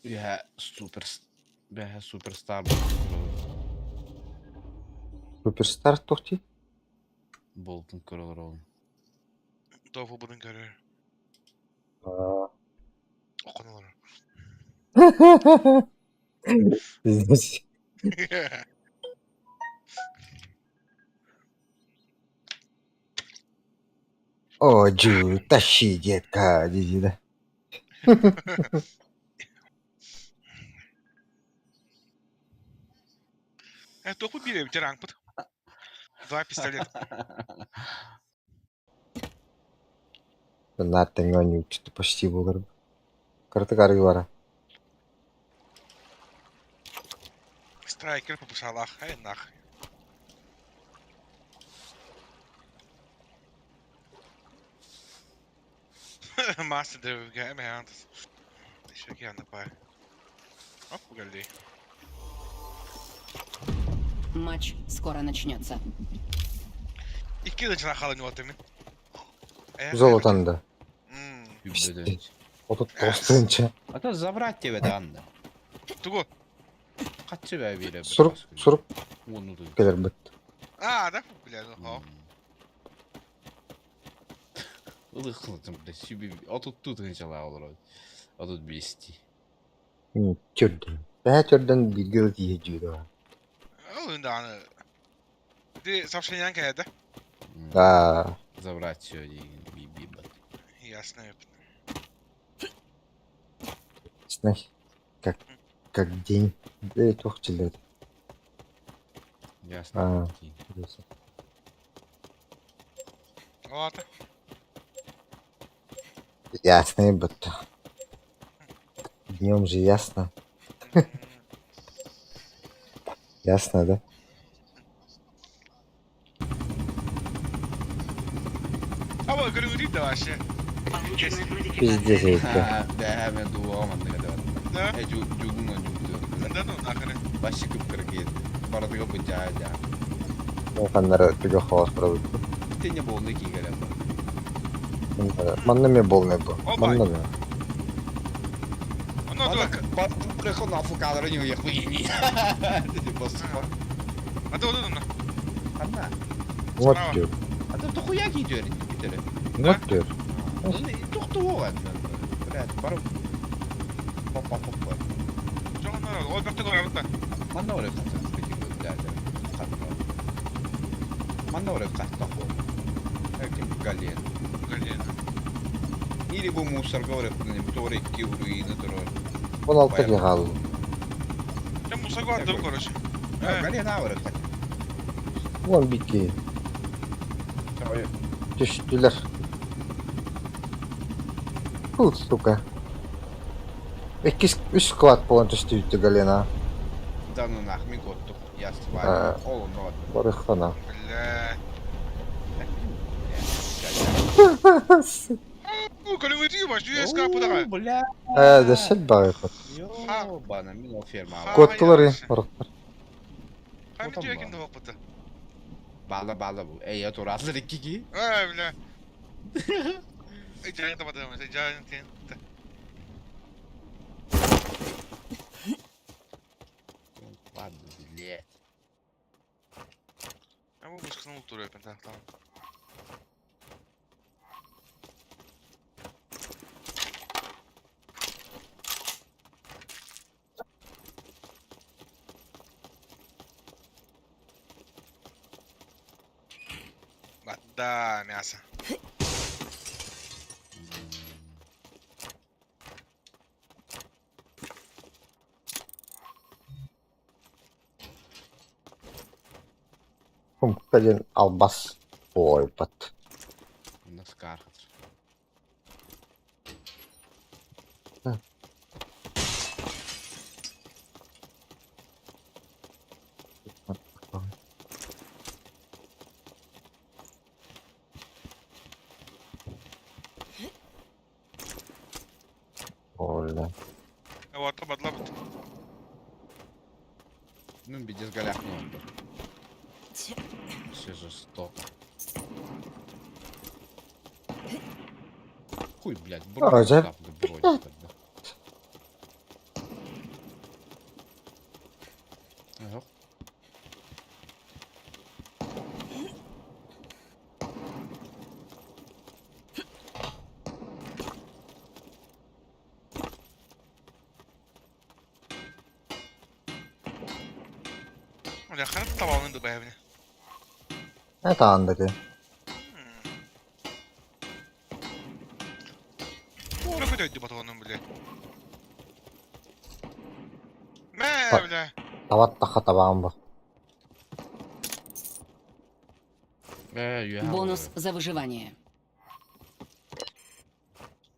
Үөһэ супер бэһэ суперстар болтун көрөлөр. Суперстар туох дии? Болтун көрөлөр ол. Тофу будун көрөр. Аа. Окон олорор. Пиздец. О, Джу, тащи, детка, дии да. Э, туохпут биэрэбит дьараҥпыт. Два пистолета. Наар тэҥҥэ оонньууччу почти буоларым. Кыратык арыылара. Страйкер попусалаах, эй нах. Master Devil man. Оп, погоди. Матч скоро начнется. Икки ыдьына хаалан уотымын. Золотан да. Үбдөдөн. 39 тыһыынча. А то забрать тебе даҕаны. Тугу? Хаччы бээ биэрэ Сурук, сурук Уону тыын. кэлэрбит. А, да, бля, ну, Ылых кылытым, бля, сүбү отуттуу тыһыынчалаах олорор. 35-ти. Төрдөн. Бэһэ төрдөн бииргэ ыла тиийэ дьиэ Ол даҕаны. Ити сообщениең кэлэ Да. Забрать все диигин биир Ясно. Знаешь, как, как день. Э, туох дьыллар. Ясно. А. Ладно. Ясно, будто. Днем же ясно. Ясно, да? А вот, говорю, да вообще. Пиздец, это. Бэһэ мен дууга манныга да Да? Э жугуна жугу. Да ну нахрен. Башы кып-кыргы. Барадыга бу жаа жаа. Ханнары түгэх хоос барабыт. Тене болны кийгеле. Манна ме болны бу. Опа. Манна ме. Ну, то, Бат на фукалары не уехали. а то, ну, ну. Ханна. Вот Справа. дör. А то хуя кийдер битере. Вот дör. Тохтоо. Блядь, барып Папа папа. Чоң народ, ол бакта көрөбүт да. Манна орой катса блядь. Манна орой катта хо. Эким гален. Гален. Или бу мусорга орой куданы торе ки руины турор. 16 киһи хаалла. Чэ мусорга ардым короче. Гален орой кат. Уон бикки. Түстүлэр. Фу, сука. Иккис үс склад буолан түстүбүттэ Галина. Да ну нах, ми готтук. Я А. свалю. Ол но. Барыхтана. Бля. Ну, калюмити баш, юска пудага. Бля. Ээ, дэсэл баҕайхат. Ёбана, мин ол ферма. Куоттулар орохтор. Хами түйекин да боппута. Бала бала бу. Эй, я тураслар икки Ай, бля. Эй, жайын табадым, эй, жайын тен. Ладно, блядь. Я бу мускын туруп так, там. Да, мясо. Хумка диэн албас буойбат. Наскар. Оля. Вот, бадлабыт. Ну, без голях не Все жестоко. Хуй, блядь, А, бронь. за- да, бронь, да. Бля, хара табалын да бэйэбини. Это андыгы. Туора көтөйдү батонун, бля. Мэ, бля. Табаттаха табаан бу. Бонус за выживание.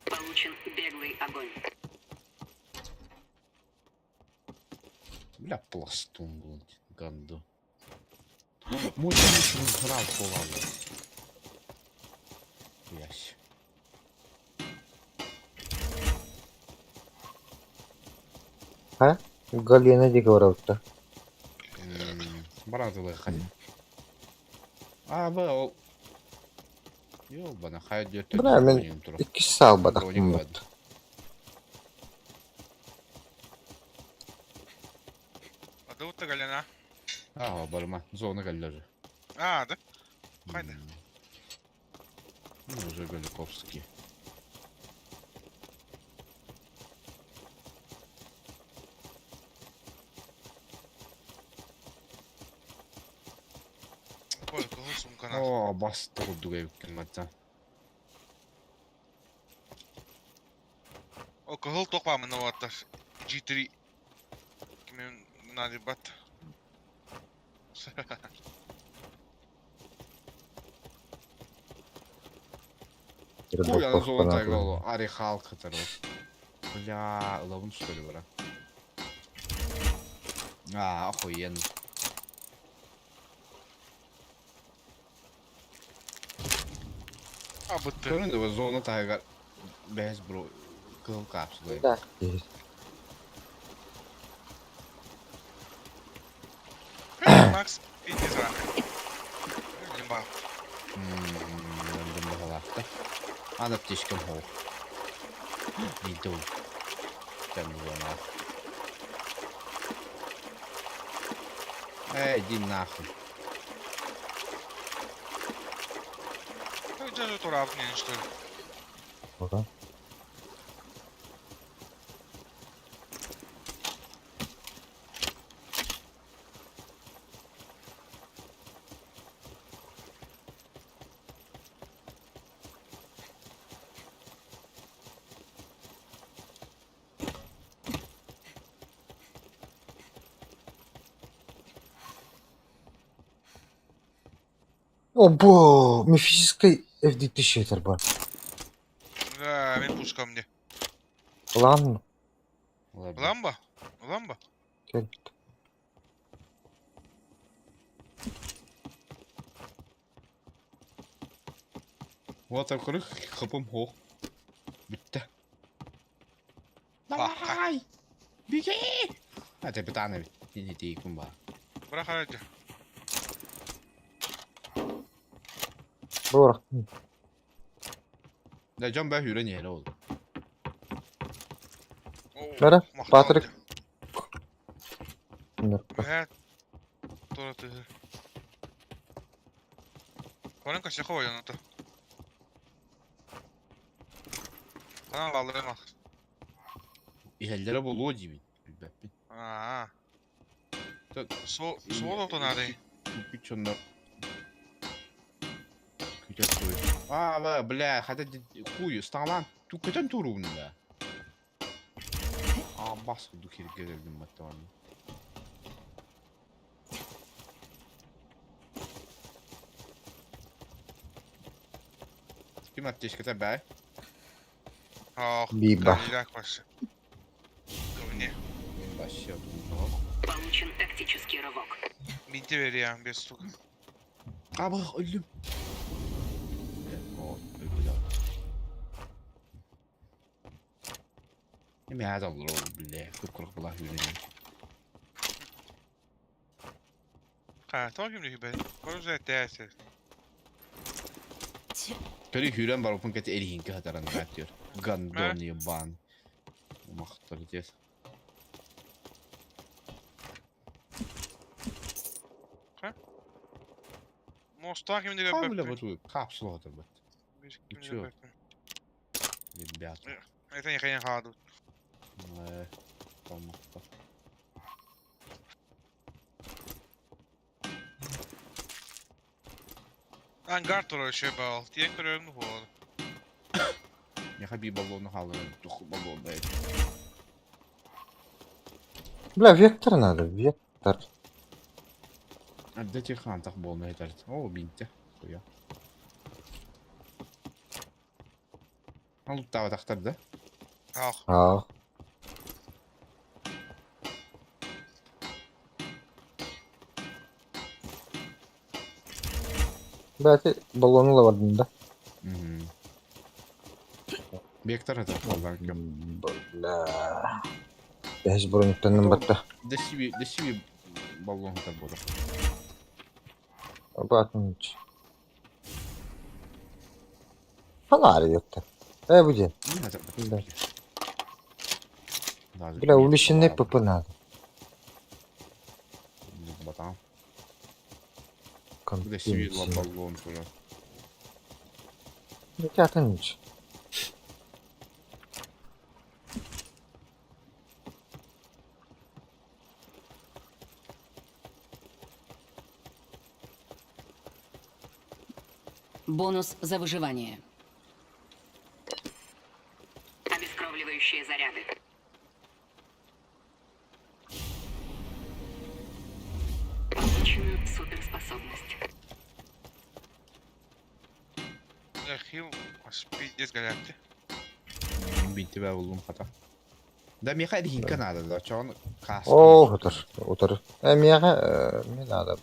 Получен беглый огонь. Бля, пластун, блядь, ганду. Мой грав повали. Ясь. Ха? Галина диэки барабыта. Баратылы хань. А, вы, ол... Ёбана, хай дёртө. Бра, мен иккис саалбатахпын бат. Ады утта Галина. А, барма, зона галлажы. А, да? Хайда. Ну, уже Галиковский. Ой, кого сумка на. О, басты курдук эбиккин матта. О, кого токпамын оттар. G3. Кимин нади бат. Хуй, ана зона тайгал, ари халк катар. Бля, лавын что ли, бра? А, охуенно. А, бытты. Көрүндү зона тайгар. Бэс бро. Кыл капсула. Да. Макс, иди за. Лимба. Мм, Ана птичкам хол. Иду. Там зона. Эй, иди нахуй. Ну, где же туравнее, что ли? Ага. О, бо, мифический FD1000 бар. Да, мен пушка мне. Ладно. Ладно. Ламба? Ламба? Кел. Вот так хапым хо. Битте. Баха. Давай! Беги! А ты питаны не тейкум ба. Бра хараджа. Бор. Да жан бә хүрен еле oldu. Бара, Патрик. Бә. Тура ты. Конын кашыхы ойнаты. Канал алырым. Иһэллэрэ буолуо диибин. Билбэппин. Аа. Та- Со суол отонары. Күчөннөр. Күтөр туй. А, ба, бля, хата хуй, сталан. Ту көтөн туруун да. А, бас ду кирге келдим баттан. Ким аптечката бай? Ах, Биба. Галилак башы. Говне. Вообще. Получен тактический рывок. Минте бериям без сука. А, бах, өлдүм. О, өлдү. Эме хада olur ол, бля, көп була хүрен. Ха, то ким лихи бе. Короче, тәсер. Көрі хүрен бар опын кәте эрихинки хатаран гатыр. Гандон ебан. Мақтар дес. Моста ким лихи Ха, бля, бе. вот капсула хатар бат. Чё? Ребята. Это не хрен хаду. Тамақта. Ангар турар еще бал. Тиэн көрөрүм буол. Миэхэ биир баллону хаалларан тух баллон да Бля, вектор надо, вектор. Арда чихантах буолна этэр. О, бинтэ. Хуя. Алуттаабатахтар да? Ах. Аа. Бля, ти баллону ла бардым да. Вектор это Бля. Бэһис броньтанным батта. Дэсиби баллон хатар буолар. Батын. Фонарь ёпта. Э, буде. Да. Бля, увеличенный ПП надо. Батам. Дэсиби баллон турар. Атын нич. Бонус за выживание. Обескровливающие заряды. Получена суперспособность. Хил пиздец горят. Бинти буллум хата. Да миэхэ эргинка надо да, чоҕун О, утар, утар. Э, миэхэ, мне надо.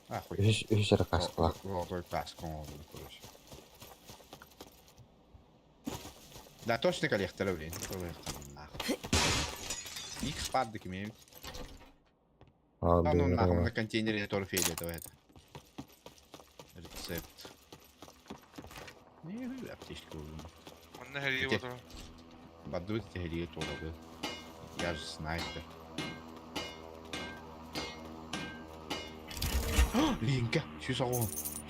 А, хуй. Үһүс, үһүс эрэ каскалаах. Золотой каска оҥордум, короче. Да, точно коллектора, блин. Икс пардык имеем. А, Да, ну нахуй блин. на контейнере тоже фиолетовый это. Рецепт. Не, аптечку. Онно хәрие Где? отыр. Бадут тегри тоже. Я же снайпер. Линка, сүүс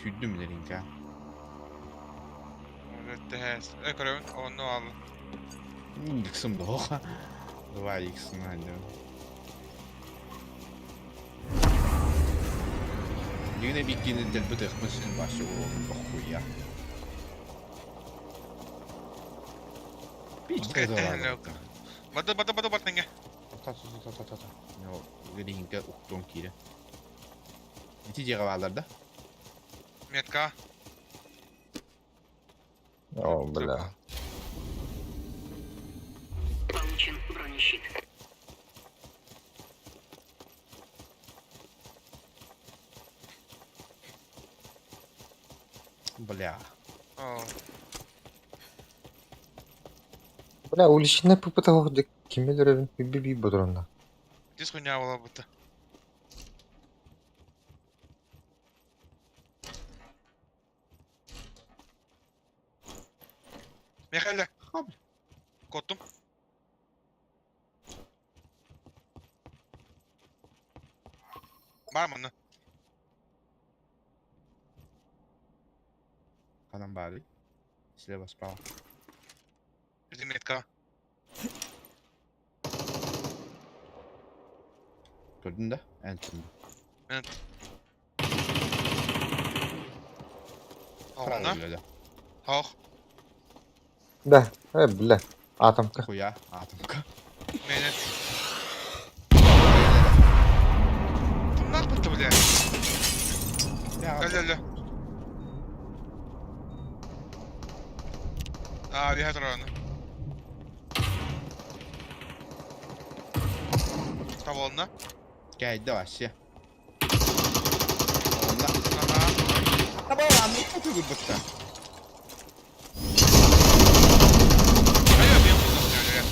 Сүүрдүм мин Линка. Тэс. Э, көрөбүн, онно ал. Иксым да. Два икс найдем. Дигне биккини дэлби тыхмын син башы уолун дохуя. Пускай Бады бады бады бартыңа. Та та та та та та. Йо, Линка уктон кире. Ити дьиэҕэ бааллар да? Метка. О, бля. Получен бронещит. Бля. О, Бля, уличный ПП того, кими дөрөбүн би би бодронна. Дис хуйня була будто. Михаил, Хоп. коттум. Бар манна. Ханан баары. Слева, справа. Иди метка. Көрдүн да? Эн Evet. Онно. Хох. Да, э, бля. Атомка. Хуя, атомка. Мене. Тумнах бутты, бля. Алло, алло. А, биһэ турар Таболна. Кайда вообще. Онна. Ага. Табалан, ну ты бытта. Айа, мен булдum, бля.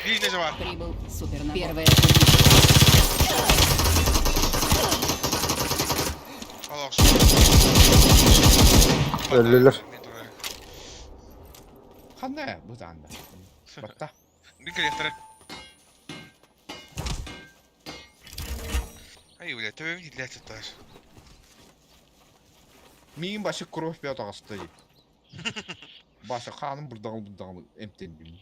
Биир не бар. Прибыл супернабор. Первое Аллах. Өлөлөр. Ханна бу таанда. Батта. Бин коллектор. Ай, бля, төбөм дилет таш. Миин башы кровь пьет ағасты. Башы ханым бурдағыл бурдағыл эмтендим.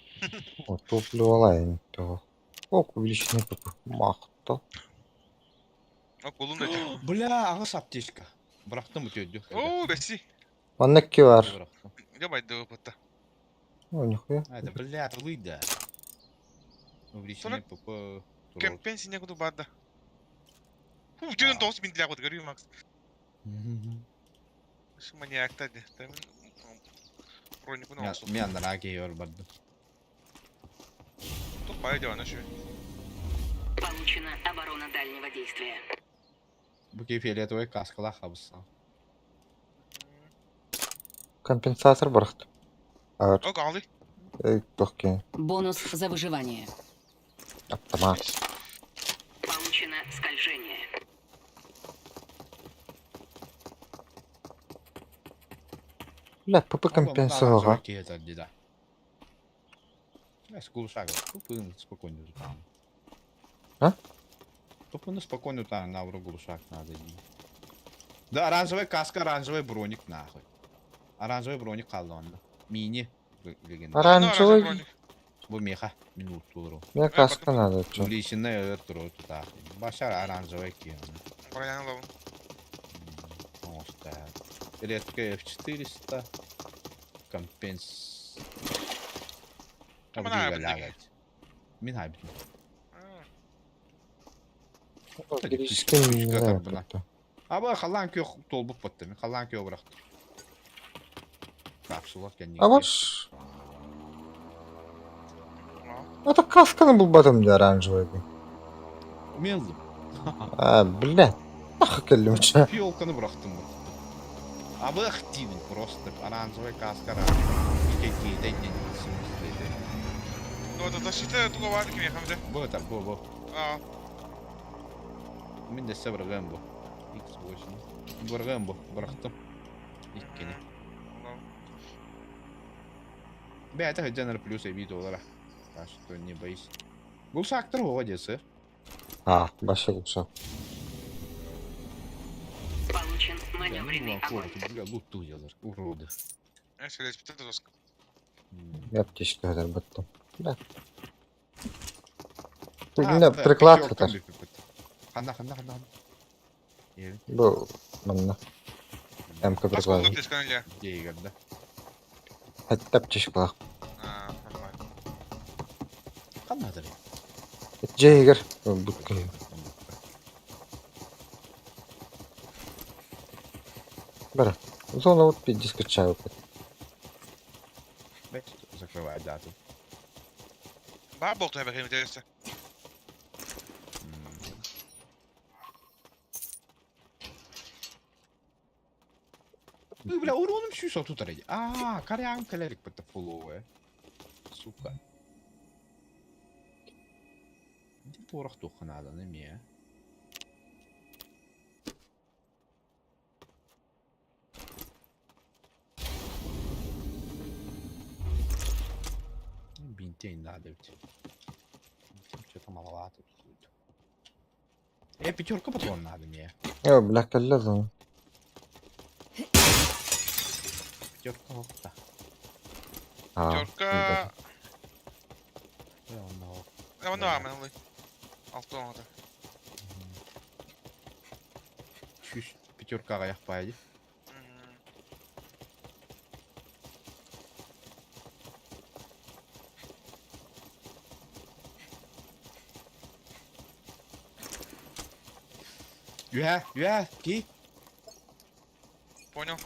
О, топливо лайн. Того. Ок, увеличенный ПП. Махто. О, кулун да этэ. Бля, аҕыс аптечка. Бырахтым үтүөрдү. Оо, бэсси. Манна икки бар. Бырахтым. Дьэ байды опытта. О, нихуя. А, это, бля, тылый да. Увеличение ПП. Кэмпен сине куду баар да. Ху, дьон тоҕус мин для көрүү Макс. Шу маньяктар де. Броникун оҥосту. Мен анараа киһи бардым. Тут бай дьоно шу. Получена оборона дальнего действия. Бу киһи фиолетовай каскалаах хабыссан. Компенсатор бырахтым. Ар, О, гаалы. эй, туох киһи. Бонус за выживание. Аптамат. Получено скольжение. Бля, ПП компенсуоҕа. Киһи этэр да. Скулшага. Тупын спокойно там. А? Тупын спокойно там на глушак надо. Да, оранжевая каска, оранжевый броник нахуй. Оранжевый броник колонна. Мини. Легенда. Оранжевый. Бу меха. Минуту. Мне каска надо, чё. Увеличенная өлөр туда. Башар оранжевый киһи. Броняны лабын. Оста. Редко F400. Компенс. Мына айбын Мин айбын. Греческий не знаю, кто. Аба халан кök толбуп батты. Мен халан кök бырактым. Капсула кенни. А вот ж... Это касканы булбатым да оранжевый. Мен алdım. А, бля. Нахуй кэллим чё. Фиолканы бырактым. Абы активен просто. Оранжевый каска оранжевый. Какие-то Ну, это защита туга баар кими хамда. Бу это, бу, бу. А, Мен де бырган бу. X8. Бырган бу. Бырактым. Иккини. Бля, это General плюс и доллара. Так что не боись. Гулшак торговец. А, баша глушак. Получен маневренный огонь. Бля, луту языр. Уроды. Я аптечка заработал. Да. Бля, приклад хатар. Хана, хана, хана. Бу, манна. МК приклад. Где да? Хатта аптечкалаах. Хана дыр. Джейгер. Букка. Бара. Зона вот пиздец качаю. Закрывай дату. Баа болту эбэ кеми Ну, бля, уроном сүүс отут эрэ. Аа, карян кэлэрик бата фоллоуэ. Сука. Ди порох туханадан эмиэ. Бинтей надо ведь. Что-то маловато тут. Пятерка патрон надо мне. Э, бля, кэллэ зона. Пятерка хопта. А. Пятерка. Э, Онно амен ылый. Алты оҥото. Чүс пятеркаға яқпайды. Үһэ, үһэ, ки. Понял.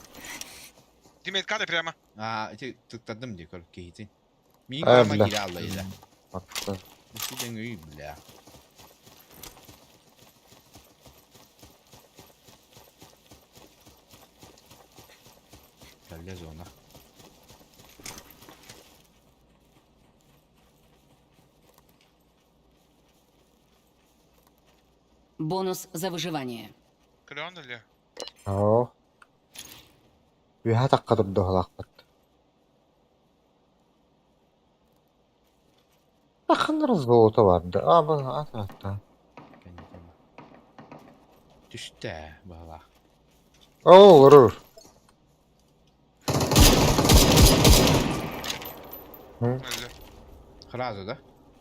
Димет каде прямо. А, эти тыктадым дии көр киһитин. Мин А, көрмө бля. кире аллайда. Атта. Сиден үй, бля. Кэллэ зона. Бонус за выживание. Клен или? Оо. Үһэ такка турдуһалаахпыт. Ахыннар золото барды. А, бу ата. Түстэ, бала. Оо, олорор. Или. Сразу, да?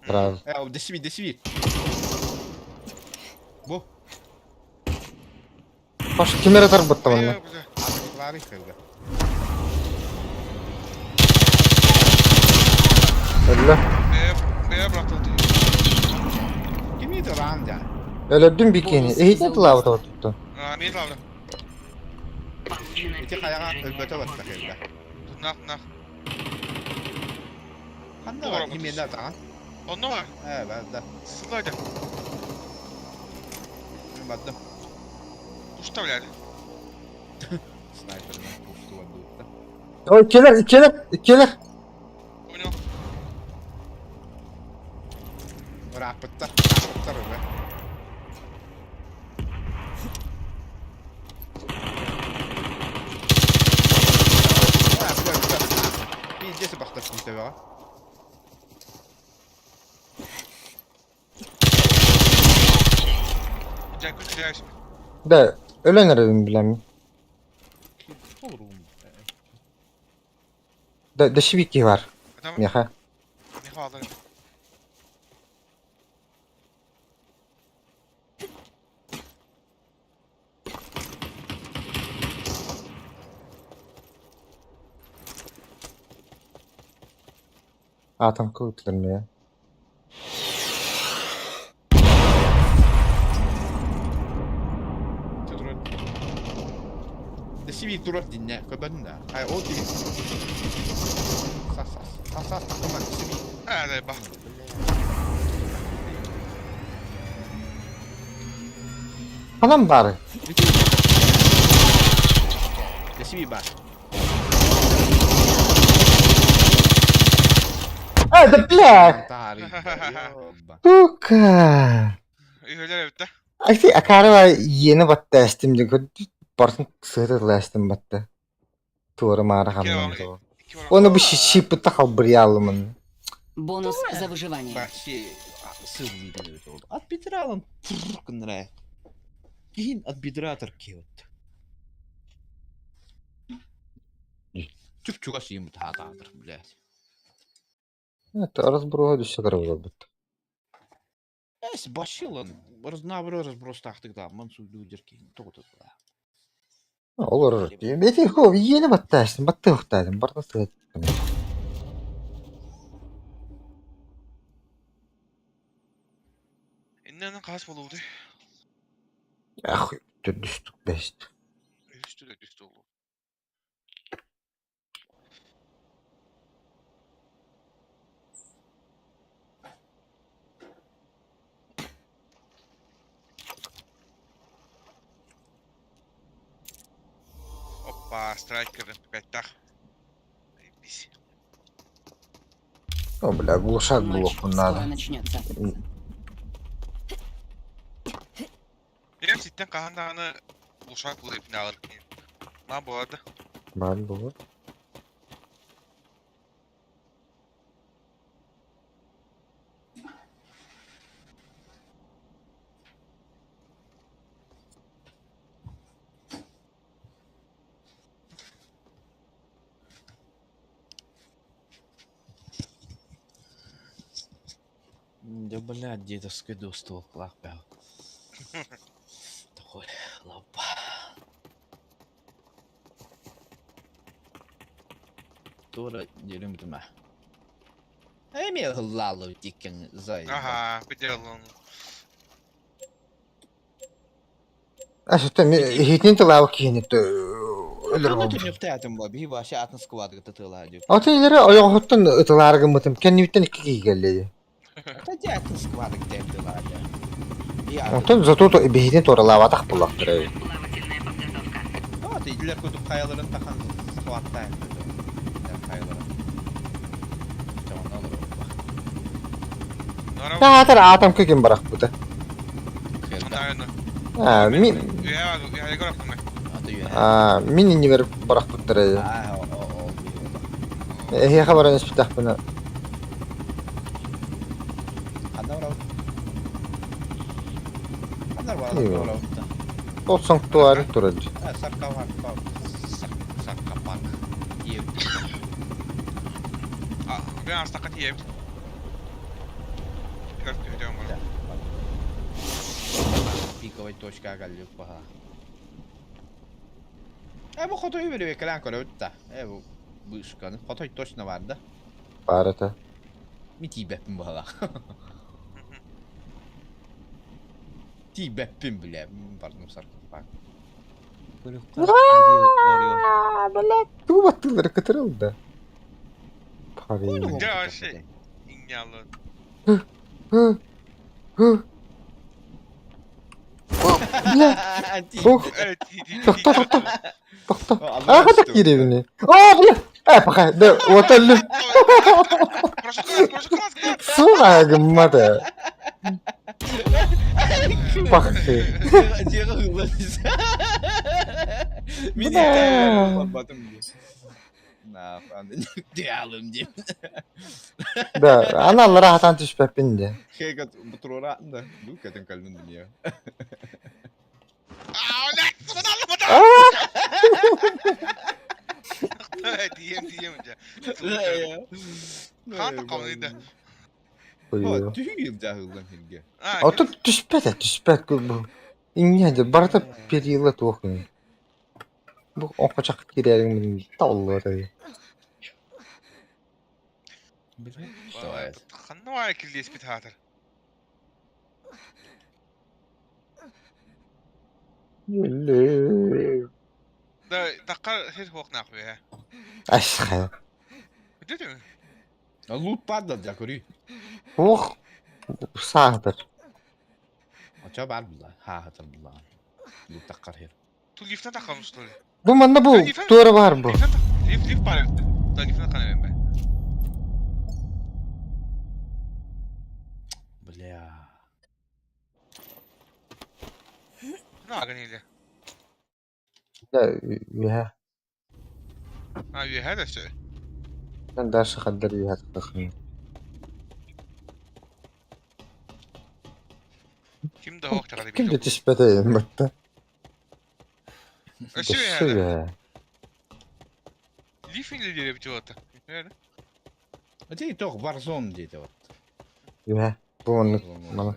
Сразу. Э, десиби, десиби. Бу. Паш ким эрэ тарбытта манна. Лары кылга. Өллө. Бэйэ быраптылды. Кими туран да? Өлөрдүм бикини. Эһитин тылаабыт оттуттан. Мен лавра. Получено Ити хайаҕа передвижение өлбөтө по батта воздухе. кэллэ. Тунах нах. Ханна бар? Именно атаҕан. Онно бар. Э, барда. Сылайды. Мен бардым. Пушта блядь. Снайпермен пушту бардыбытта. Ой, келер, келер, келер. Понял. Ырааппыттар. Ырааппыттар уже. А, бля, бля. Пиздец бахтар күнтэбэҕэ. Дьэ, күн Да, өлөн эрэбин билэммин. Да, дэшибики бар. Меха. Меха алды. Атом кылытлар Дэсиби турар динне көбөн да. Ай ол тиги. Сас сас. Сас сас такыман дэсиби. А, да, ба. Ханан бары. Дэсиби бар. А, да бля! Таары. Сука! Үйөлөр эбитте. Ай, акарыва иени батта эстим деп бартын сыыры батта. Туора маара хамнан. Оны бу шипытта халбырьялымын. Бонус за выживание. Вообще сызлый oldu. At бедра алан гыннара. Киин от бедра кеут. Чуп чугас юм таатаатыр, блядь. Это разброға düşse карабы бит. Эс башилан разнабро разброс тахтык да ман суйду дерки тоғытып. Олор. Бети хо иени батта эстим батта ухтадым бартын сыыры. Иннен қас болуды. Ах, düştük бест. Үстү де түстү болду. Опа, страйкер петтах. Заебись. О, бля, глушак Матч блоку скоро надо. начнется. Benim sitten kahandağını uşak bulup ipini alır. Lan bu arada. Бар болар. Да, блядь, дедовский достал, лапел. Такой, лапа. Тура дерим дма. Эми лалу дикен зай. Ага, bir onu. А что хитнин тылау киһини өлөр Оны болду. түнүктәтим ба, би башы атын сквадга тытыла дип. Ата илери ойоҕуттан ытылааргыммытым кэннибиттэн икки киһи кэллиэ. Та атын сквадга тытыла ди. Онтон зато биһитин туоралаабатах буллахтара. Плавательная подготовка. Вот идлер көтүп каяларын тахан сквадта. Каяларын. Жаман алыр. Nora Таатар атам көкем барахпыта. Онда А, мин Üye üye göre ben. а мин иннибер барахпыттара. А, о, о, о. Эхе хабаран испитахпына. Ханна барабыт. Ханна Iyo. барабыт. Ол санктуары турар. Саркавак, саркапак. Ben aslında yiyeyim. Biraz tüyeceğim bana. Пиковой точка галлюк баха. Бу хотойу бэрэбиэркэлээн көрөбүт да. Бу быышканы. Хотой точно баар да. Баар этэ. Мин тиийбэппин быһалаах. Тиийбэппин бile. Бардым саркофаг. Блядь, тугу баттыыллара кытырылда. Парень. Дьэ, вообще, иҥнялы. Бля, ох, тохто, тохто, тохто. А, хата кииребини. О, бля! Э, пока, да, вот өллүм. Сука, гыммата. Пахты. Мин Да, аналлара хатан түспэппин де. Хегат бутурора да, бу кэтин кэллин дүние. Дием, дием, дьэ. Хаата қауныйда. Түһү дьаһыллан хилге. Ото түспэт, түспэт бу. Инне де барыта перила туох. Бу оҥхочох киирээриҥ тауллуо Ханна баар киллиэспит хаатар. Да, тахха сир хуох нахуй э. Ас Бүтүтүм. Лут падал дьа көрүй. Ох, саатар. Оча бар була, хаатар була. Лут таххар хер. Ту лифтен таххам что ли? Бу манна бу туора бар бу. Лифт, лифт бар. Да, лифтен таххан эбэн. Бля. Наган или. Да, үһэ. А, үһэ да все. Дальше хаддар үһэ таххын. Ким да хоох чагады. Ким да түспэтэ батта. Өссө үһэ. Лифт или дире бит А ты тох Warzone диэте вот. Үһэ. Бу маннык мана.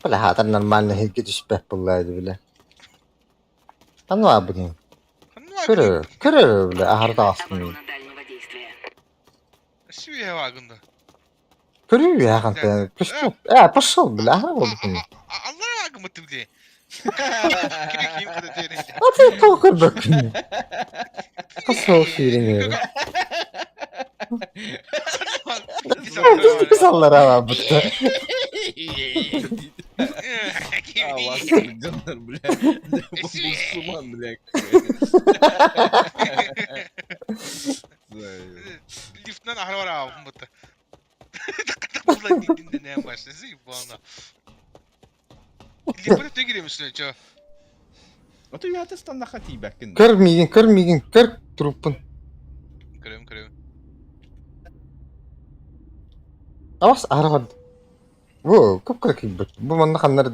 Бля, хатар нормально хилге түспэт буллайды биле. Анна бу. Көрө, көрө бля, ахарда астын. Оборона дальнего действия. Өссө үһэ вагында. Көрү я ханта. Пошел. Э, пошел, бля, ахар болду. Алла вагын бутты бля. Ким куда терен. А ты тоқ көрбөккүн. Пошел сүйреңер. Саллар ава бутта. А, вас бля. Мусульман, бля. Лифтнен ахар бар авым бутты. Таққа динде не башы, ебана. Лифтне тегире мүсүлө чо. А ты я тестанна хати бәккин. Көр мигин, көр мигин, көр труппун. Көрөм, көрөм. Авас арабад. Бу көп көр бит. Бу манна ханнар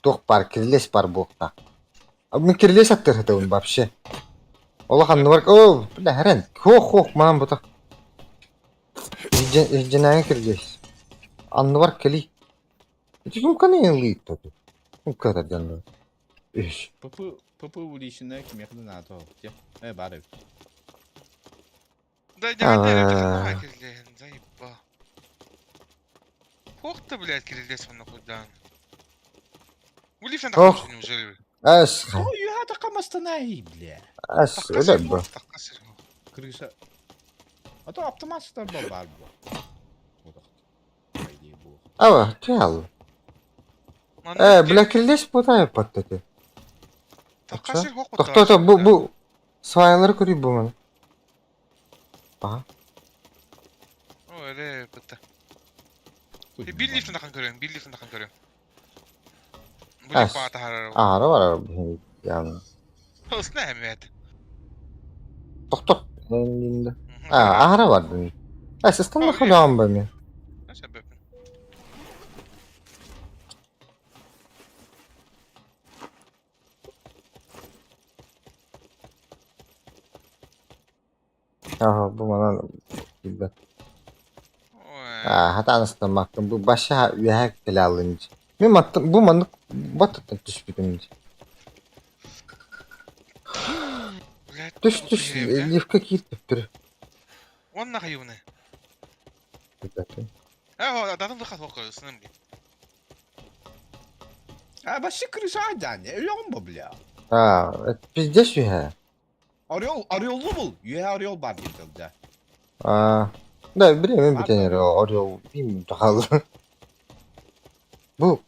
туох бар, кирлес бар буокта. А мен кирлес аттыр хатабын вообще. Ола ханны бар. О, бля, хәрен. Хох, хох, манан бута. Женәң кирлес. Анны бар кели. Ким каны лыйт тут. Ким кара жанны. Иш. ПП ПП уличная кимехда на то. Э, бары. Да, да, да, заеба. Хох ты, блядь, кирлес он куда. Бу лифтен Ох. тахка неужели? Ас. Ой, я такамастанай, бля. Ас, öyle bu. Крыша. А то автомат бар бу. Ава, чал. Э, бля, кирлес бута паттаты. Тохто, бу бу свайлар көрүй бу мана. Ба. О, эле бутта. Бир лифтен тахан көрөм, бир лифтен тахан көрөм. Бу Ас. лифт баата харар. Ара бар yani. Осна әмәт. Тохто. Энде. А, ара бар. Ас, станна халам ба мен. Себеп. Ага, бу манан билбэт. Хатаан ыстаммаккын бу баша үөһэ кэлэ Мин маттым бу маннык баттаттан түспүтүм дии. Блядь, Түс түс лифка киир төптөрү. Уонна хайыбыны? Билбэппин. Э, датын выход хоққы, блин. А вообще крыша дьаня, өлөҕүм бу бля. А, это пиздец үһэ. Орел, ореллу был. Үөһэ орел бар диэн тылда. А, да, билемин бүтэн эрэ орел бим тахал. Бу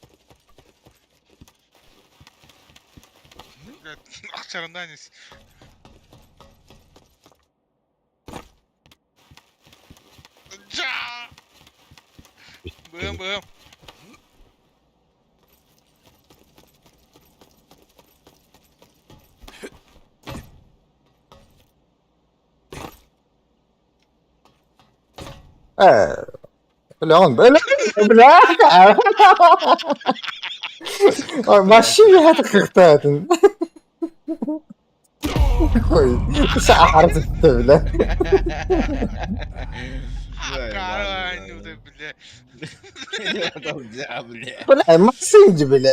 Ахчарында нес. Жа! Бым, бым. Э, бля, он, бля, бля, Вообще я как-то это... Такой, сахар бля. Бля. Бля. Бля, Максим бля.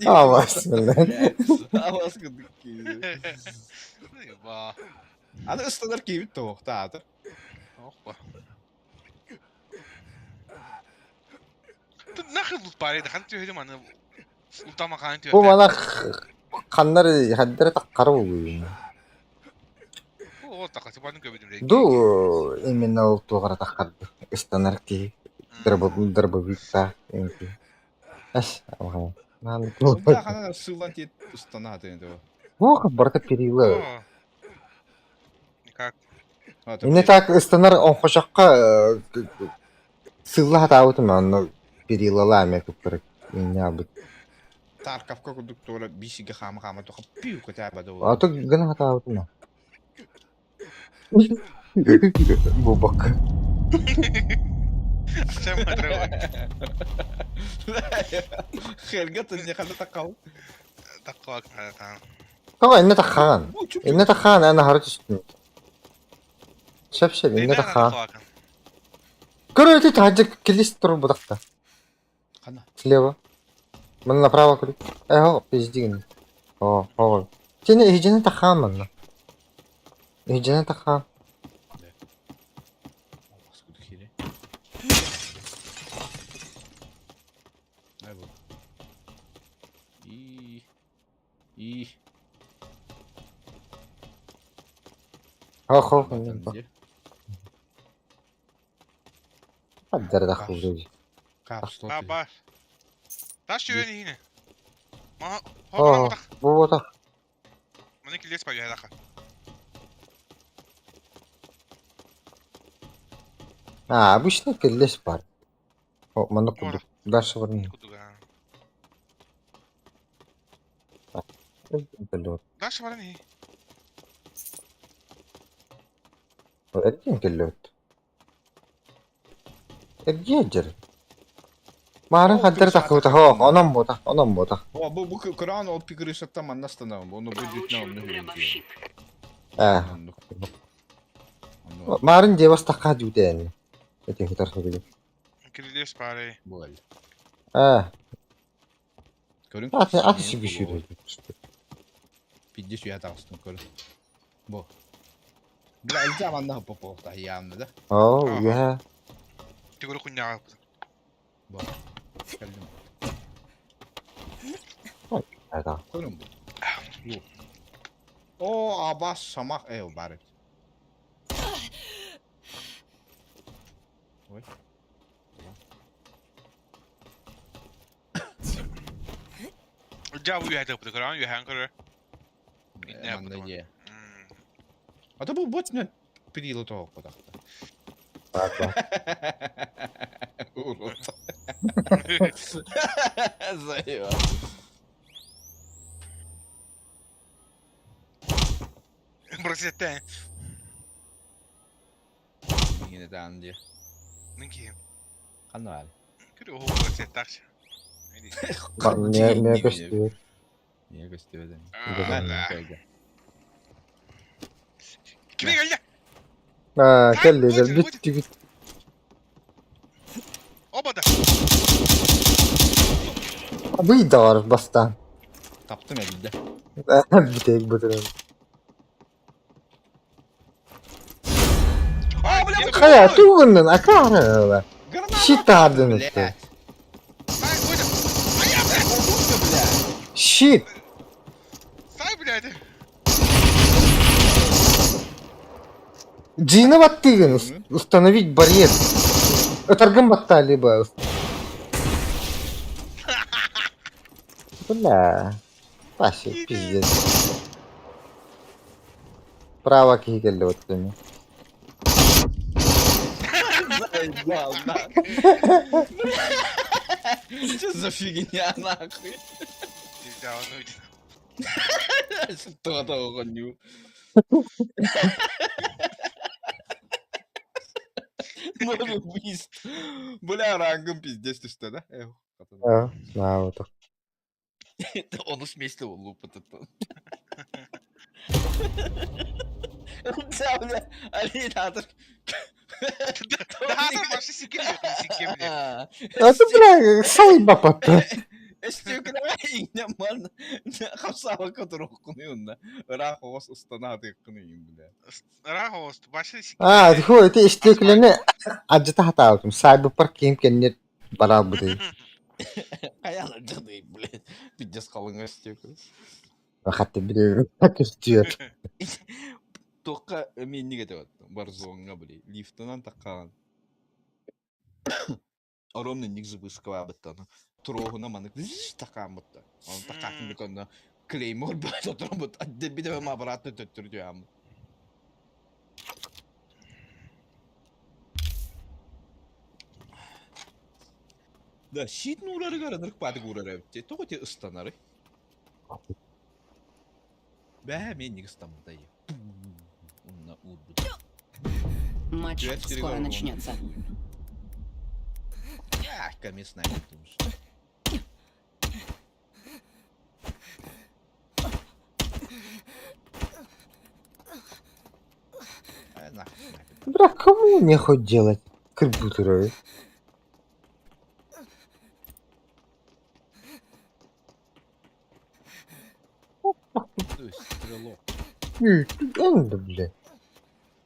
А, вас, бля. Авас Аны ыстанар киибит тоохтаатыр. Опа. Тут нахер лут пари, да хан түйеді маны. Ултама хан Бу мана ханнар хаддара таккары бугуйун. О, така сыбаны көбүдүм. Ду именно ол тугара таккарды. Ыстанар ки дробовикта инки. Ас, ага. Нан Онда ханан сылан тиет ыстанааты енді. Ох, барта перила. Никак. Инне так ыстанар онхошокка сылла хатаабытым онно перилала эме кыптырык инне абыт. Тарковка курдук туора бисиге хаама хаама тоха пиу көтәбә да. Аты гына хатаабытым. Бу бак. Акчам матрава. Хелге тынне хана такал. Таккак та. Тага инне тахаан. Инне тахаан ана хары түстүм. Шеп-шеп инне тахаан. Көрө таджик килис тур будакта. Хана. Слева. Мын направо көрү. Э, пиздигин. О, о. Сени ихжине тахаан манна. Ихжине тахаан. И И Хо, хо. Хаддара даху. Капсул. Ба, Таш жүйені хине. Ма, О, бу бота. Маны килес па ядаха. А, обычно килес бар. О, маны кудук. Дальше бар не. Кудуга. Кэллет. Дальше бар не. Эрдин кэллет. Эрдин Марын хаддара тахыбыта хо, онон бота, онон бота. О, бу бу Коран ол пикрышаттан манна станам. Оны бу бүтнө онну Гробовщик. Э, марын девас такка дүүтэн. Эти хытар хыгы. Килес пари. Бол. Э, Көрүн. аты аты сигишүр. Пидди сүйә тагыстын көрүн. Бу. Бля, илжа манна хоппо та ямны да. О, я. Тигүр куньяга. Бу. Келдим. Ага. Көрүн бу. Бу. О, абас самах э бар. Ой. Жа бу яда бу Коран юхан көрө. Манна е. А то бу бот не перила того подахта. Урод. Заебал. Бросете. Миңе таан ди. Нинки. Ханна Көрө хо бросете. Не не көстү. Не көстү. Кими кэллэ? Аа, Тай, кэллилэр будет, бүт будет. түгүт. Оба да. Бый даҕар бастаан. Таптым эбидде. Бүтэйик бытырын. А, бля, вот Хайа, тугуннан акаарыла. Граната! Щит таардын Блядь. өттө. Сай, будет. А я, блядь. Сука, блядь. Щит! Сай, блядь. Джина баттыгын установить барьер. Ытаргын батта либо. Бля. Паси, пиздец. Право киһи кэллэ оттону. Заебал, нахуй. Что за фигня, нахуй? Нельзя, он уйдет. Что того гоню? Новый выезд. Бля, рангом пиздец, ты что, да? Эх, А, на вот. Он сместил луп этот. Да, бля, аллигатор. Да, там вообще сикем, сикем, блядь. А ты, бля, сайба патта. Стекла хамсава которых Ыраах оҕус устанаатыыккын бля. Рахост, вообще сикем. А, хо, это истеклене ажыта хатаабытым. Сайбы парк ким кеннер бараабыты. Хайа жадый, блядь. Пиздец халыңа стекла. Хатты бире көстүөр. Тоққа мен неге деп Барзонга, блядь. Лифтынан таққан. Оромны негізі выскава быттаны. Трогуна маны таққан бытты. Он тақатын біконна клеймор бат отырым быт. Адде биде обратно төттүрдү ам. Да, щит нурары гараныр кпады гурары. Те того те ыстанары. Бә, мен неге ыстамдай. Унна урбут. Матч Привет, скоро Серега. начнется. Я, комиссная, потому что. А, нахуй, снайпер. Бля, кому не хоть делать? Кырбутыры. То есть стрелок. Энда, бля.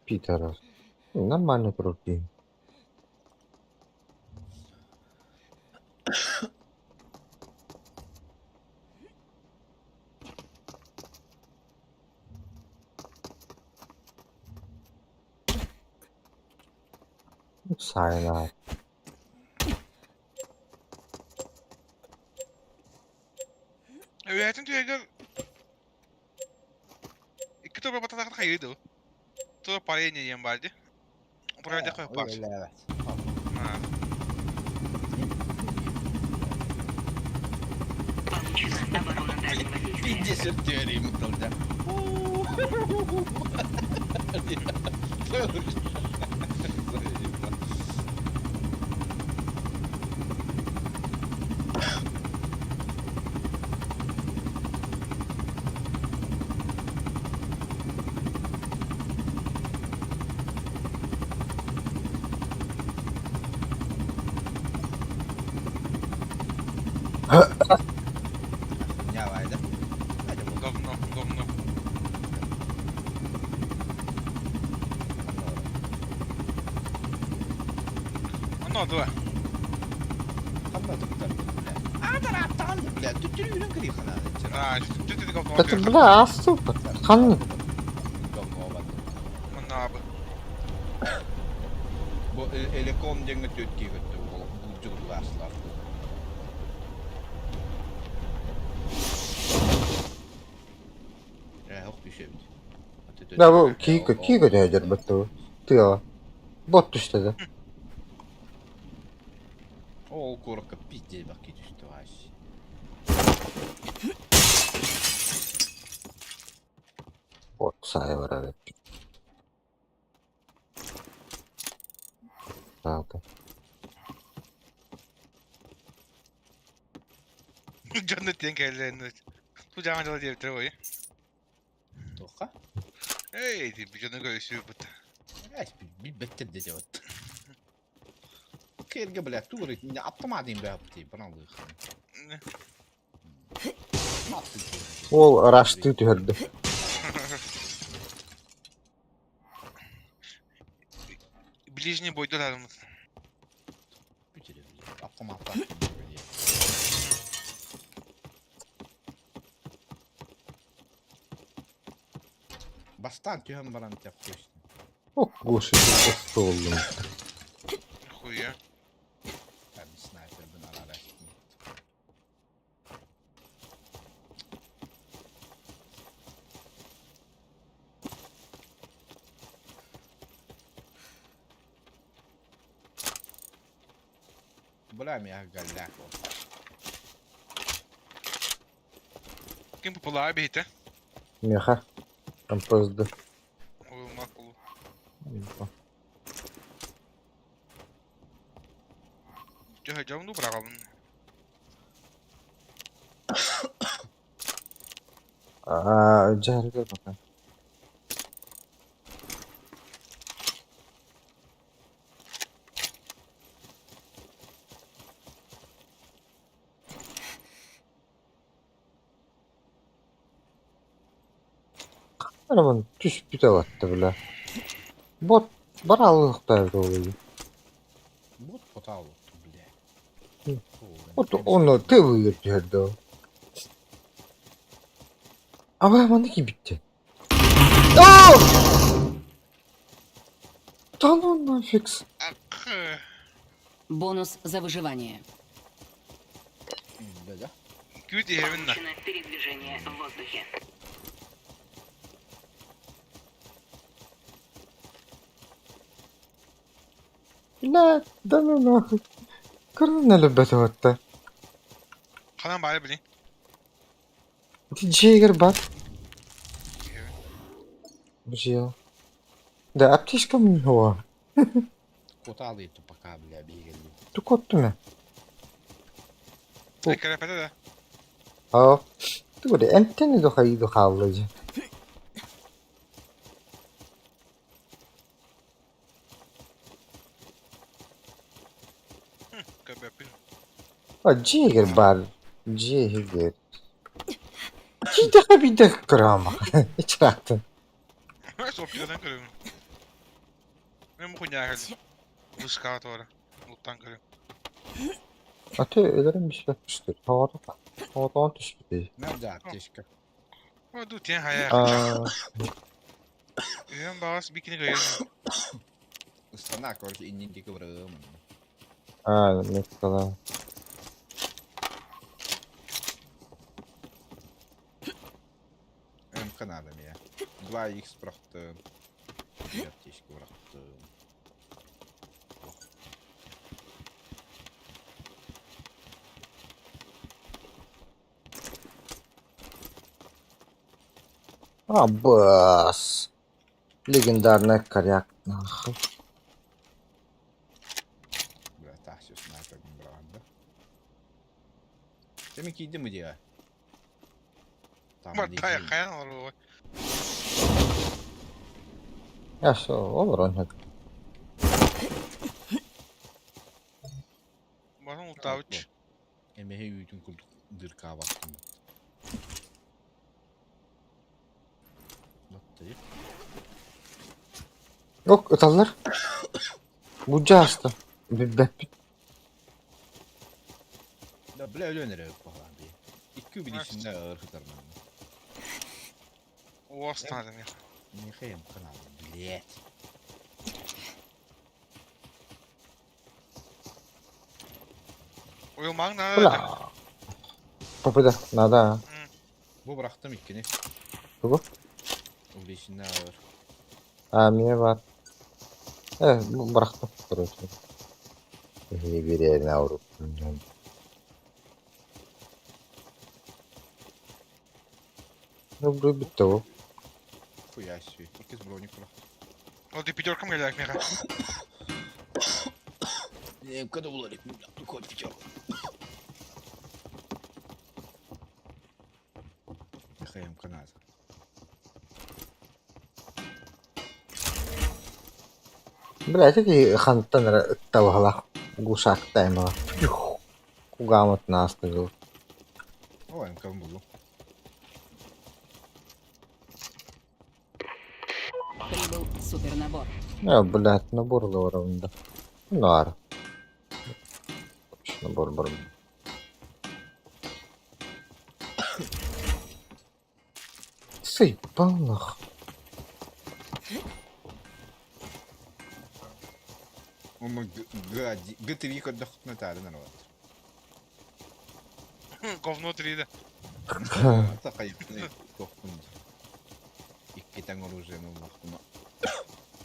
Питерас. Нормально крутый. Сайна. Үөһэтин түһэгэр икки тобро бататахын хайыды. То парение диэн барды. Правда хой паш. Получена оборона дальнего действия. Пиздец, теории да. Хуйня, да? Говно, говно. Оно два. Бля, тут түрүнөн кирихана. А, ты говно. Это, бля, супер. Ханны. Говно бат. Манабы. Бу элекон деңге төт кийгетти ол булжур ласлар. Э, ох түшөбүт. Да, бу кийко, кийко дәдер батты. Тыа. Бот түштө да. Ол корокка пиздец бак түштү аш. Бот сай бар Так. Дьонно тиэн кэллэн. Ту жаҥа дьала диэбиттэрэ ой. Тоха? Эй, ти дьону көрүсүбүт. Билбэттэр да дьабат. Кэргэ, блядь, тугу автомат им бэпти, быралыых. Ол ыраастыы түһэрдэ. Ближний бойда арымыт. Автоматтар. Бастаан түһэн баран тэп Ох, глушитель остуоллум. Хуя. Снайпербин арара. Бля, меня голяк. Ким популаа бихите? Меха. МПСД. Макулу. Дьэ, дьону быраҕабын. Аа, дьэ, пока. Араман түспүтэ батта бля. Бот баралыктар долуй. Бот потал, бля. Вот он тылы түһэрдэ. Аба манна кибитте. Аа! Да ну нафиг. Бонус за выживание. Да, да. Күүт иһэбин на. Получено передвижение в воздухе. Бля, да ну нахуй. Көрүн элбэт батта. Ханан баары билин. Джиггер бар. Бжил. Да, аптечка мне. Котал етті пока, бля, бегали. Ту коттуме. Кәрәпәтә да. Аа. Ту де энтени до хайду хааллыжы. Көбөппүн. А Джиггер бар. Джиггер. Кидэхэ бидэх крама. Ичратын. Соптигадан көрөм. Мен мухуня келдим. Вышка тора. Луттан көрөм. А ты өлөрөн бишпеппиштир. Тоҕото тоҕотоон түспүтүй. Nerede аптечка? О, ду тен хая. Аа, Үйөн багас бикини көрөм. Ыстана, короче, иннин дикі бұрым. аа, меккала. МК надо мне. 2х бырақты. Bir аптечка бырақты. А, бас. Легендарная коряк. Нахуй. Бля, так, все снайпер бұрағанда. Деме кийді ми де? Там Баттай хаян олор. Я все, олорон хат. Баһын ултабыч. Эмеhe үйдің күлдік дырка бақтым. Баттай. Yok, ыталлар. Бу жаасты. Бэппит. Да, бля, өлөнер өп баған бей. Икки билисinde ağır kıtarman. Уостадым я. Нехем канал, блять. Уйулмаң на. Бля. Папыда, надо. Bu bıraktım ikkini. Тугу? Увлеченный ağır. А, мне бар. Бу бырахтым, короче. Не ауру. Ну, бу битте ол. Хуя себе. Иккис броник bıraktım. Ол ди пятеркам келек меха. МК да булар код пятерку. ХМК надо. Бля, ити киһи хантан эрэ ыттабыһалаах гусакта аймаҕа. Кугааматын аастыгыл. О, МК буллум. Прибыл супернабор. Э, блядь, набор олорон да. Наар. Набор бар. Заебал нах. Уонна Г3 көрдөххүтүнэ таарын арабат. Говно 3D. Такайыпны тохпун. Икки тэҥ оружиены ыллахпына.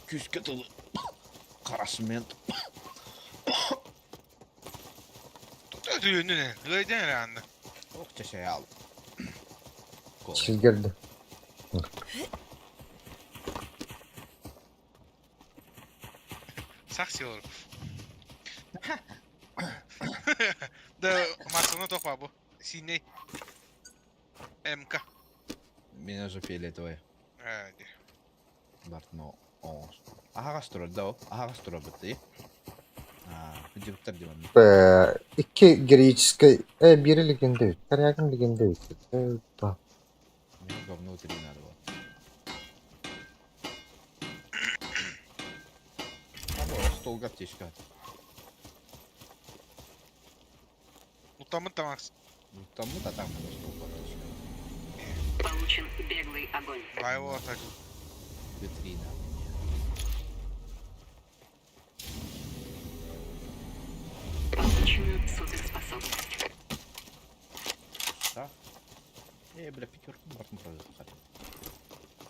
Күүскэ тылы. Харасмент. Тут өтүйөннүн ыайдан эрэ анна. Ох, чашаял. Силгерди. Сах силор. Да, Марсона тохпа бу. Синей. МК. Меня же фиолетовая. Э, ди. Бартно. Аһаҕас турар да ол. Аһаҕас турар бытты. Дьыбыттар диван. Э, икки героическай... Э, биир легенда эбит. Корягин легенда эбит. Э, ба. Мне говно три надо было. А столга аптечка. Лутаммыт тамакс. Там ну да там столга аптечка. Получен беглый огонь. Баево так. Г3 надо. Получена суперспособность. Да? Э, бля, пятерку бартын продать.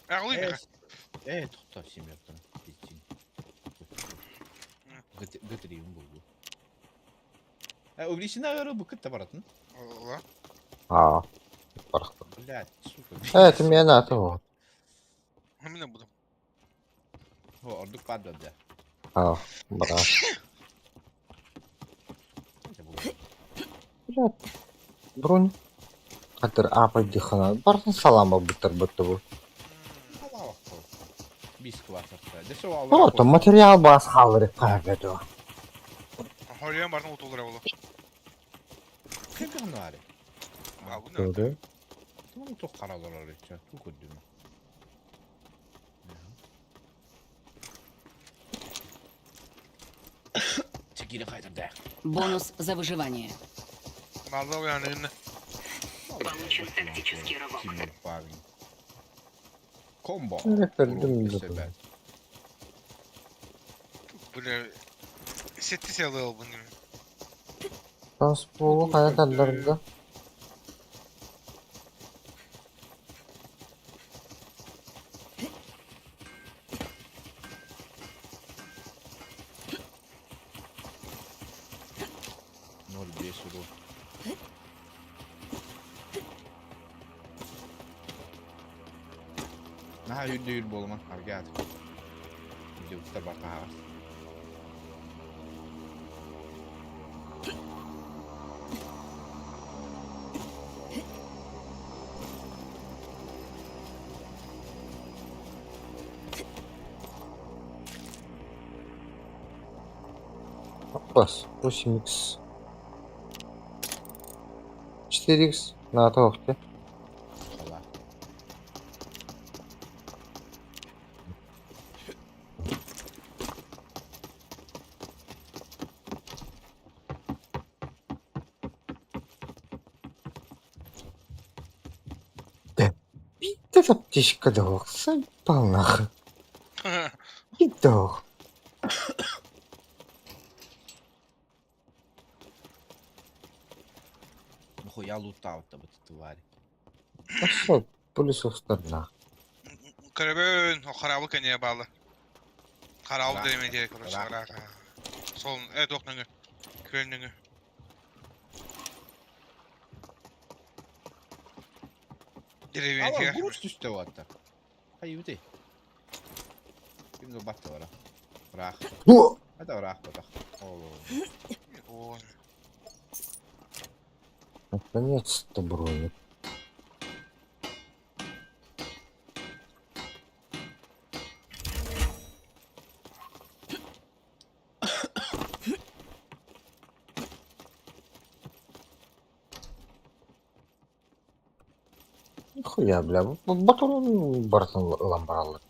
Аҕылый меха. Э, тухта семерка. Пиздин. Г3 он был. Э, увлечена рыбу кытта баратын. Ола. Аа. Барахта. Блядь, сука. Э, это мне надо вот. Мин будум. О, ордук падла, бля. Аа, бара. Это было. Блядь. Бронь. Хатыр апа дихана. Бартын салама буттар бутты бу. Бис квартир. Десе О, там материал бас халыры карабеду. Холуйан бартын утулар ола. Ким гынары? Бу не? Көрдү. Тому тоқ қаралар арыча. Ту көрдүм. Чекири қайтырды. Бонус за выживание. Малда уянын. Получен тактический рывок. Кимер парень. Комбо. Не көрдүм Урон да. 55. Бля. Сетти селы албын. Трансполу хаяталларга. Ноль бес урон. Наһаа үрдүүр буолума, аргаат. Дьыбыттар бар таһаҕас. Бас, 8x. 4x на тоқты. Хала. Битте аптечка да заебал нахуй. Идох. Нахуя лутал-то вот эти твари. Пошел, полисов сторона. Көрөбүн, харабы кене балы. Харабы Ра. дереме керек, короче, Ра. ра. Сол, э, тоқ нөңі. Көл нөңі. Дереве Ала, керек. груз түсті ватта. Хайуты. Ким батты бара. Рах. О! Это рах батах. О. О, Наконец-то броник. Нахуя, бля, ботурун барытын ылан бараллар.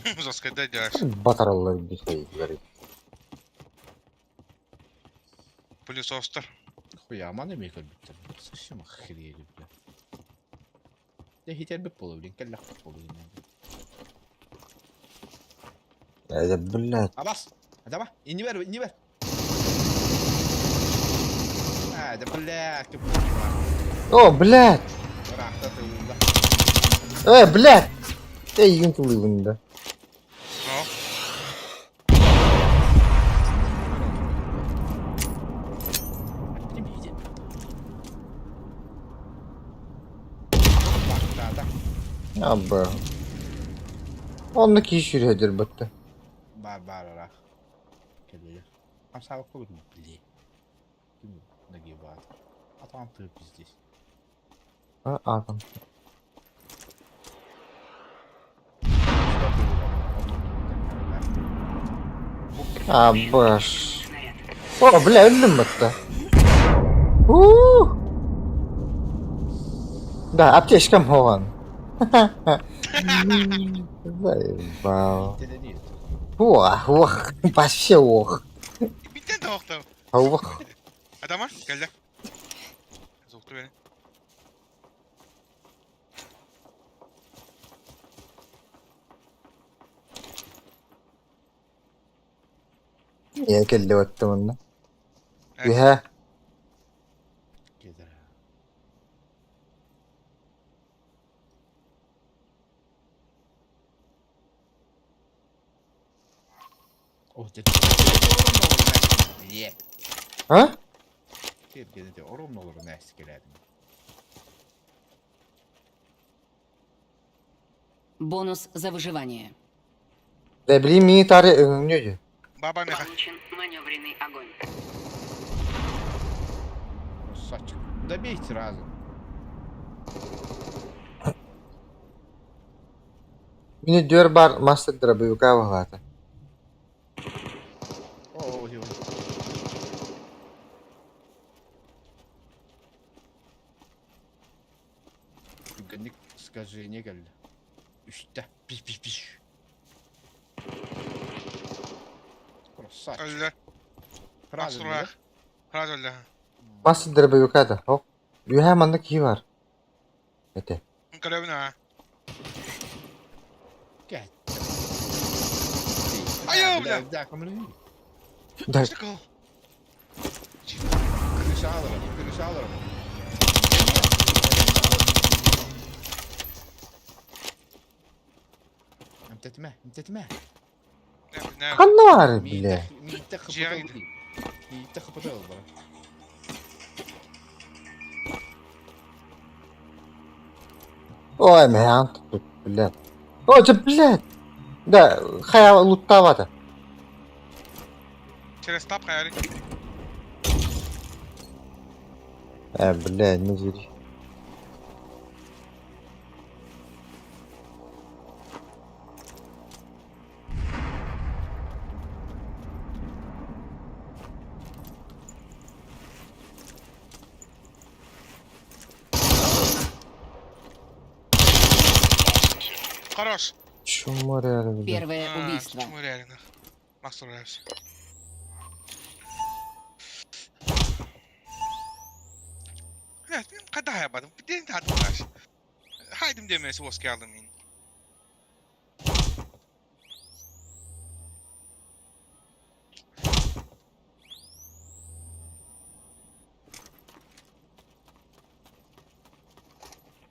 Жестко делаешь. Батараллар бихайдылар. Пылесостар. Хуя, маны эмиэ көрбүттэр. Совсем охренели, бля. Дьэ хитэрбит буолуо, блин, кэллэхпит буолуо иннэ. Это, блядь. Абас! Давай, иннибэр, иннибэр! А, да бля, ты О, блядь! Ыраахта тылла. Блядь! Эйигин тылыыбын да. Но. Абба. Онно киһи сүрүһэдэр батта. Бар бар ыраах. Кэллилэр. Хамсаабакка олордум, били. Ким нагибает? А там ты пиздец. А, атом. Абаш. Снаряд. О, бля, өллүм батта. Уу! Да, аптечкам хоҕон. Заебал. Ох, ох, вообще ох. Биттен тоқтау. Ох. Adama geldi. Soktu beni. Ийэ кэллэ баттым онно. Evet. Үһэ. А? Бонус за выживание. Да били мини тары өҥнүө дии. Баба меха. Получен маневренный огонь. Красавчик. Добей сразу. Мини дүөр бар мастер дробовика баҕалаата. О, ой, ой. Түргэнник скажение кэллэ. Үстэ. Пиш-пиш-пиш. Красавчик. Öldü. Сразу Asura. Raz öldü. Мастер дробовика да. Ох. Үһэ манна киһи бар. Этэ. Görevin ha. Gel. Айоо, бля. Да. Çıkıl. Крыша алырым, крыша алырым. Эмтэтимэ, эмтэтимэ. Ne? Ханна бар бля. Миитте Дьиэҕэ хапытал дии. Миитте хапытал бара. Ой, мээн тут, блядь. О, дьэ, блядь. Да, хайа луттаабата. Через тап хайары. Бля, не зири. Хорош. Чмо реально, бля. Первое убийство. Чмо реально. Мастер нравится. Қайда хаябадым? Ден татылаш. Хайдым демесі ос келдім мен.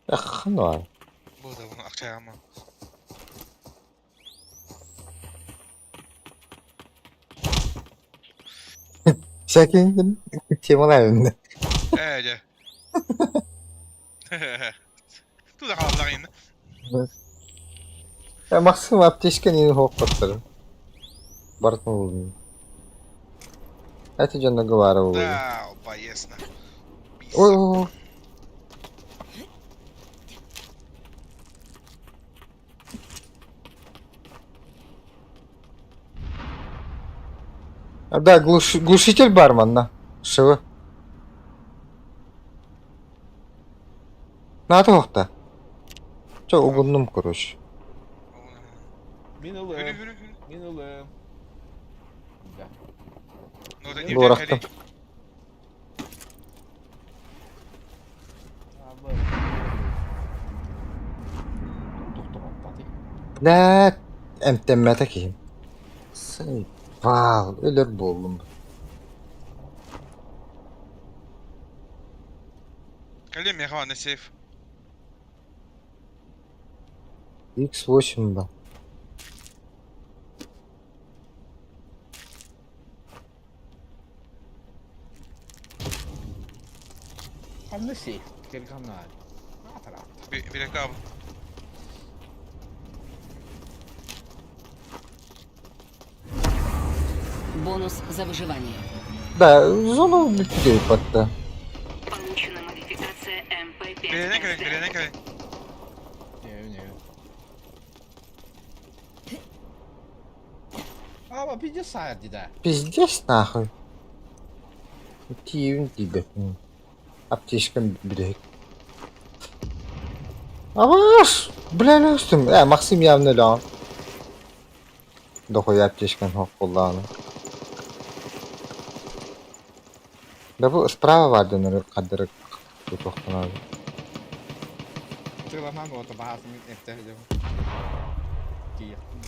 Эх, ханна бар. Бұл да бұны ақша ама. Всякий темалар Ээ, Туда қаламдақ енді. Максим аптечка не хоқпаттыр. Бартын болдым. Это жонно говорю. Да, опа, ясно. Ой, ой, ой. А, да, глушитель барман, на. Шивы. Наада суохта. Чэ угуннум короче. Мин ылым. Мин ылым. Да. Буорахтым. Бля, эмтэммэтэ киһим. Сыйбаал, өлөр буоллум. Кэлиэм миэхэ манна сейф. X8 ба. Ханна сейф? Кергана. Bir dakika abi. Бонус за выживание. Да, зону бүттү батта. Получена модификация МП5. Birine gelin, birine gelin. Не, не. Ама пиздец да. Пиздец нахуй. Тиийбин тиийбэппин. Аптечкам бүтэһик. Абаш! Бля, өлөстүм. Э, Максим явно өлөҕүн. Дохуя аптечкам суох буоллаҕына. Да бу справа баар дьоннору хардары тутуохтанаабыт. Тыламан уота баһасын эртэ Тиийэхтин.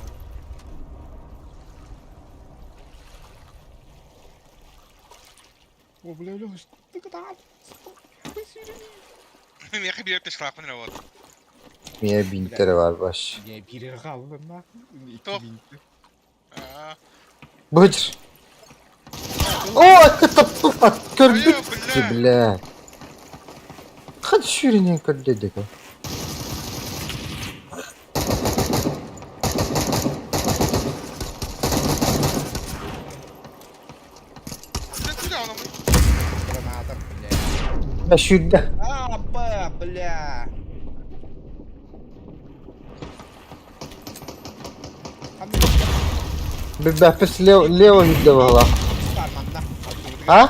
О, бля, бля, ты куда? Миэхэ биир аптечкалаахпын эрэ буолла. Миэ бинтэрэ бар баш. Не, биир хаалла нахуй. Тоқ. Икки бинти. Аа. Быдыр! О, это көрбүт Бля, бля. Хат сүүрэнэн көрдө дeko. Sen куда оно? Граната, бля. Бля сүүрдэ. А, Б, бля. Бэппис лево лево сүүрдэ буолла. А?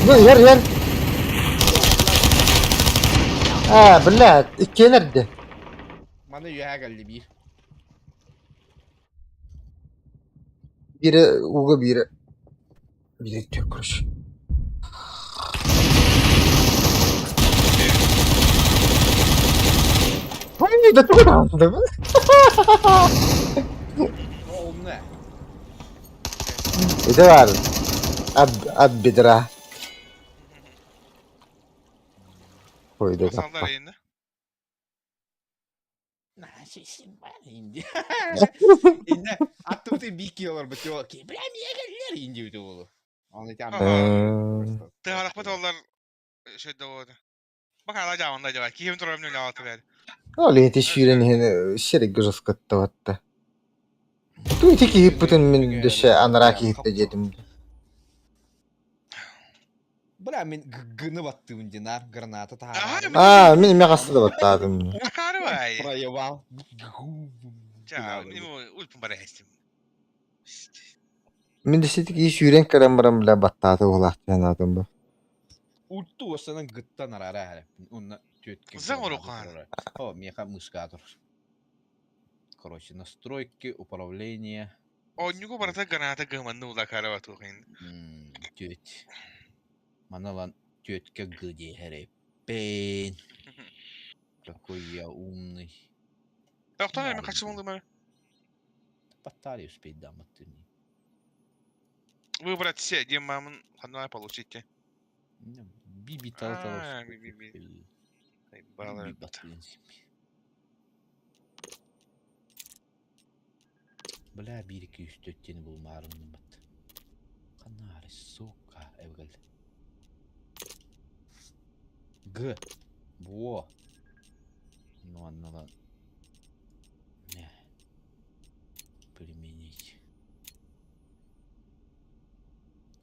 Ну, ер ер. А, бля, иккиэн эрдэ. Маны үөһэ кэлли биир. Биирэ ууга биирэ биирэ түөрт короче. Ой, да тугу даҕаны Ол не? Ити баар от, от бедра. Ой, да Masallar yayında. Инди. Инде аттыбыты бики олар бит жол. Бля, миэгеллер инди бит олу. Оны там. Тыһарахпыт оллар шөйдө болду. Бак ала жааманда жабай. Киһим турар мүнө алаты бер. Ол ити сүүрэн иһин сириг жоскоттабатта. Ту ити киһиппитин мин дөссө анараа киһиттэ диэтим. Бля, мен гыны баттым динар, граната Ага, Аа, мин эмиэ хаста да баттаатым. Карвай. Проебал. Ча, ульпун бара хестим. Мин да сити киһи сүүрэн көрөн баран бля баттаата буолаахтанаатым бу. Ульту осанан гыттан арара хәреп. Онна төтке. Зан орухан. О, меха мышкатор. Короче, настройки, управление. Онньугу барата граната гыманны ула карава тухин. Төт. Маналан тетка где хәреппен. Какой я умный. Тоқтон эми качы болду мен. Батарею успеть дам оттыни. Выбрать все, где мамын ханна получите. Биби тал А, би би би. Балар. Бля, бир iki үс төттени булмаарымны бат. Канары, сука, эвгел. Г. Во. Ну, аннала. Не. Применить.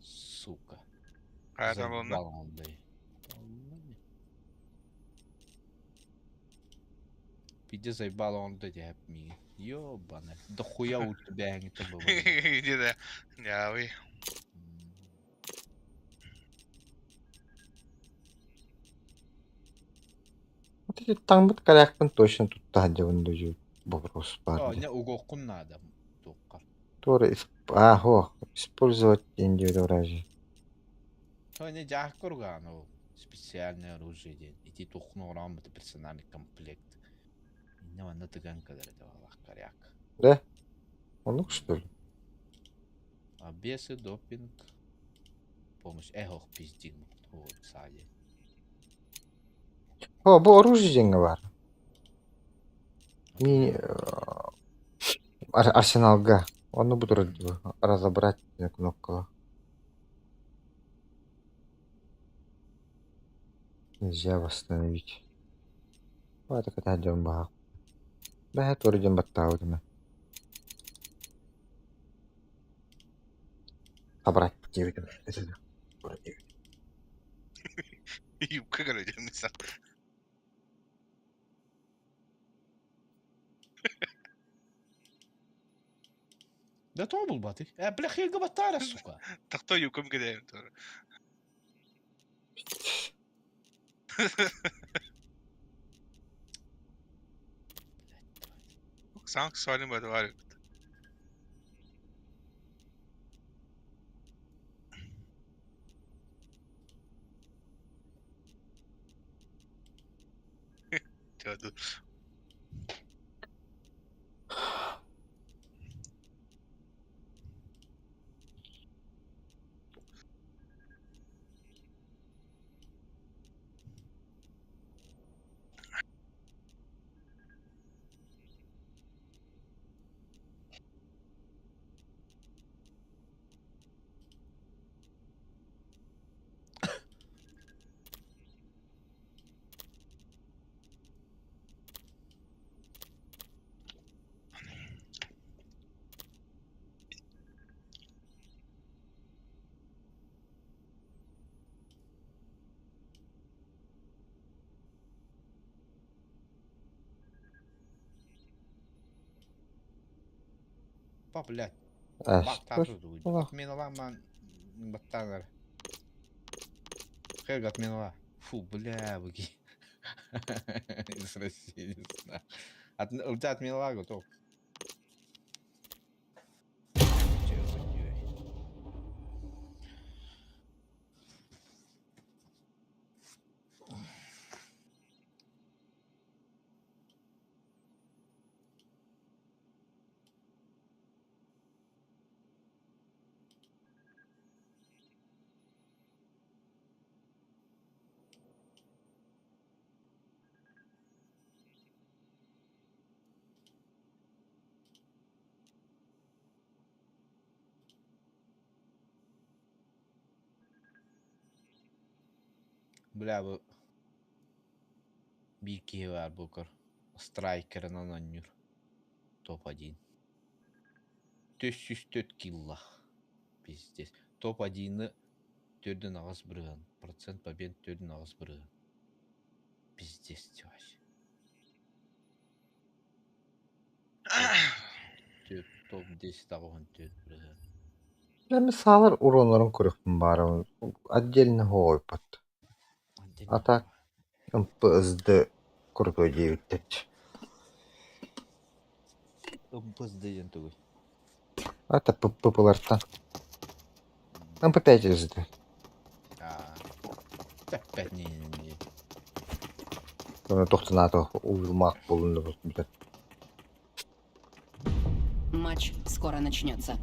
Сука. Кайдан болду? Заебал он, бля. Пиздец заебало он дядя ми. Ёбаный. Да хуя у тебя не то было. Иди да. Дьаабый. Вот эти таҥмыт корякпын точно тутта сылдьабын дуу вопрос баар О, дии. не угуоххун наада туохха. Туора а, һуох, использовать диэн диэбитэ вражий. То не дьаах кургаан ол специальное оружие диэн. Ити туоххун оҥороон быта персональный комплект. Иннэ манна тыган кэлэр этэ балах коряк. Да? Оннук что ли? Обесы, допинг, помощь. Эх, пиздин. Вот, сади. О, бу оружие диэҥҥэ баар. Ми арсеналга. Онно бу турар разобрать диэн кнопкалаах. Нельзя восстановить. Баата кэтэх дьон баһаах. Бэһэ туора дьон баттаабытым. Собрать диэбитим. Юбка короче, написал. Да то булбатый. Бля, хейга батара, сука. Тохто юбкам кэдэйм туора. Саҥа сексуальный баар эбит. Чё Па, блядь. А, Бак что? тарту. Отменила ман баттанар. Хэг отменила. Фу, бля, выки. Из России, не знаю. От, у тебя отменила, готов. Бля, бу биир киһи баар букар. Страйкерынан оонньуур. Топ-1. 404 киллах. Пиздец. Топ-1-ы 4,8 бырыһыан. Процент побед 4,8 бырыһыан. Пиздец вообще. Топ-10 84 бырыһыан. Бля, саалар уроннарын көрүөхпүн баара отдельно хоойпот. А так МПСД крутой диэбиттэр. МПСД диэн тугуй? Это ПП-лартан. МП5 СД. А, опять не-не-не. Тохтонаато уйулмаах буолун бүтэр. Матч скоро начнется.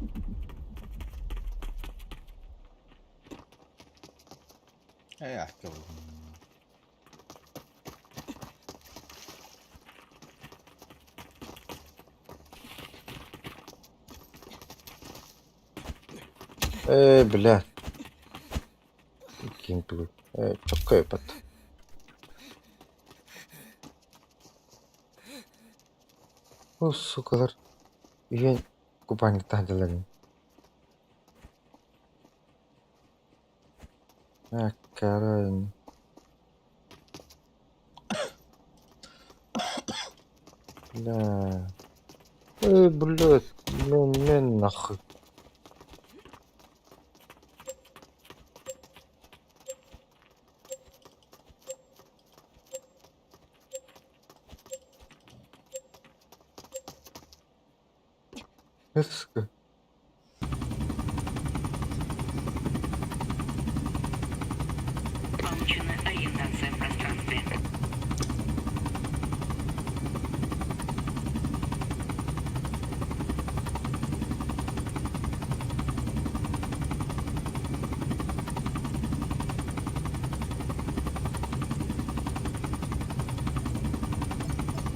Э, Ээ, бля. Ким тугуй. Ээ, чоккой пат. О, сукалар. Үйэн купальниктаах дьаларын. А, карайн. Бля. Эй, блядь, мен, мен нахуй. Сука. Получена ориентация в пространстве.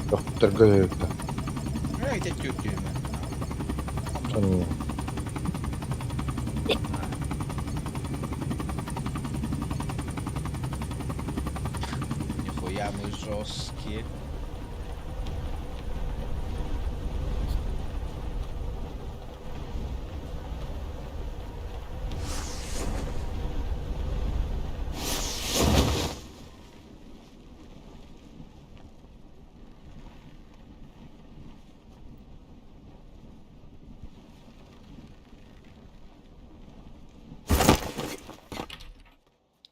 Доктор говорит. Нихуя мы жесткие.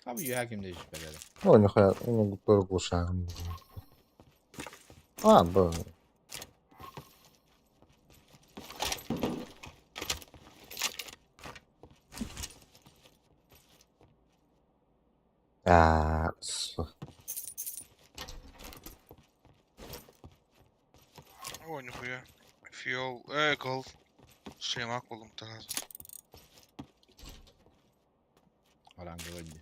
Abi yuhakim de şüpheleri. О, нихуя, ну, глушаем. А, б. А, с. О, нихуя. Фиол, гол. Шлемак болум тагаз. Оранжевый.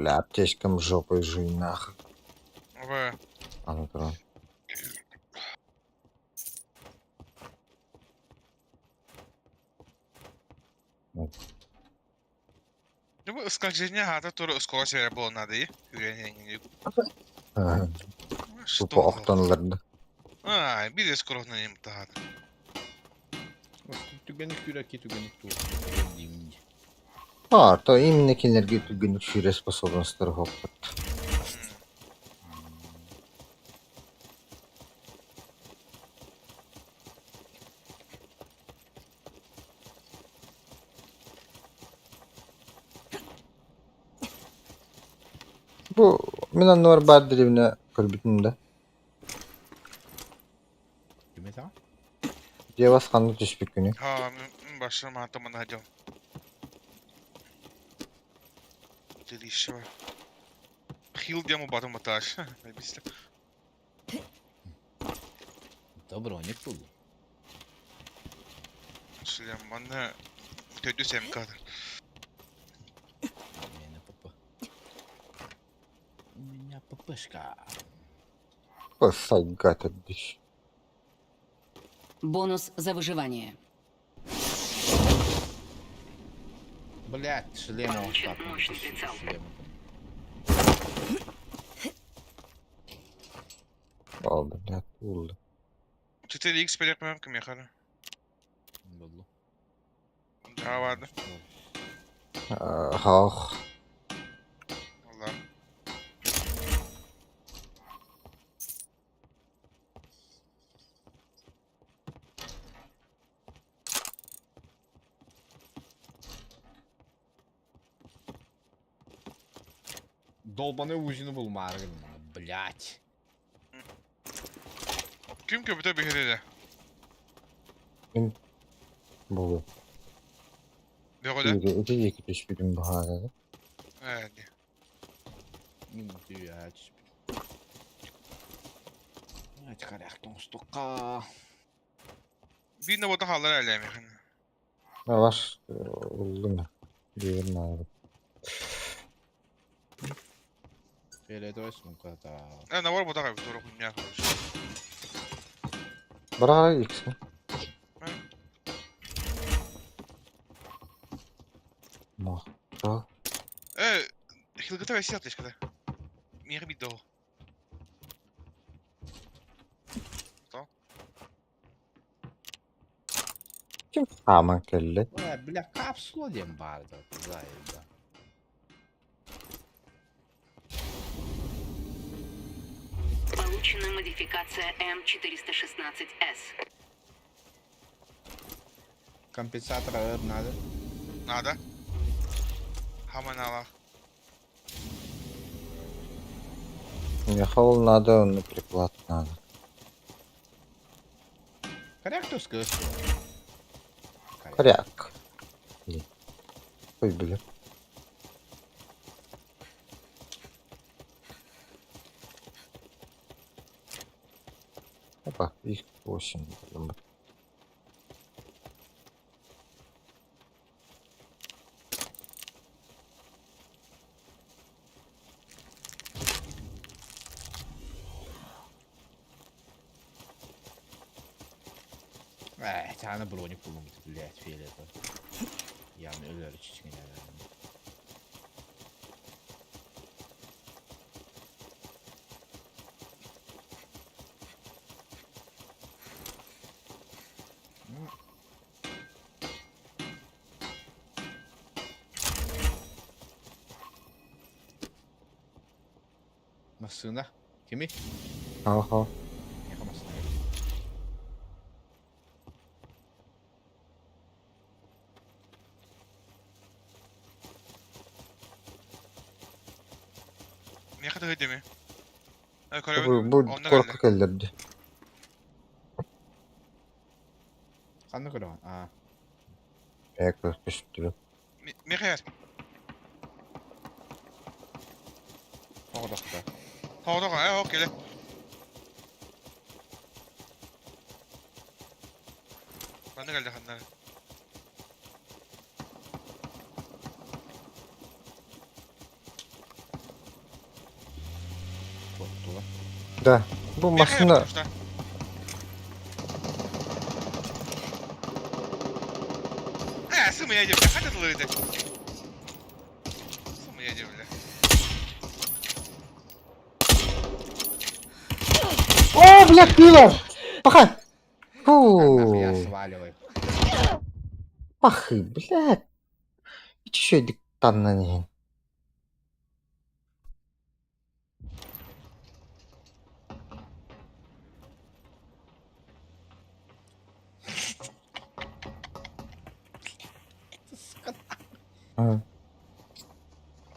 Бля, аптечкам жопой жуй нахуй. В. А, ну то. Ну, скольжение хата туру скоро себе было надо и. Тупо охтонларды. А, биде скоро на нем тагада. Түгенік күрәки түгенік ту. А, то именно кинерги түгенік шүре способностьтар хоппут. Бу мен аннуар бар деревне көрбүтүм да. Ким это? Девас ханны түспүк күнү. Ха, башым атымын хадям. Делище. Хил дему батым аташ. Бисте. Добро, не был. Шлем, манна төдү сем кадыр. У меня ПП. У меня ППшка. Сайгата диш. Бонус за выживание. Блять, шлем Получен мощный прицел. О, блядь, улы. 4x перекмем ким яхара. Булду. Давады. Хах. Allah. Долбаный узину был маргин, блять. Ким көбүтө бихиреде? Бу. Бөгөдө. Ити екі түспүтүм бахара. Э, Мин түйәч. Ать харах тоңстукка. Бир бота халар әлеме хин. Ваш уллум. Дигән надо. Фиолетовый сумка да. Набор бутах эбит, тура хуйня. Бара X. Мохто. Хилгата висят лишь Мир бидо. Ким хааман кэллэ? Э, бля, капсула диэн баар да, заеба. Получена модификация М416С. Компенсатор ыр надо. Надо. Хаманалах. Михаил надо, он приклад надо. Коряк то скажешь. Коряк. Ой, бля. Опа, их 8. Э, аны броник булум, блядь, фиолетовый. Явно өлөр чичиңе. Массыына. Кими? Ага. Яха массыына. Миэхэ тыһыйдыми. Бу бу корка кэллэрди. Ханна көрөҕүн? Аа. Э, көстүбүт. Миэхэ Тоҕо Тоҕо э, кэлэ. Манна кэллэ ханна. Куоттула. Да. Бу машина Э, сымы едем, бля, хотят лыды. Сымы едем, бля. О, бля, пила! Паха! Фу! Я сваливай. Пахы, блядь. Еще диктанна не.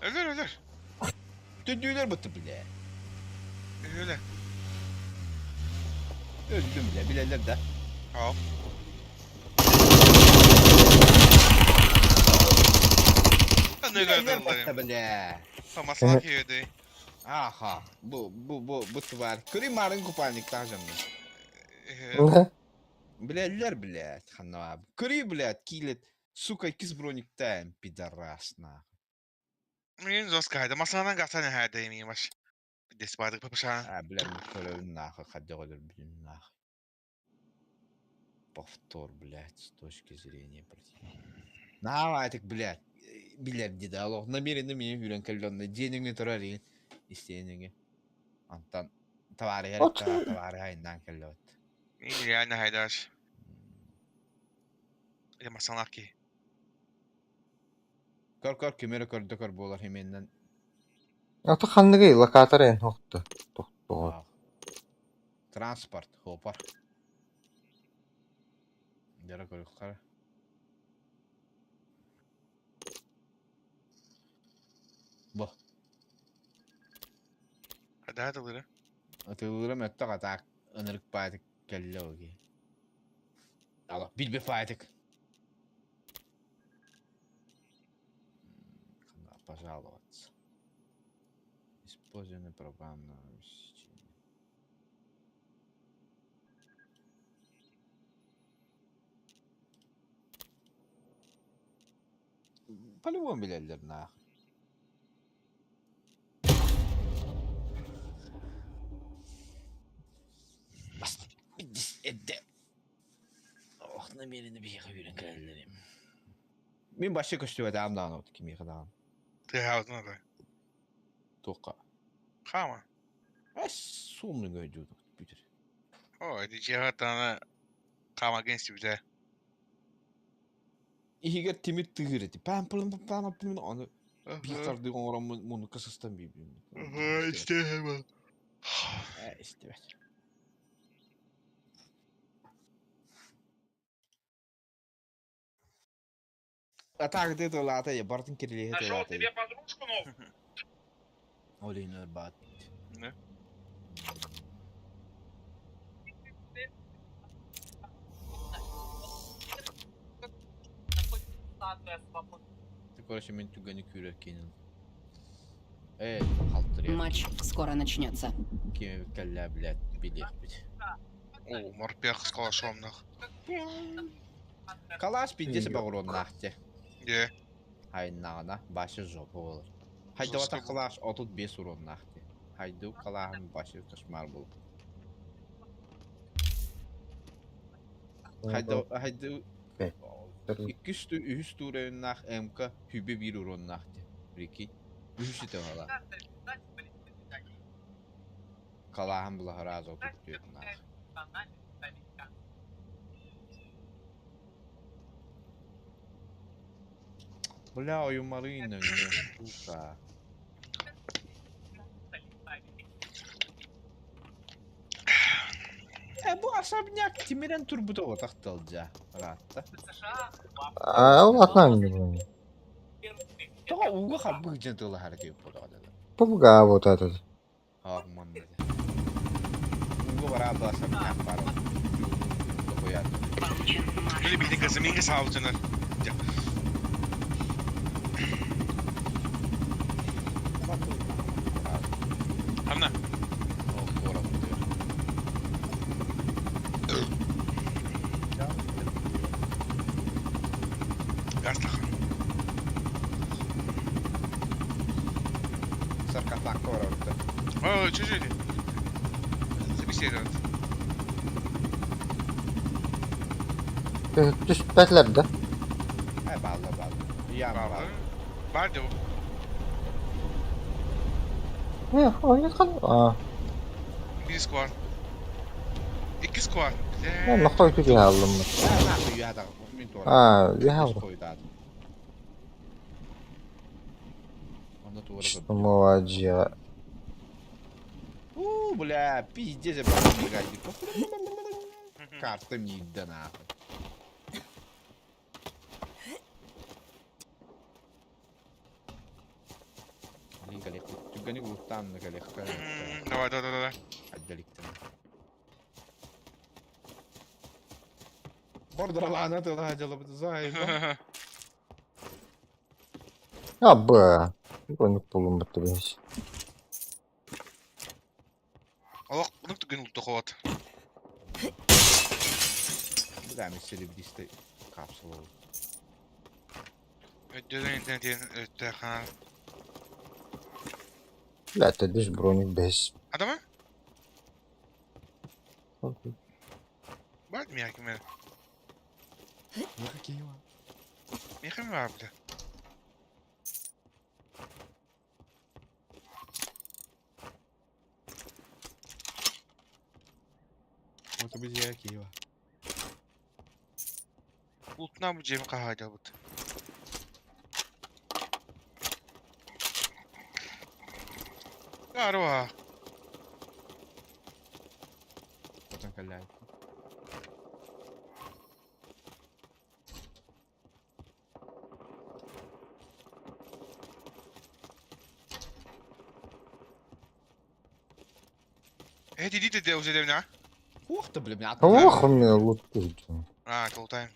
Өлөр, өлөр. Төдүүлэр бытты, бля. Өлөр. Öldüm бля, билэллэр да. Ау. Билэллэр бытты, бля. Самасына киэдэй. Аха. Бу бу бу бу тварь. Көрүй марын купальник тажамны. Билэллэр, блядь, ханна. Көрүй, блядь, килет. Сука, кис броник тайм, пидорас, нахуй. Мин зоска хайда. Масанан гасаны хайда ими маш. Деспадык папаша. А, бля, мы көрөбүн нахуй, хадда өлөр блин, нахуй. Повтор, блядь, с точки зрения противника. Давай, так, блядь, билер диде алох. Намеренно меня хүрен кэллонна дьиэниҥи турар иин истиэниҥи. Онтон товарыһар От. товарыһа иннаан кэллэбит. Мин реально хайдаш. Или масанаки. Көр көр кимери көрдө көр буолар хименнен. Ата ханныгы локатор эн хохто. Тохто. Транспорт, хопар. Дера көрүк Бу. Хайда тылыры. Атылырым өттө катаак ынырык паатык кэллэ оги. Ала, билбе паатык. Пожаловаться. Использование программного обеспечения. По-любому билэллэр нахуй. Эрдэ ох намеренно биһиэхэ үүрэн кэлэллэр им. Мин вообще көстүбэтэҕим даҕаны вот кимиэхэ даҕаны. Тыаһаабытын ата. Туохха? Хаама. Эс суумнуҥ өйдүүтүк бүтэр. О, ити дьиэҕэ таана хаамарга истибитэ. Иһигэр тимир тыгыр эти. Пам пам пам пам ону биир тардыы оҥорон муннукка сыстан биирбин. Истэһэ Э, истибэт. А так ты тылаата я бартын кирилиһи Нашел тылаата. себе подружку новую. Олин ырбаат. Не? Ты, короче, мен түгэни күүрэр киинин. Э, халтырыа. Матч скоро начнется. Кими кэллэ, блядь, билиэхпит. О, морпех с калашом нах. Калаш пиздец боҕуруоннаах те. Е. Айнаҕына башы жопа буолар. Хайдыбатах калаш 35 уруоннаах те. Хайду калааһын башы кошмар буолар. Хайду хайду иккис ту үһүс туурайыннаах МК хүбэ биир уруоннаах те. Прикинь. Үһүс итэ Калааһын булаһарааз 34-наах. Бля, ойумарыын нөҥүө, сука. Э, бу особняк тимирэн турбута отах тылдьа, ыраатта. А, ол атынан не Тоҕо ууга харбык дьэн тылаһар диэбит буолаҕа дылы. Пуга вот этот. Аах манна Ууга бараан да особняк баар. Дохуя. Получен Били марш. биһини газаминга саабытынар. Хамна. Ол куорат бутуйар. Газлах. Саркофаг барабыта. О, чужие. Собеседовать. Түспэтилэр да? Э, баалла баалла. Яма баалла. Бар деп. Э, ойнатқан. А, Bir squad. Икки squad. мен нохтой түге алдым. Э, нахуй я так, мин туора. А, я Қойдадым. Онда туора Что көрдüm. молодец. У, бля, пиздец, я блядь. Карта мне да нахуй. Блин, коллег, түгәни улуттан коллег. Давай, давай, давай. Отделиктен. Бордерлана тыла дело зайба. А, б. Броник булуммут бэс. Аллах, bunu түгін ұлттық қуат. Бля, мен серебристый капсула. Өдден интернеттен өтті хан. Бля, ты броник бэс. Адамы? Бар мия киме? Ну какие Мия киме бар бля? Вот бы я Киева. Ултына бу жеми қағайды бұд. Арва. Потом каляй. Э, диди де узедевне, а? Ух ты, бля, меня Ох, у меня лут тут. А, толтайм.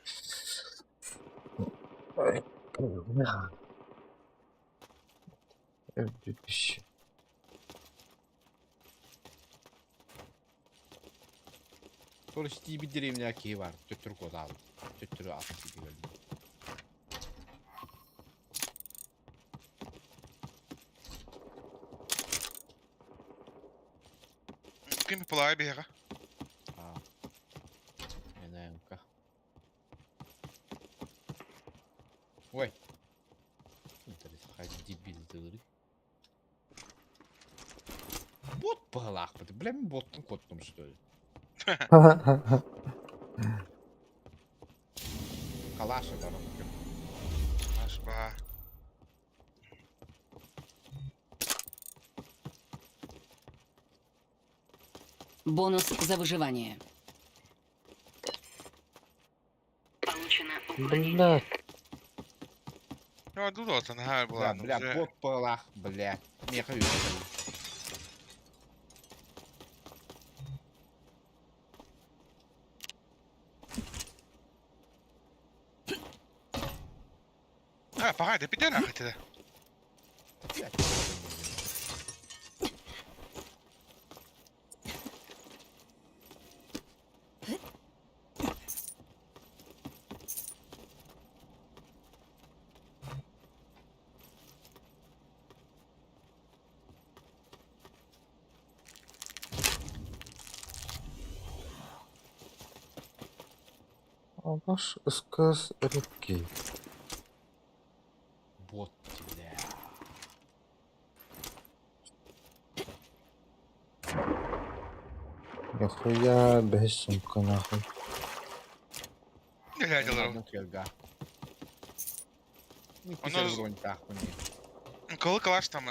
Короче, тиби деревня Киева. Төттүр кодал. Төттүр атын тиби көрдүм. Ким пылай беға? А. быһалаахпыт. Бля, мин боттун куоттум что ли? Калаш это Аш ба. Бонус за выживание. Получено уклонение. Бля, Я дудота наһаа Бля, буолан. бля, бот быһалаах, бля. Миэхэ үөрэтэллэр. А, погоди, піде нахуй тебе. Блядь, ваш СКС редкий. Бот, бля. Нихуя без сумка нахуй. Не глядел. Ну, кельга. Ну, Оно- кисел бронь так, Коли калаш там,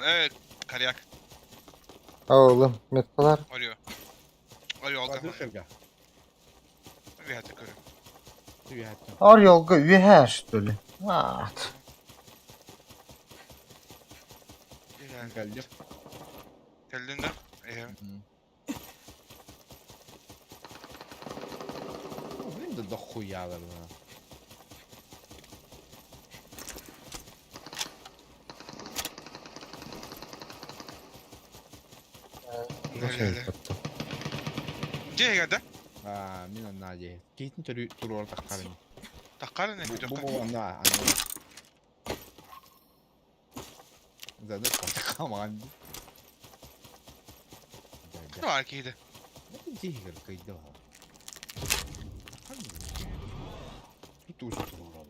коряк, Oğlum metkalar. Орео. Орео, Кладу кельга. Вегати көрө. Түһэттим. Орелга үһэ что ли? Ат. Кэллим. Кэллин да? Э. Блин, да дохуя, да. Дьэ да? Аа, мин анна дии. Киитин төрү туруор таххарын. Таххарын Бу эки бу анна, анна. Да, ну каман. Да, да. Ну, а киде. Дигер кайда. Тут уже туруор.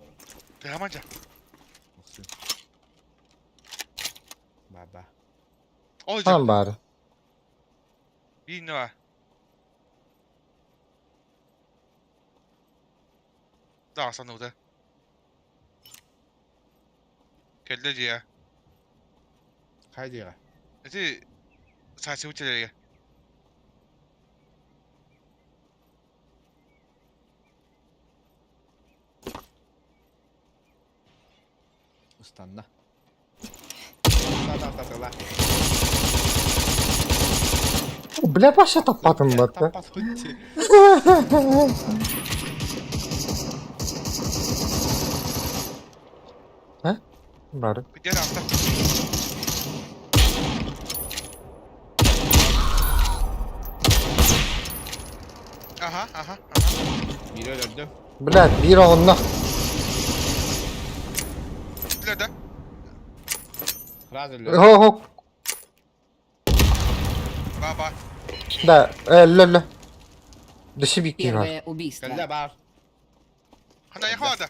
Тыгаманча. Баба. Ол Tamam bari. Биин ба. Да, санууда. Кэллэ дьиэ. Хайдига. Эти саасы учелерге. Ыстанна. Та та та та. Бля вообще таппатым батта. Таппат. Bari. Где там? Ага, ага, ага. Бири өлөрдүм. Бля bir онно. Бля, да? Сразу өлөрдүм. Хо хо. Баба. Да, ле ле. Дөсі бикки бар. Первое убийство. Кэллэ бар. Хана яхада.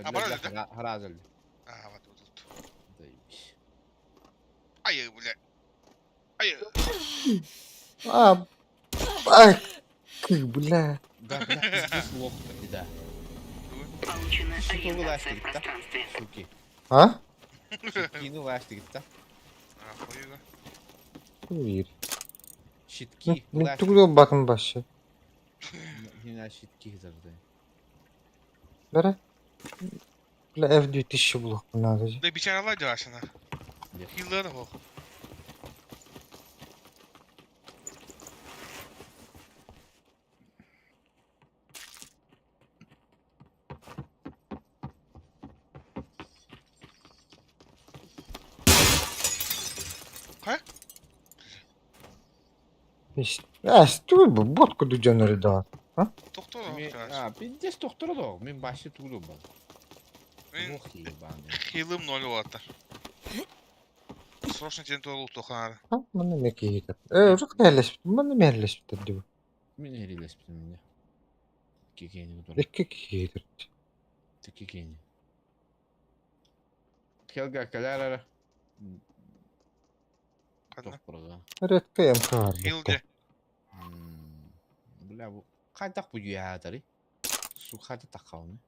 А, бар өлдү. Сразу өлдү. А, вот вот тут. Заебись. Ай, бля. Ай. А, ай, ты, бля. Да, бля, пиздец лох-то, да. Получена Что вы ориентация в ластик, да? пространстве. Суки. А? Щитки, ну ластик, да? Охуенно. Bir. Щитки, Мен ластик. түгілі батын башы. Не на щитки завжди. Бәрі. Бля, F2000 булық надо. Да бичаралар дьашына. Нет. Хиллер хох. Ә, бу бот куду жоноры да. Доктор А, пиздец доктор да, мен башы тугду бар. Мен Ох, ебаный. хилым ноль болаттар. Срочно тен туалы тоқанады. А, мына меке кетіп. Э, жоқ әрлесіп, мына мәрлесіп деп. Мен эрилеспитим эмне. Кекени тур. Екі кетіп. Кекени. Хелга калярара. Ханна? Тохпурга. Редко МК бар Хил битте. де. Бля, бу хайдах бу үйэһаатарый? Сухата таххауны.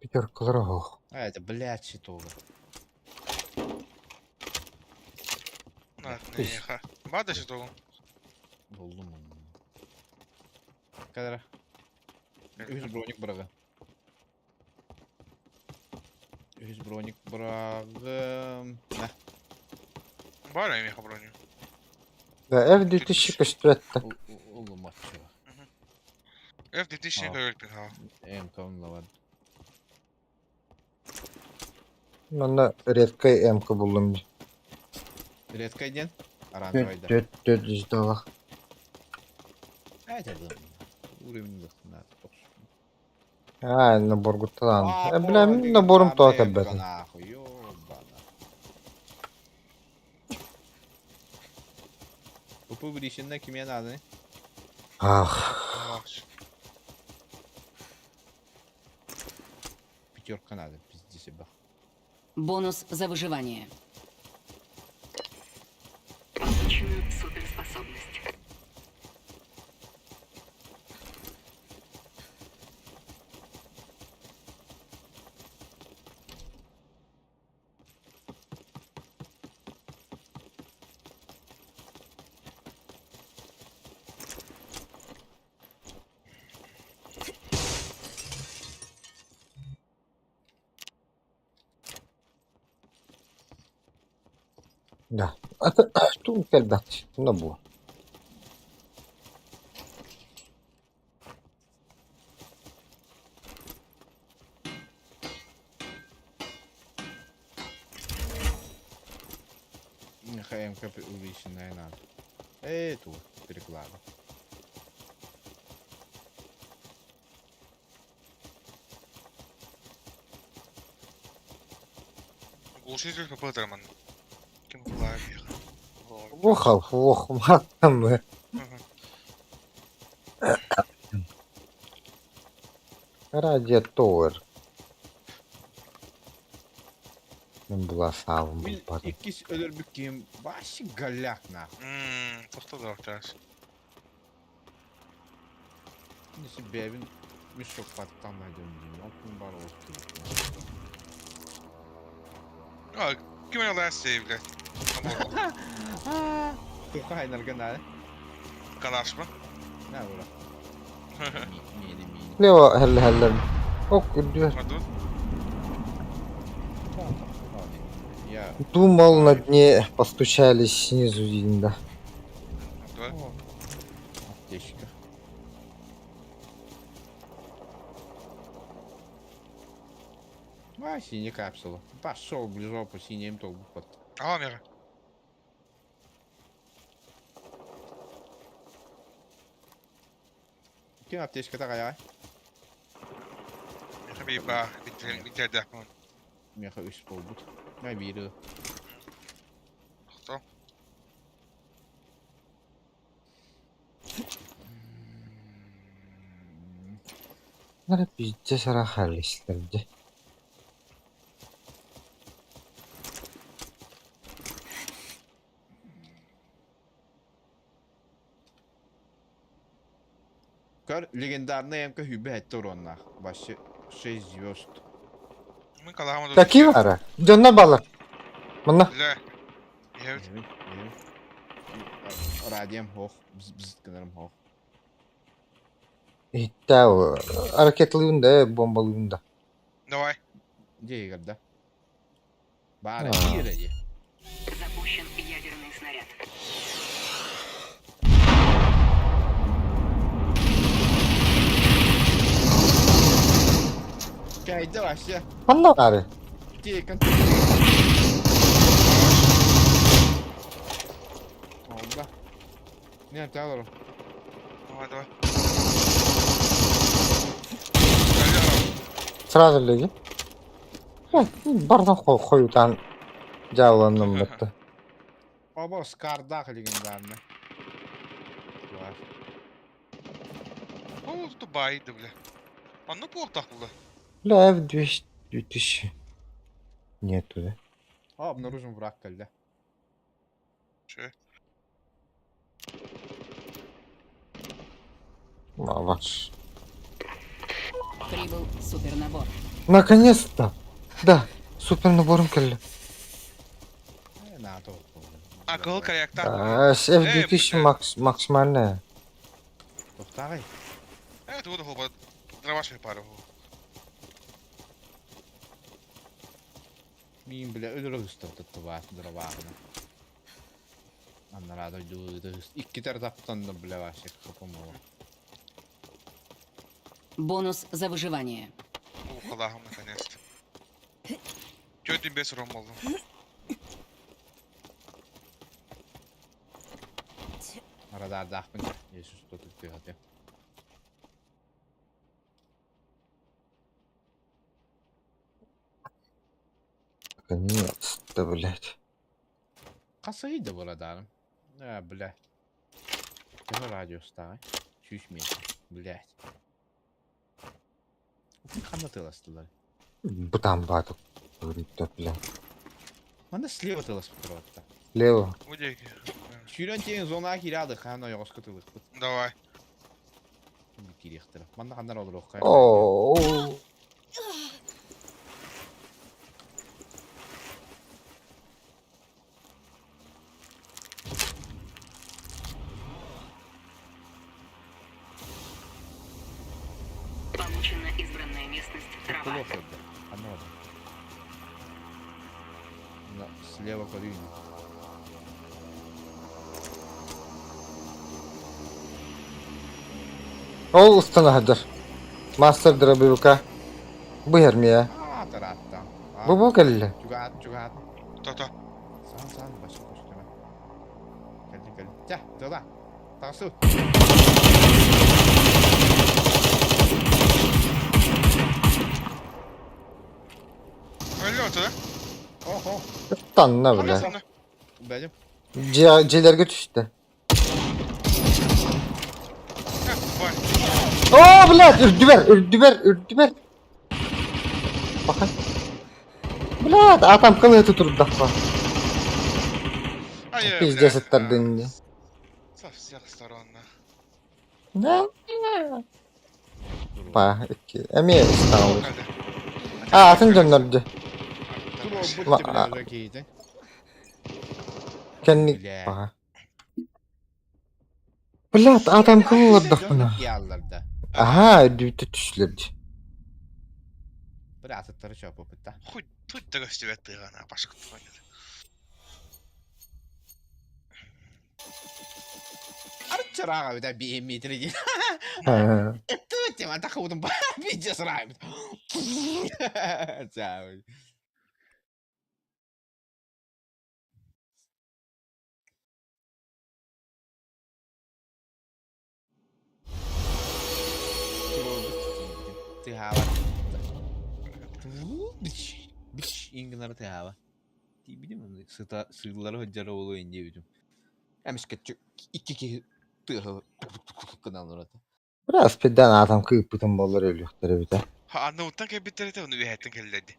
Пятеркалар оһох. А, это, блядь, щитова. На, неха. Бада щитовым. Булдум оны. Кадара. Үс броник бырага. Үс броник бырагым. На. Бар меха броню. Да, F2000 көстүрэтте. Улу матчы. F2000 көрөлпүн ха. МК онла бар. Манна редкай МК буллум. Редкай ден? Оранжевый да. Төрт төрт жүз доллар. Это да. Уровень надо. А, набор гутталан. Бля, мин наборум тоа кэлбэтим. Нахуй, ёбана. Упы вришенна киме надо? Ах, Пятерка надо, пизди себя. Бонус за выживание. Получена суперспособность. Да. Тум кэлбэт. Набор. ХМК увеличенная надо. Эй, тут переклада. Глушитель ПП Драман. Ким клавих. Ох, ох, матом. Радиатор. Мен була саабым Мин булбатым. иккис өлөрбүт киһим вообще голяк нахуй. Тоқта да ортас. Несі бэбин мешок паттан найдем деймін. Алтын бар ол керек. А, ким я last save, блядь. Набор. Туха айнарга надо. Калаш ба? На, ура. Мини, мини. Лево хелле хелле. Ок, үрдүөр. Маду? Я... Думал, на дне постучались снизу видно. Давай. О, аптечка. А, синяя капсула. Пошел в жопу синим толбу под. Ага, мера. Ким аптечка такая? Хабиба, битер дахман. Меха үс болбут. На виру. Кто? Нара пиздец арахалистер. Көр легендарный МК хүбэ хэтте уроннах. Вообще 6 звезд. Мы каламаду. Такие ара. Дьонно балар. Манна. Бля. Я Эбин, эбин. Радием хох, бз бз гынарым хох. Иттау. Ракеталыын да, бомбалыын да. Давай. Де игрда? Бары А. бире де. Запущен ядерный снаряд. Кайда вообще. Манна ары. Де кон. Oldu. Ne yaptı alırım? Давай, давай. Сразу леги. Бардан хойутан жааланным бытты. Оба скардах легендарный. Var. О, Дубай, да, бля. Оннук буолтах була. Бля, F200 2000. Нету, да? О, обнаружен враг кэллэ. Чэ. Молодец. Прибыл супернабор. Наконец-то! Да, супер набором кэллэ. Э, НАТО. А кыһыл каяктаах. А, с F2000 Э, макс, максимальная. Тохтааҕый. Э, тугу да холбат. Дроваш пары. Миин бля өлөрө ыстабыт тыбаат дровааҕына. Анараа дойду икки таптан да бля вообще хапым олох. Бонус за выживание. О, Аллахым, наконец-то. 45 урон болдум. Радардаахпын Иисус тутук тыһаты. Наконец-то, блядь. Хасыый да радарым. А, бля. Төһө радиустааҕый? 100 метр. Блядь. Ханна тыластылар? Бутан баатык. Бля. Манна слева тыласпыт Лево. Удейки. Сүүрэн тиийэн зонаҕа киирээдэ хаан ойоҕоско тылыхпыт. Давай. Киириэхтэрэ. Манна ханнар олоруохха. О, Получена избранная местность трава. Плохо, да. Оно. На, слева корень. Ол устана хадыр. Мастер дробовика. Бу мия. А, таратта. Бу бу кэллэ. Чугаат, чугаат. То-то. Сан, сан, башы көстүмэ. Кэлди, кэлди. Тя, тыла. Тағысы. Өллө да? Охо. Танна бля. Ханна Бәдим. Дьиэлэргэ түстэ. Бай. О, блядь, үрдүбэр, үрдүбэр, үрдүбэр. Баха. Блядь, атам кылыты турдахпа. Ай, Пиздец аттардын дии. Со всех сторон, на. Да. Па, икки. Эмиэ ыстаалыр. Калды. А, атын дьоннорду. Тур Ма- бу бля кейdi. Кэнник. Бля. Баха. Блядь, атам кылылардахпына. Ялларда. Аха, үрдүбүттэ түстүлэр дии. Бір атыттары чапы бытта. Хуй, тут да көстүбэт тыгана башка туган. Арчараға бит 5 метр ди. Ха. Эттэ ма тахудum ба пиздец райм. Чау. Тыхава. Бич ингнар тыхава. Тибидим сыта сыыллары ходжара болу инде битим. Эмискетчү икки ки тыхава кыналар. Biraz пиддан атам кыыппытын боллар өлүөхтэрэ эбитэ. Ха, анны уттан кэлбиттэрэтэ, ону үһэттэн кэллэрди.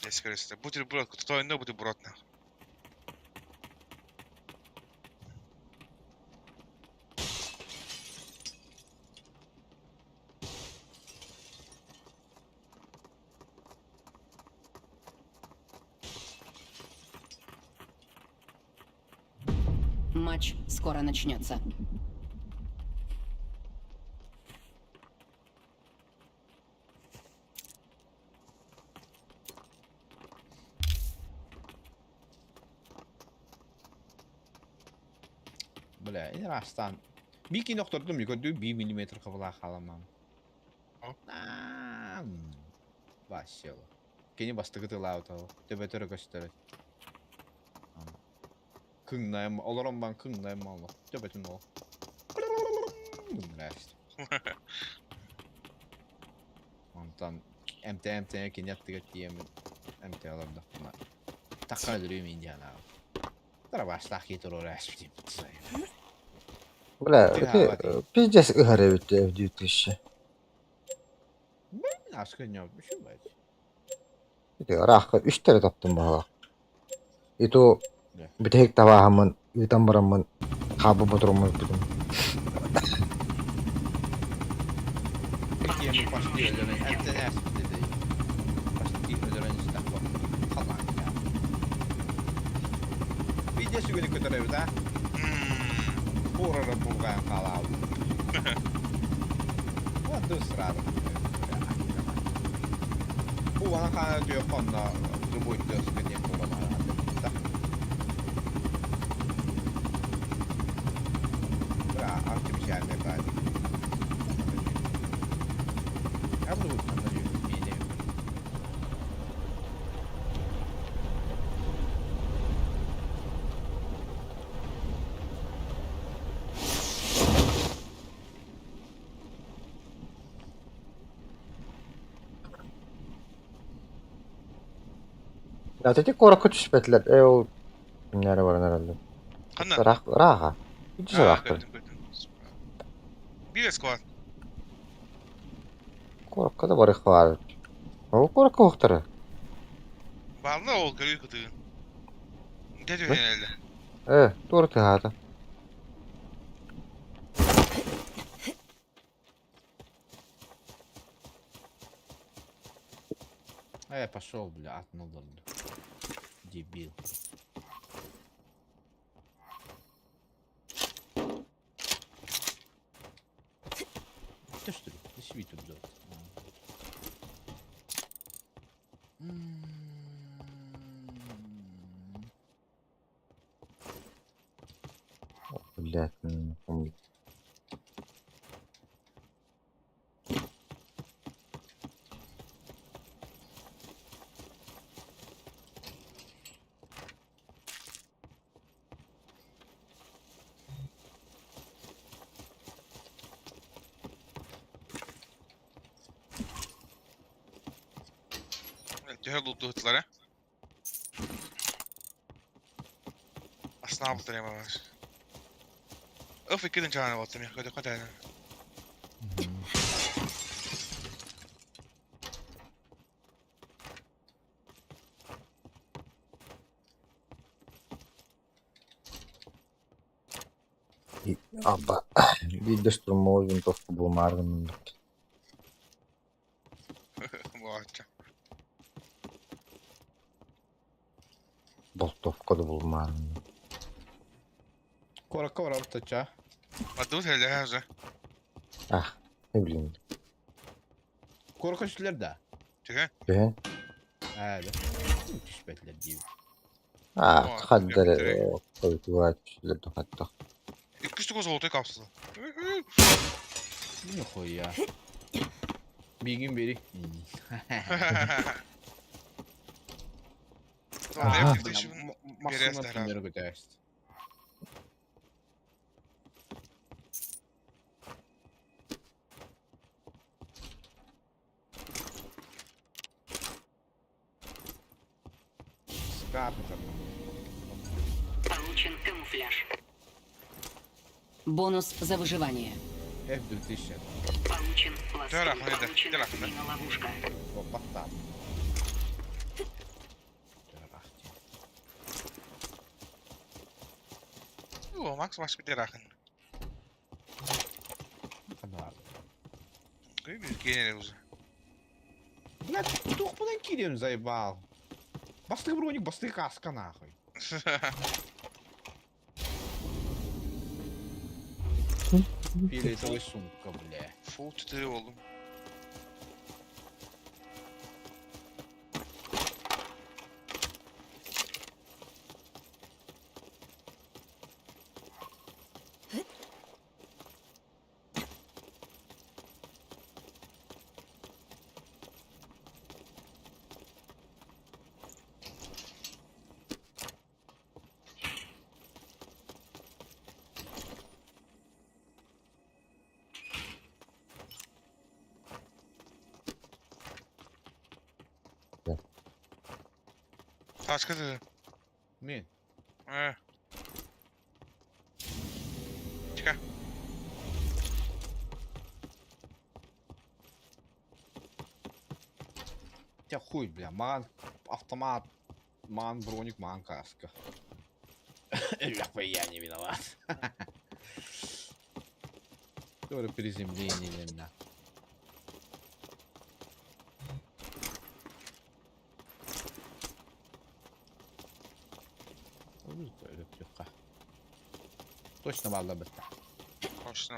Эскересте. Бутерброд, тойно бутерброд на. Матч скоро начнется. Бля, ин растан. Мики нохтордум юкөрдүү 1 миллиметр кыбыла халамам. Вообще. Кени бастыгы тылаутал. Төбөтөрө көстөрөт. Кыңнайм, олорон бан кыңнайм мало. Төбөтүн ол. Нравится. Онтон МТ МТ кенет тием МТ аларда. Такка дүрүм индиана. Тара баштах кетер орас битим. Бля, Тыхава пиздец ыһар эбит F2000. Аскы ньоп, бать. Ити ыраахха үстэрэ таптым баһылаах. И то бүтэһик табааһыммын ыытан бараммын хаалбыт ботуруоммун ыппытым. Иккиэммин почти өлөрөн эртэнээспит этэ. Почти өлөрөн истэхпэ халаан Видео сүгэни көтөрөбүт а? Буорара булгаан хаалаабыт. Вот сразу. Бу вана хаана түөх онно любой тыаска диэн буолан Бра, антипечальный баар. Я буду Ити куоракка түспэтилэр, ээ ол кимнээри баран эрэллэр. Ханна? Ыраах ырааҕа. Ити Аа, ыраахтар. көрдүм, көрдүм. Биир склад. Куоракка да барыах баар эбит. Ол куоракка уохтара. Баалла ол көрүү кытыгын. Дэ түһэн эрэллэр. Ээ, туора тыаһаата. А я пошел, бля, атнул Дебил. Ты что ли? Ты свиту блядь. Блядь, Төһө луттуһуттулар э? Аснаабыттар эмэ Öf икки чаана буолтум я көтө көтө. Апа, биирдэ штурмовой винтовка булмааргын Буолааччы. Болтовка да булмааргын. Куоракка барабыт ча. Бардыбыт эле уже. Ах, не билим. Куоракка түстүлэр да? Түһэ. Түһэн. Аа, да. Түспэтилэр диибин. Аа, хаддар қойтуға түстүлэр хаттах. Иккис тугу золотой капсула. Нихуя. Бигин бери. Ага. Машина примеру көтәст. Получен камуфляж. Бонус за выживание. F2000. Получен пластун. Рахмет, Получена рахмет. мина-ловушка. Опа, Оо, Макс Макс бит рахын. Күйбү уже. Блядь, туох киирем заебал. Бастыгы броник, бастыгы каска нахуй. Фиолетовая сумка, бля. Full 4 oldum. Тачка dedi. Мен. Э. Чика. Те хуй, бля, маҕан автомат, маҕан броник, маҕан каска. Я не виноват. Тоже приземление именно. Точно балла бытта. Точно.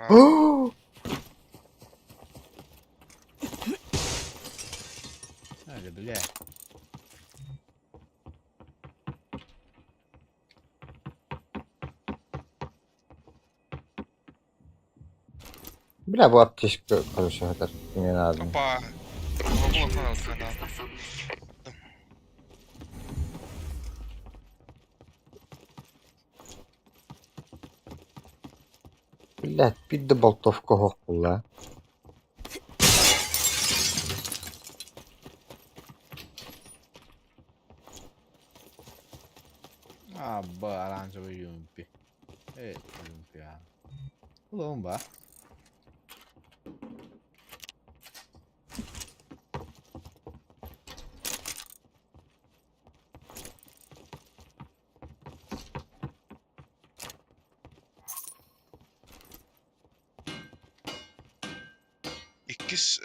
Али, бля. Бля, бу аптечка короче хатар. Не надо. Опа. Получена суперспособность. Блядь, пить да болтовка хоқ була. А, б, оранжевый юмпи. Э, юмпи, а. Ломба. Иккис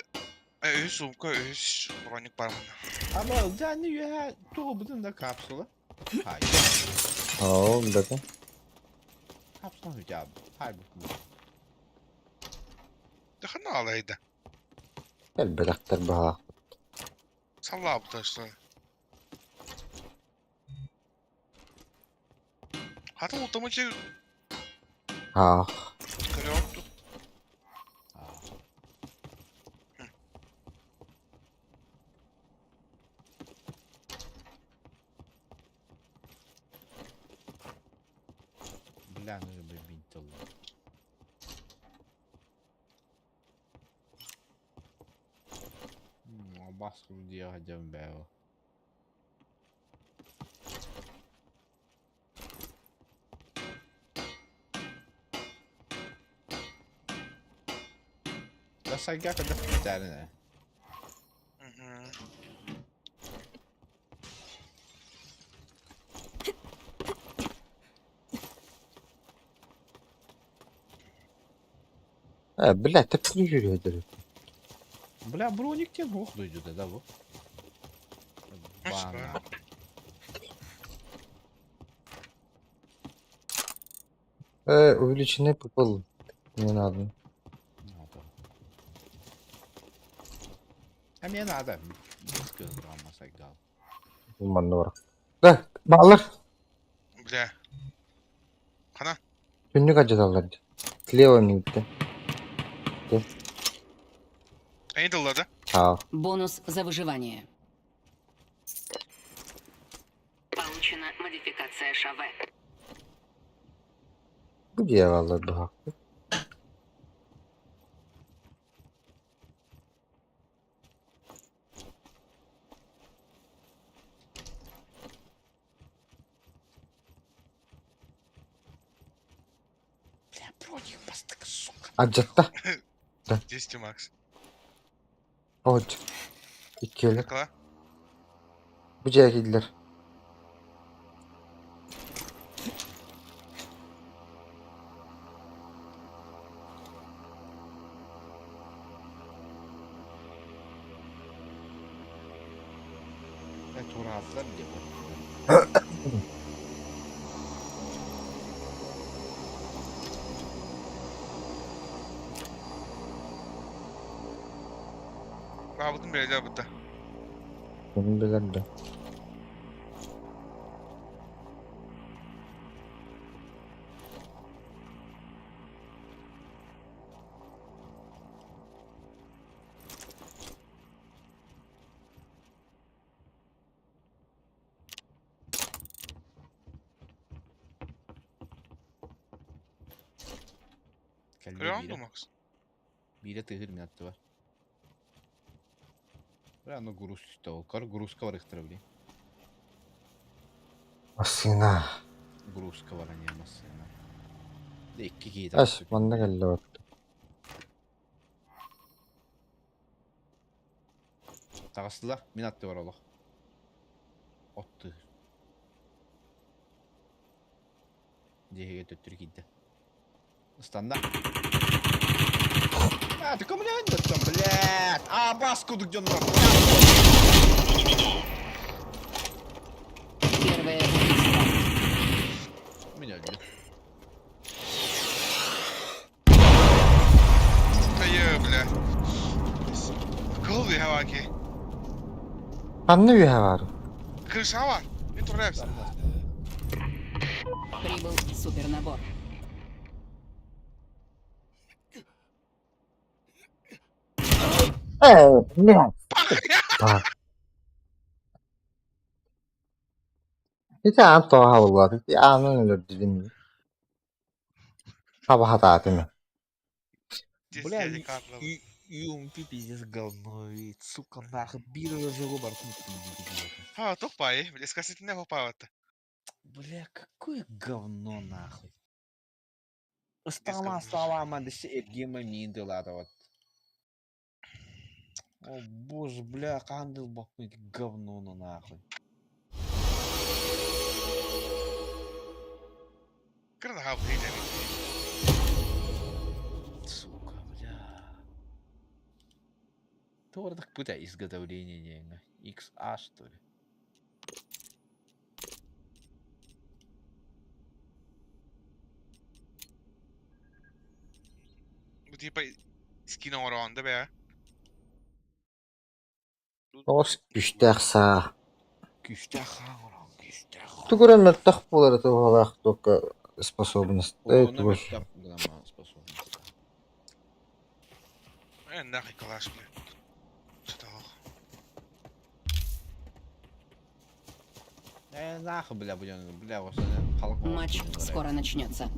үһүс сумка, үһүс броник бар манна. Ама дьэ үөһэ тугубутун да капсула. Хай. Оо, билэтэ. Капсула хотя бы. Хай бу. Дэ ханна аалайда? Элбэтэхтэр баһаах. Саллаабыта что. Хата утамычы Аах. көрөөр Бля, ну же бить тылла. Баскы диэҕэ бэйэ. Да сайга когда специально. Э, бля, төптөрү жүрүөдүр. Бля, броник тем ох дойдет, да, бу. Бана. Э, увеличенный пупыл. Не надо. Надо. А мне надо. Килограмма сайгал. Маннор. Да, баллар. Бля. Хана. Түннүк ажаталлар. Слева минутта. Эйн тыллада. Аа. Бонус за выживание. Получена модификация ШВ. Бу дьиэ баһаах. Бля, броник бастык, сука. Ажатта. 10 макс. Оч. Иккиэлэр. Кыла. Бу дьиэ киирдилэр. Это турааздар диye бу. Баабытын бэлэ быта. Bunu билэр да. Кэллэ Көрөҕүн биирэ. дуу Макс? Биирэ тыһыр мин аттыбар. Бля, ну груз ол. Кор грузка бар ыктыра били. Массыына. Грузка бар ане массыына. Да икки киһи Ас, манна кэллэ бат. Таҕыстылар, мин аттыбар олох. Оттыыр. Дьиэһигэ төттөрү киирдэ. Ыстанна. А, ты кому там, блядь? А, баску дьоннор. Первое убийство. Меня өлдү. Хайы, бля. Кыл үһэ Ханна үөһэ баар? Крыша бар. Мен турайбыз. Прибыл супернабор. Ээ, блядь. Так. Ити аан тоҕо буолла? Ити аанын өлөрдүм. Хаба хатаатым. Бля, UMP пиздец говно, сука, нахуй, биир жогу бартын. Ха, топпай, бля, скаситine хоппаабатта. Бля, какое говно нахуй. Ыстаама, ыстаама, десе эргиэма миин тылаата вот. О боже, бля, хаан баппын говнону нахуй. Кырна хап дейден. Сука, бля. Туордах пута изготовление не XA, что ли? Бу типа скин оҥороон да бээ. Тоҕус күүстээх саа. Күүстээх хаан, күүстээх. Тугура мөлтөх буолар туһалаах только способность. Урона мөлтөх гынама способность. Э, нахуй калаш, бля. Что Э, нахуй, бля, будем, бля, вот халык Матч скоро начнется.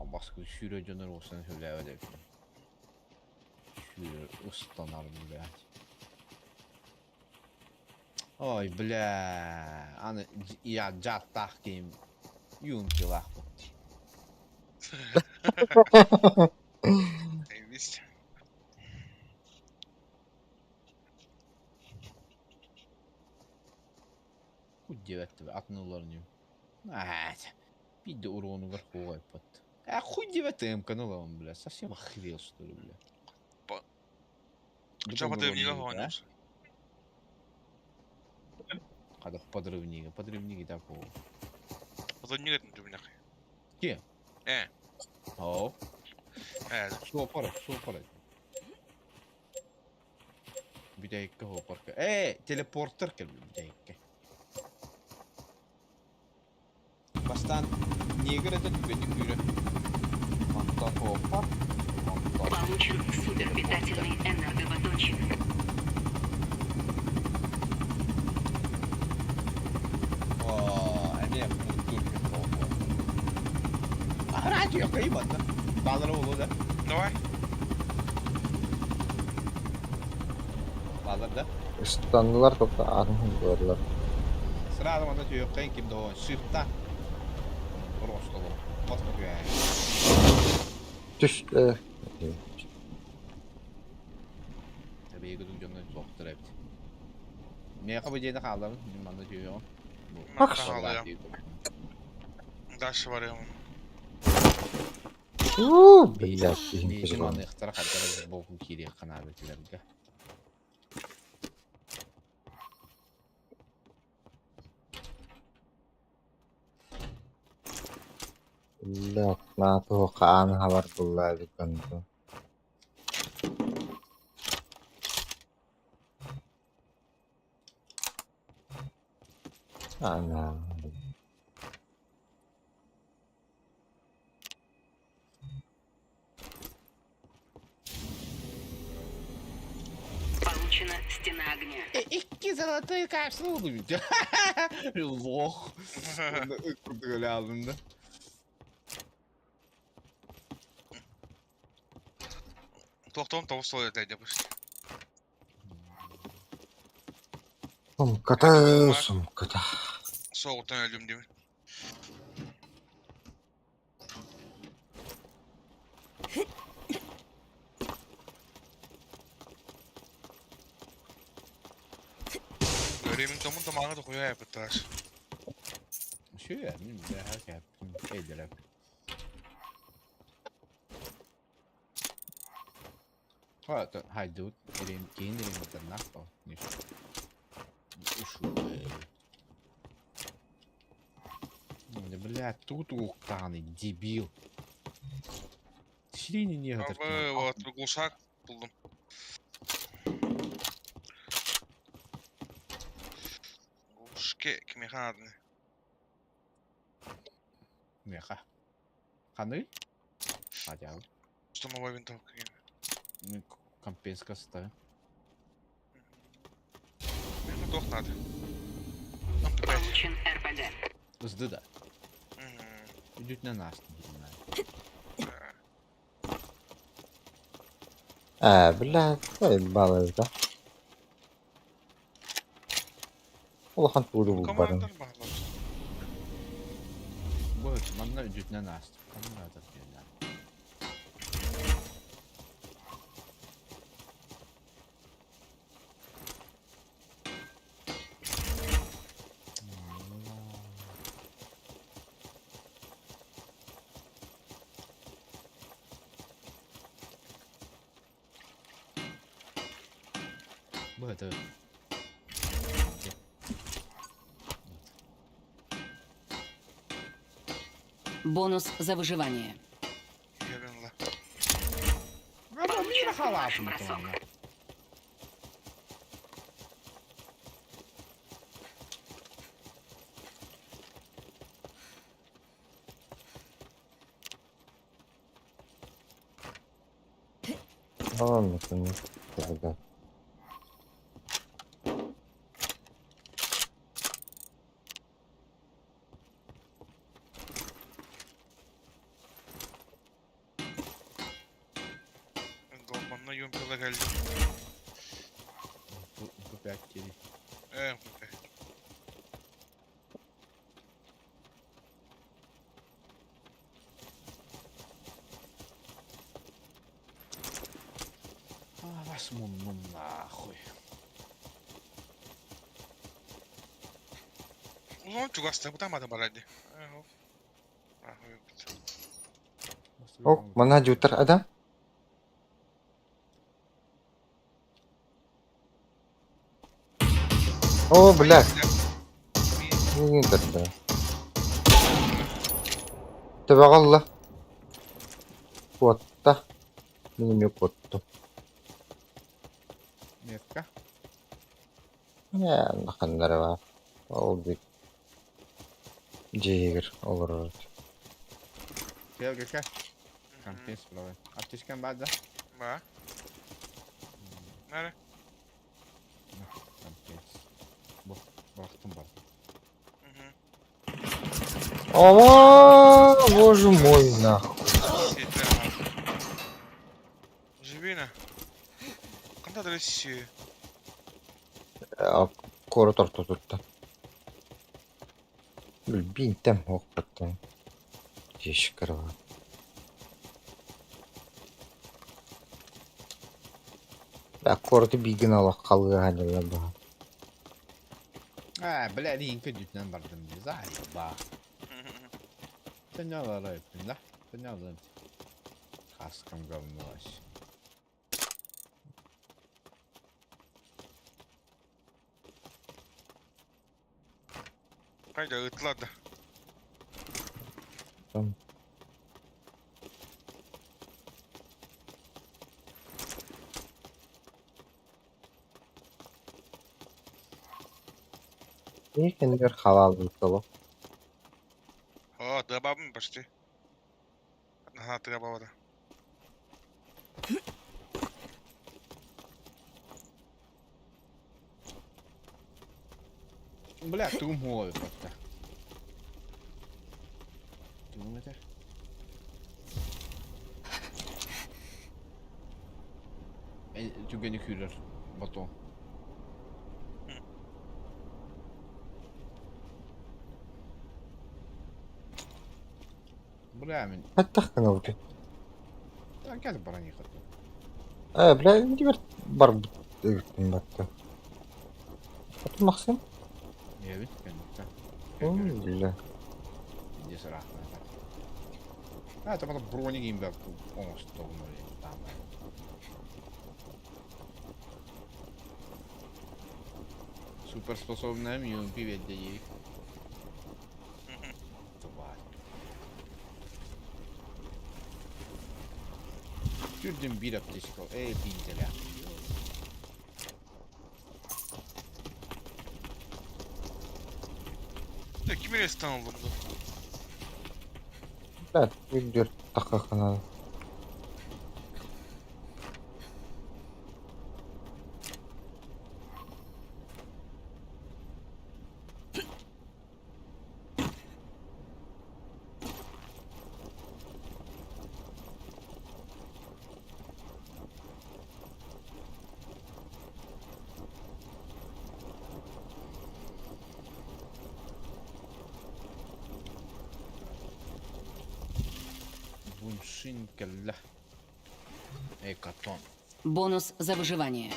Баскы сүүрэ дьонор уосан хүлээбэ деп. Сүүрэ устанар, блядь. Ой, бля, аны я жаттах ким юнкилах. Весть. Хуй девет атын Ать. Пиде уронугар хугайпат. А хуй девет МК ну бля, совсем охрел что ли, бля. Чё подрывнига гонишь? Когда подрывнига, подрывниги такого. Подрывнига это бля. Ке? Э. О. Э. Суопара, суопара. Бүтәйкке хопарка. Э, телепортер кел бүтәйкке. Бастан негр это түгәнник күрә. Мантан хопар. Мантан. Получен суперпитательный энергобатончик. О, әне мурдур Радио кайбанда. Балары болу да. Давай. Балар да. Ыстаннылар только аанын буоллар. Сразу манда түйөк ким до шифта. Просто бол. Вот какой. Түс. Tabii гүдүк жонно соқтыр эбит. Меха бу жейде хаалабын, мин манна түйөҕүм. Ах. Дальше барыам. У, блядь, Мейсин аны ыхтара хардара боку киири канаада тилерге. Блядь, на туһу хаан хабар булла биконту. Ана. Получена стена огня. Икки золотые капсулы. Лох. Курдук алдым да. Тохтон того стоит, деп. Сумката, сумката. Соғыттан өлдüm деймін. Ремингтоммун тамаҕа тохуйа айбыттар. Шү, мин бэһэ кэптим эйдэрэ. Ха, хайдыбыт эрим киин ремингтоннаах по. Ушул. Бля, тут уктаны, дебил. Сирени не Абы, вот, глушак булдум. Глушке кимиэхэ нааданы? Меха. Ханы? Хотя Штурмовой винтовка. Компенска ставим. Меха туох наада? МП5. Получен РПГ. СД да. Идут на нас, не знаю. Ээ, блядь, балыыта. Улахан тууду булбарын. Командар баһылар. Вот, манна идут на нас. Кому надо блин. Бу это. Бонус за выживание. Иһэбин ыла. Мира халатым. Ладно, тогда. Долбанна юмпила кэллим. Бу пять кили. Ээ, МП5. А, вас муннум нахуй. Улахан чугастар бутаамата барар дии. Ээ, ол. Нахуй. Ок, манна дьутар адам. О, блядь, не тогда. Төбөҕө Куотта. Мин эмиэ куоттум. Метка. Ээ, ханнара баар. Ол бит дьиэгэр олорор. Келгеке. Компенс правы. Аптечкам бар да? Ба. Нары. Компенс. Бу, бырахтым бар. О, боже мой, нахуй. Сиэттэр Живина. Ханта да си. Куорат ортотуттан. Билбиинтэн уохпуттан. Дьиэшкэр Бля, куораты бииргин олох халыаһа дьылла баһа. А, бля, ринка дютнен бардым. Заеба. Сыняла да? Сыняла. Каскам говнилась. Хайда ытлар да. Там. Кинилэр халаалбыттало. О, дабабын почти. Наһаа тыа Бля, тугум хуой батта. Тугум это? Түгэни күүрэр батон. Бля, мин Хаттах гынабыт. кэл баран ихатым. Ээ, бля, дибер барбыт эбиппин батта. Максим? Эбит кэнниттэн. Бля. Здесь ыраахтаата. А, там броник имбэ оҥостогун там. Суперспособная МЮМП ведде Тварь. Түрдүн биир аптечка. Эй, бинтеле. Ya kimin restan aldım bu? Да, үйдер тақақана. Буншин кэллэ. Экатон. Бонус за выживание.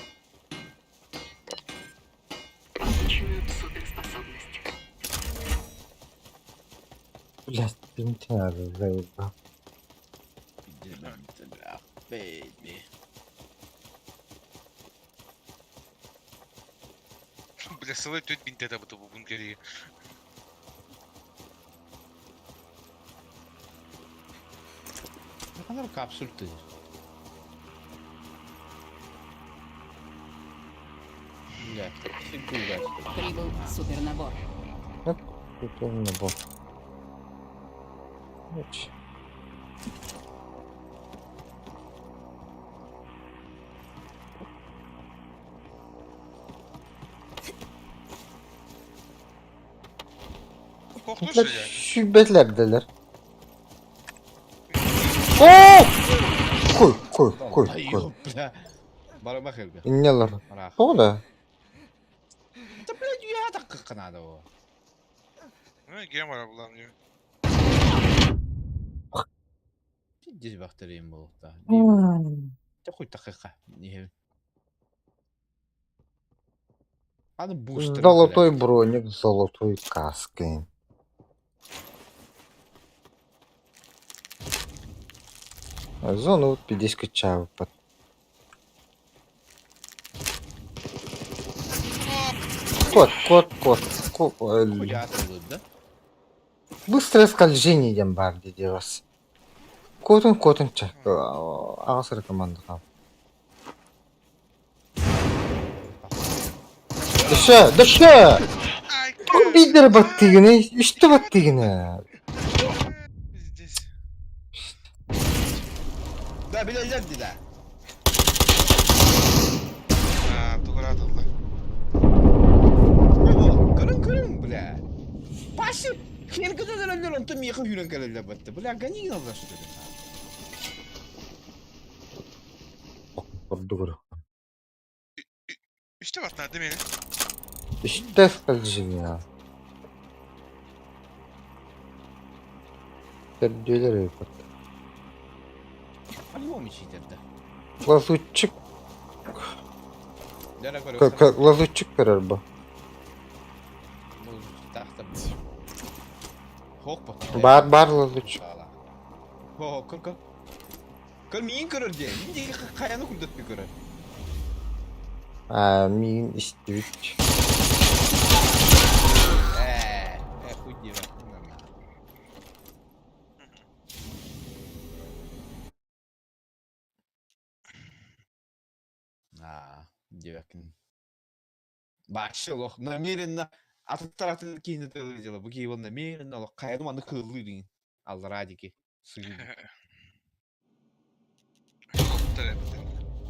Получена суперспособность. Блядь, бинтер, заебал. Baby. Бля, сылай төт бинте табыты бу бункери. Ne kadar kapsül tı. Бля, секунду. Прибыл супернабор. Прикольно был. Koktu Блядь, yani. şübetlerdeler. О! Кой, кой, кой, кой. Бля. Бара бахырга. Иннелар. Рах. Тода. Да, блядь, я так как надо. его. Ne gem var ablam diyor. Пиздец бактериям был, да. Такой такая. Не. Аны бустер. Золотой броник с золотой каской. Зону вот 50 качаю. Кот, кот, кот. Кот. Хуя да? Быстрое скольжение идем бар дедебас. Котун котун чак. Ағасыр команда кал. Дөшө, дөшө! Ay Бидер баттыгыны, үстү баттыгыны. Здесь. Да, билелер да. Aa, doğru atıldı. Көрүн көрүн, бля. Паши, хер көтөр өлөр, онтон миэхэ хүрэн кэлэллэр батта. Бля, гони надо что ли? Ордугур. Üçte batlar değil mi? Үстэ скольжение. Төрдүлөр өйпөт. По-любому читер, да. Лазутчик, Дара көрө. лазутчик көрөр бу. Тахта. Хок бат. Бар бар лазутчик. Хо, көр көр. Көр миин көрөр де. Инди каяны күрдөтпүй көрөр. А, миин истибит. Э, э, хуй дева. А, девякин. Вообще лох намеренно атын таратын кейini дело. Бу кейi намеренно лох каяны аны кылы деген. Алла радики. Сыгы.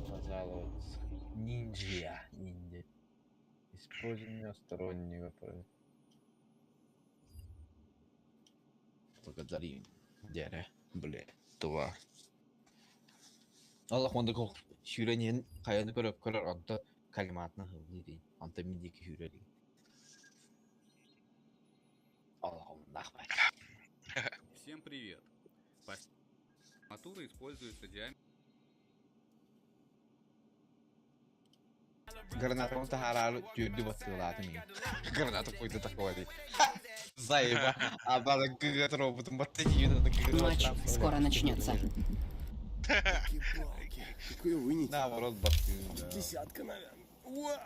Пожалуйста. Ниндзя. Ниндзя. Использование стороннего. Благодарим. Дере. Бля. Това. Аллах онда кох сүүрэнин хайаны көрөп көрөр онто калиматына хылды дейин. Онто миндики сүүрэ дейин. Аллах нахмай. Всем привет! По арматуры используется диаметр Гранатаны таһаараары түөрдү баттыалаатым иһин. Граната какой-то такой дии. Заеба. А бары кыга роботун батты дии. Матч скоро начнется. Палки. Какой вынести? Наоборот, батты. Да. Десятка, наверное. Уа!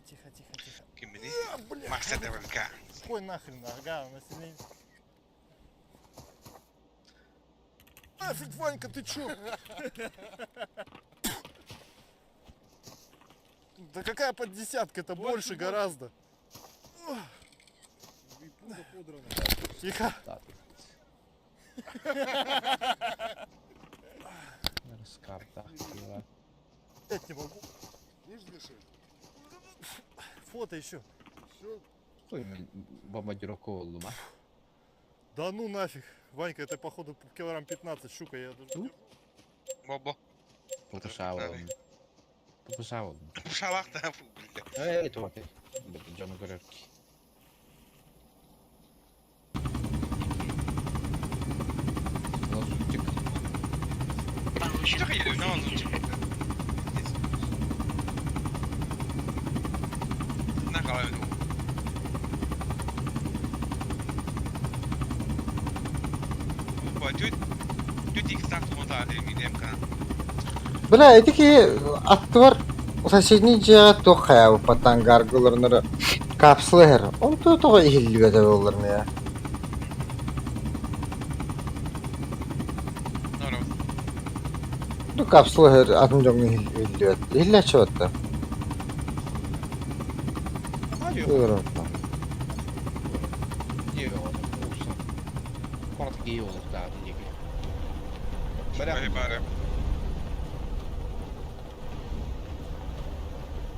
Тихо, тихо, тихо. Киммини? А, бля. Макса Девелка. Какой нахрен, ага, у нас сильнее. Нафиг, Ванька, ты чё? Да какая под десятка, это больше гораздо. Тихо. Раскарта. Кила. Опять не могу. Фото еще. Хуй мен бомбардировка болду ма. Да ну нафиг. Ванька, это походу килограмм 15 щука. Я даже... Ну? Бобо. Попушаа болдум. Попушаа болдум. Шалах да. Эй, туох. Дьону көрөр. Лазутчик. Получен Что я на усилитель. На голову. Тють їх так смотали, мідемка. Бля, ити киһи аттыбар соседний дьиэҕэ туох хайаабыппаттан гаргыларынары капсула иһэр. Онто тоҕо иһиллибэтэ буоллар я. Ну капсула иһэр атын дьоҥҥо иһиллибэт. Иһиллээччи батта. Ыараххан. Бары.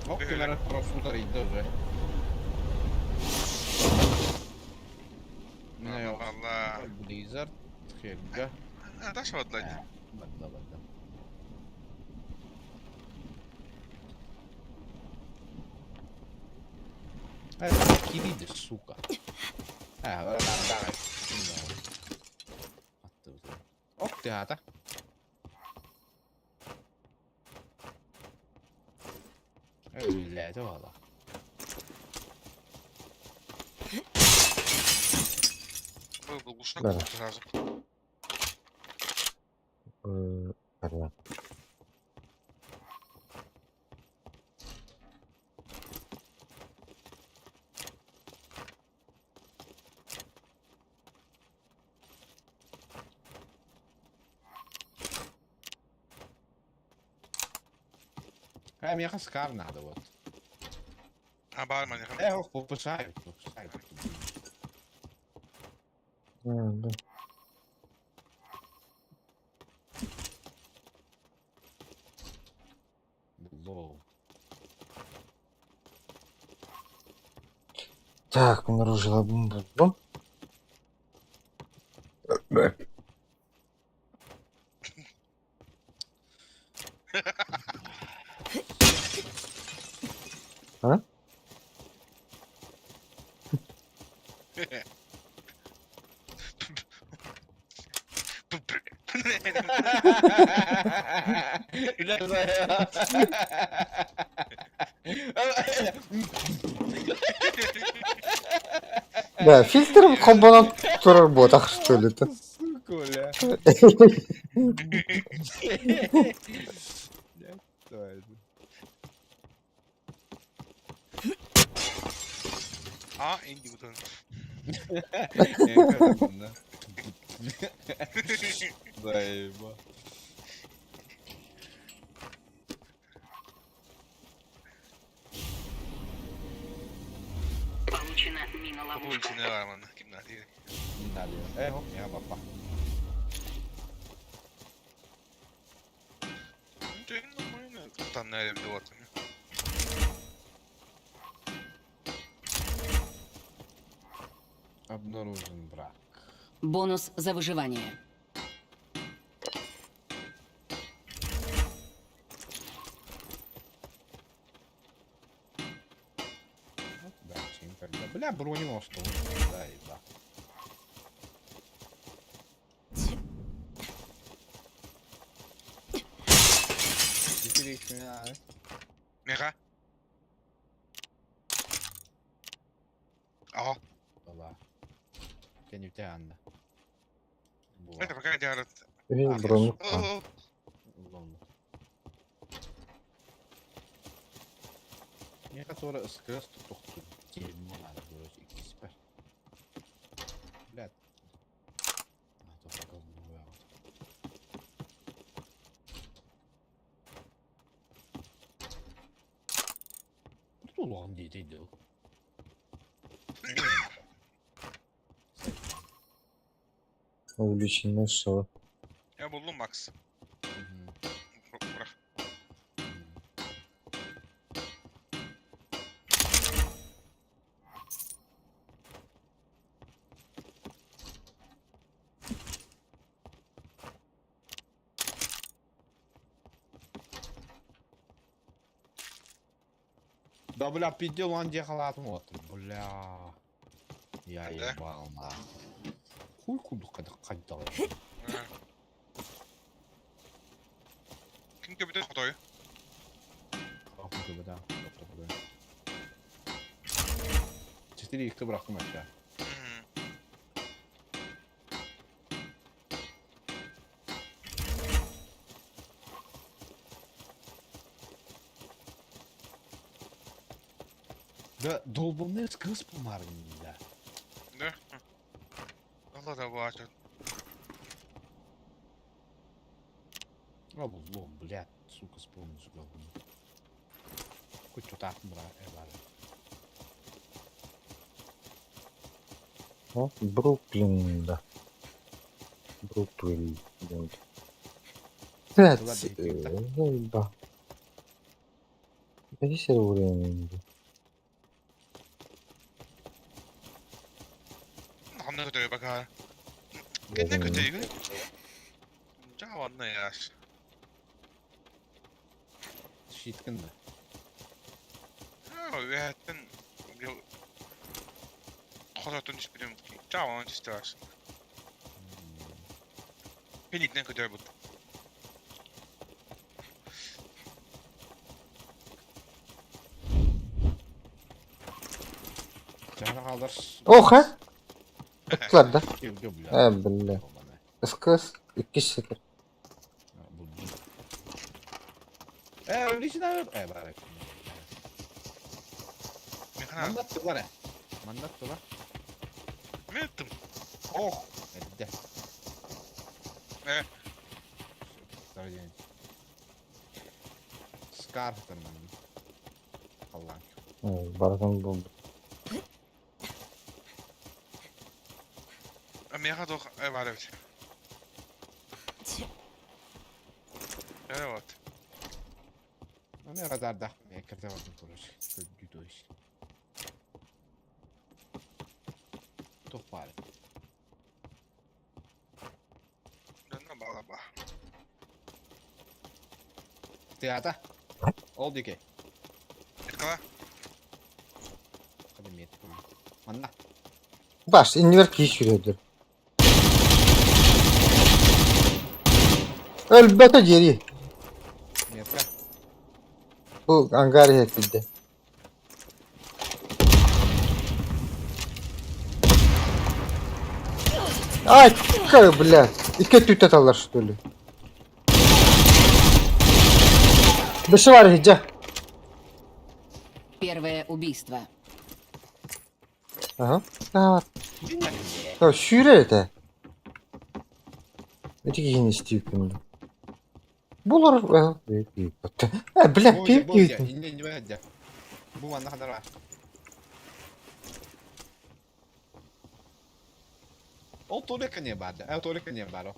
Ок, просто ударить уже. Allah. Blizzard. Хега. А, да, що одлать? Бада, бада. Э, кириди, сука. А, давай. Ок, ты ата. Бля, это вала. Был глушак Да. сразу. Понятно. А, мне скар надо вот. А, бармен, я Э, ох, попушай, попушай. Да. Лоу. Так, обнаружила бомбу. А? Да, фильтр компонент турар буотах, что ли это? Сука, бля. Что это? А, инди бутон. Заеба. Получена мина-ловушка. Уличный бармен, гимназия. Не надо. Э, я папа. Там, наверное, вот. Обнаружен брак. Бонус за выживание. Вот, да, чем когда. Бля, броню что? Да, и да. Меха. Аҕа. Ола. Кэнүтэ анна. Это пока делает. Эй, броню. Миэхэ туора ыскыас тохтуу тиэммин аада короче иккиспэр. Блядь. Улахан диэтей дыл. Увлечены что? Я буллум Макс. Бырах. Да бля, пиздел он где халат вот. Бля. Я Да? ебал на. Хуй куду когда кайдал. Ким көбүтэ хотой? Четыре их bıraktım aşağı. Да долбанный кыз помаргын да. Да? Allah да баачат. А буллом, блядь, сука, спомнил говно. Хоть что так мра, эвар. О, Бруклин, да. Бруклин. Блядь, да. Здесь уровень. Ханна көтөй бака. Кэннэ көтөйгүн. Жааванна яаш. Щиткин да. Аа, үһэттэн хототун түспүтүм. Жааван түстэ. Пенитнен көтөй бут. Жара қалдар. Ох, а? Ыттылар да. Бля. Э, бля. СКС 2 сетер. Э, лично, э, бар. Механа. Мандаттылар, э. Мандаттылар. Меттим. Ох, эдде. Э. Скар там. Аллах. Баратын болды. Меха тох бар эбит. Э вот. Мен радарда. Мен кірді бардым, короче. Көдді то Тоқ бар. Донна балаба. Теата. Ол дике. Эткала. Қадым Манна. Баш, иннивер кийс жүрөдүр. Өлбөтө жери. Метка. Бу ангар хекилде. Ай, как, блядь. Икки түтә талар, что ли? Беши бар хиджа. Первое убийство. Ага. Да. Сүүрэр этэ. Эти киһини истииппин. Булар э, бля, пип Бу инне Бу манна хадара. Ол толика не бар. Э, толика не бар.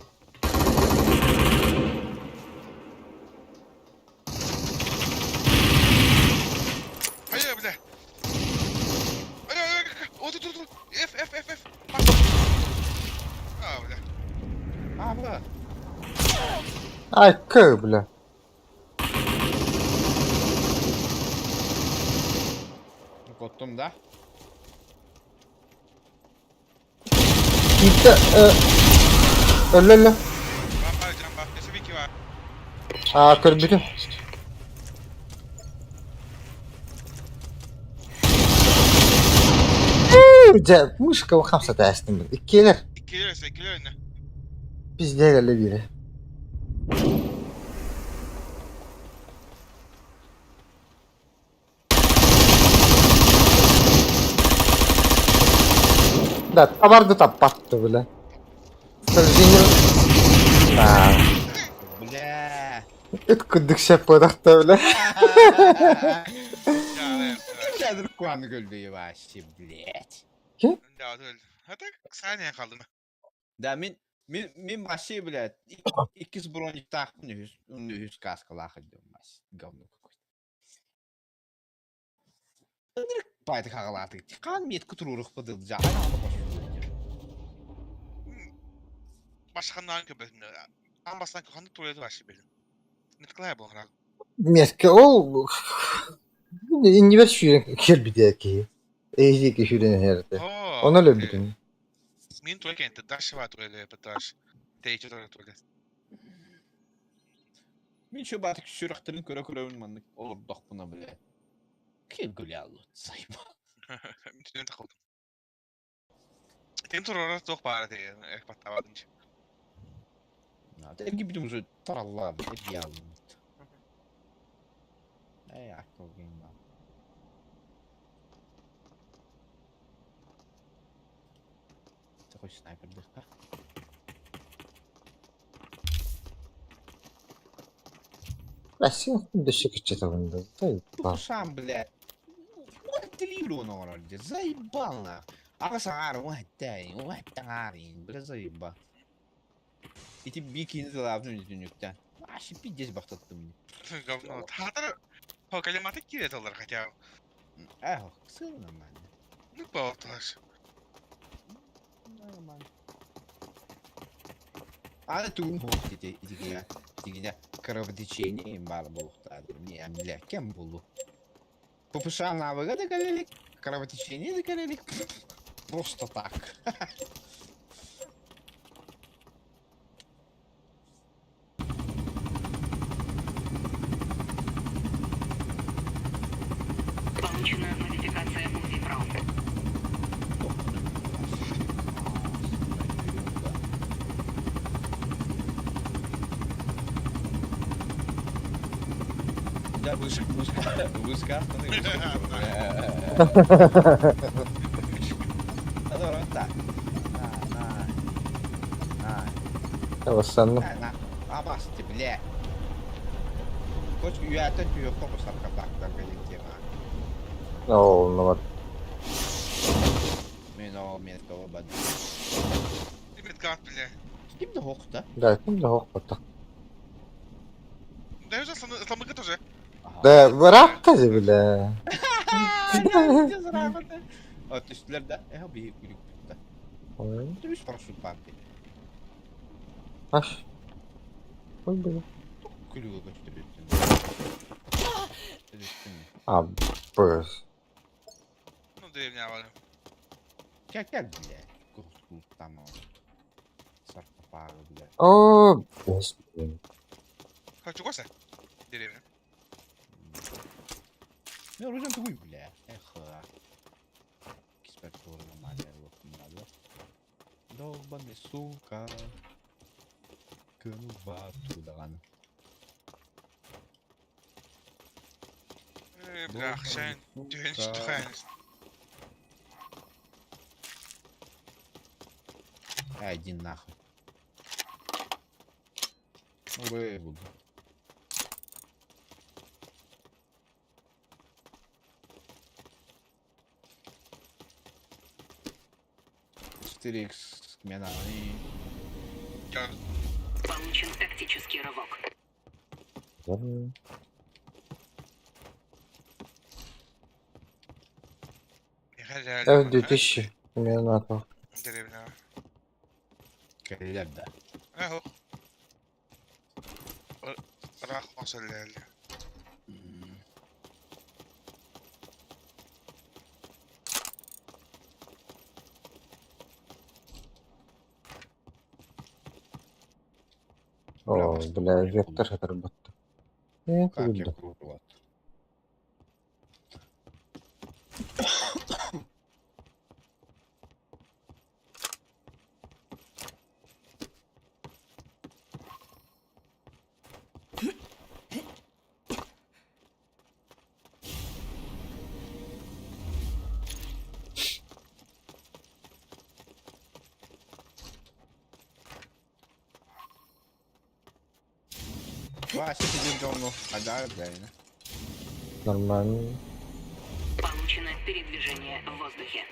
Ай, бля. Ай, ай, ай, о, тут, тут, тут. F, F, F, F. А, бля. А, бля. Ай, кö, бля. Коттум да. Киитте өллө. Бар, жан бар. Эсе бики бар. А, көрбүтүм. Дьэ, мышка хамсата астым. Иккиэлэр. Иккилэр өссө, иккилэр өнө. Пиздец кэллэ биирэ. Да, табарды таппатты, бля. Сожжение. Да. Бля. Ыт курдук шеф буолахта, бля. Ким куаны көлдөйө вообще, блядь. А так Саня қалдым. Да, мин вообще, блядь, иккис брониктаахпын үһүс, үһүс каскалаах илдем, говно какой-то. Байды хагалааты. Қан меткі турурух быдыл жахан Башқаннан көбөтүн. Ан бастан ханнык туруйду вообще билин. Нытклай болған. Метке ол иннибэр сүүрэн кэлбитэ киһи. Эйзи сүүрэн иһэрдэ. Ону өлөрбүтүм. Мин туй кенте дашва туйле пыташ. Тейче туйле туйле. Мин şu батык сүрәхтерин көрө көрөбүн маннык олордохпуна, блядь. Ким гулялы, заебал. Мин түнен тақылдым. Тем турара тоқ бары те, экпаттабадын. Эрги битим уже таралла, эрги алым. Эй, акыл гейм. Такой снайпер дыхка. Россия дөссө кыччатабын да. Сам, блядь. Телевизор оҥорор заебал на. Аҕа саҥаар уһаттаҥаарин, бля, заеба. Ити бикини тылаабын үнүктэн. Вообще пиздец бахтаттым. Говно. Хатыр Покалематы киреталар хотя бы. Эх, сын нормально. Ну, болташ. Нормально. Аны тугун хоох дите итигине итигине кровотечение бар болуктады. Не, бля, кем булу? ППШ навыга да кэлелик, кровотечение да кэлелик. Просто так. Получена модификация УЗИ Про. Да, вышка, вышка, вышка, Allora, так. На, на. На. Авассанным. На, на. Абасты, бля. Хоть үйәтен түйе қопы саркатақтарға тема. Ол, ну вот. Мен ол меткого бад. Медгад, бля. Ким де хоқта? Да, ким да хоқпата. Да уже сломыка тоже. Да, быраатта же, бля. Түстүлэр да. Э, би күлүк да. Үс парашют бар дей. Аш. Ой, бля. Күлүгө көтүрүттүн. А, быз. Ну, деревня бар. Кел, кел, бля. Курт, там. Саркофаг, бля. О, господи. Хочу коса? Деревня. Не, оружием тугуй, бля. Эх. Киспер нормально, надо. Долбаный, сука. Кынбат даган. Э, бля, хшайн. Тюхен, тухайн. Ай, иди нахуй. Ура, буду. 4 икс мена. Получен тактический рывок. F2000. Именно Деревня. Кэллэр да. Эхо. Рах осоллел. О, бля, вектор отработал. Э, Как я куда? круто. Вася сидит дома, а да, правильно. Нормально. Получено передвижение в воздухе.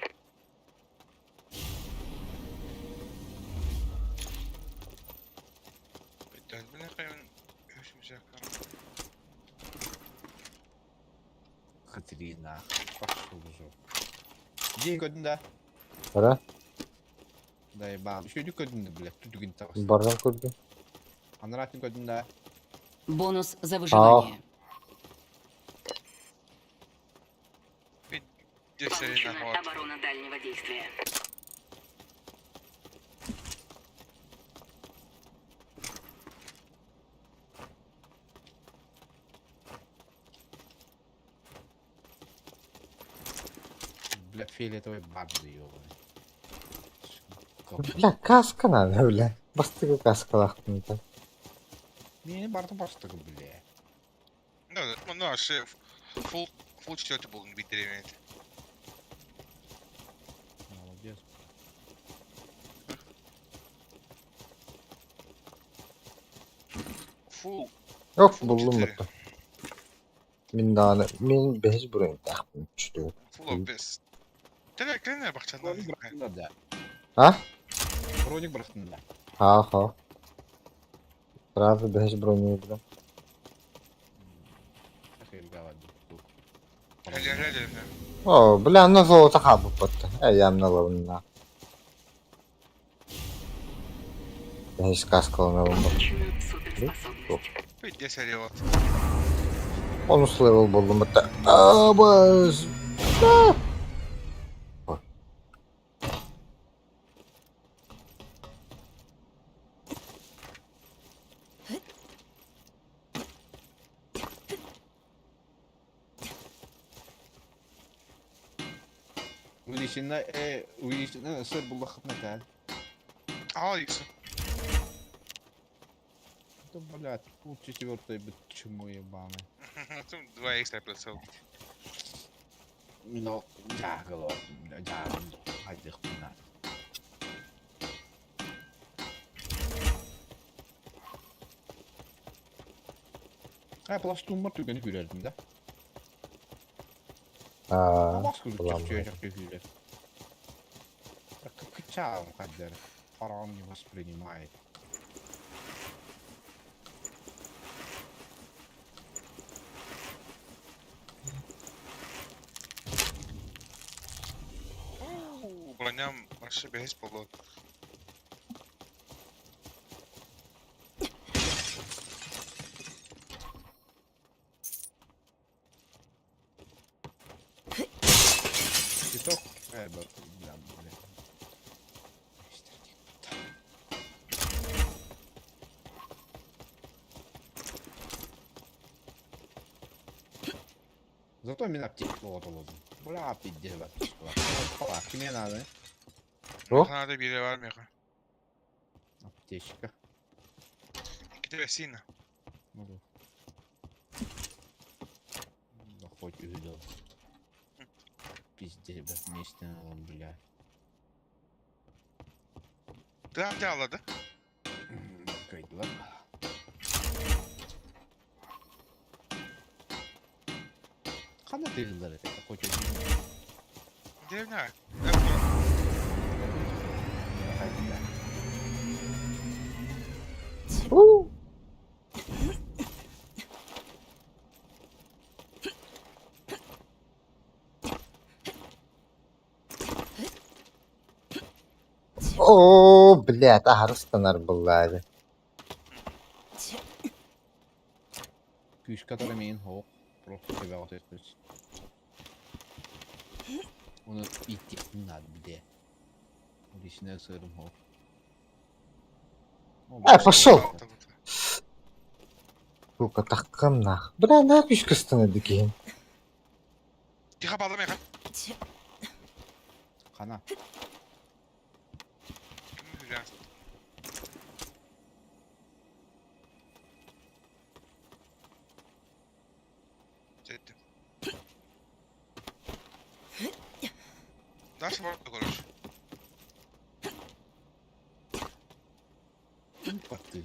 Катерина, пошел уже. День көрдүн да? Бара. Да, ебал. Еще не көрдүн да, блядь, тут дүгін табасың. Бардан көрдүм. Анаратын көрдүн да? Бонус за выживание. Получена оборона дальнего действия. Бля, фиолетовый бабы, ёбаный. Бля, каска надо, бля. Бастыгы каскалаахпын да. Мени барды бастыгы, бля. Ну, аше фул фул четвертый был бит Молодец. Фул. Оп, буллум бутта. Мин даҕаны мин бэһис броньтаахпын үчүгэй. Фул обез. Теле кэлэн бахчанна. Броник бырахтында да. А? Броник бырахтында. Ха-ха. Сразу бэһис броню буллум. О, бля, на золото хаалбыппыт. Эйэм ылабынна. Бэһис каскаланабын бу. Получена суперспособность. Онус level буллум бутта. Абас. Увеличена, увеличена сыр буллахып натал. Ал икс. Да, блядь, пол четвертой, блядь, чему ебаный. Два икс прицел. Ну, дягало, дягало, хайдых надо. А, пластун бар түгені көрердім да? Аа. Бас күліп Буламын. чак чак Кычаым кадер. Фараон не воспринимает. Броням вообще без болот. Киток. Бля, бля. Зато меня аптечку вот вот. Бля, пиздец, аптечку. Киме надо? О? Надо бире бар меха. Аптечка. Икките бесина. Ну да. Хоть увидел. Пиздец, вместе, бля. Да, да, да. Кайдылар. Қандай тыйылдар это? Хоть один. Деревня. У. Оо, блядь, аһарыстанар буллаары. Күш, который мен хоқ. Просто тебя вот это. Оны идти надо, где? Личный сырым хоқ. Э, пошел! Сука, таккам нах. Бля, на күшкө станады киһин. Тихо балда меха. Қана. Дальше можно, короче. Ты.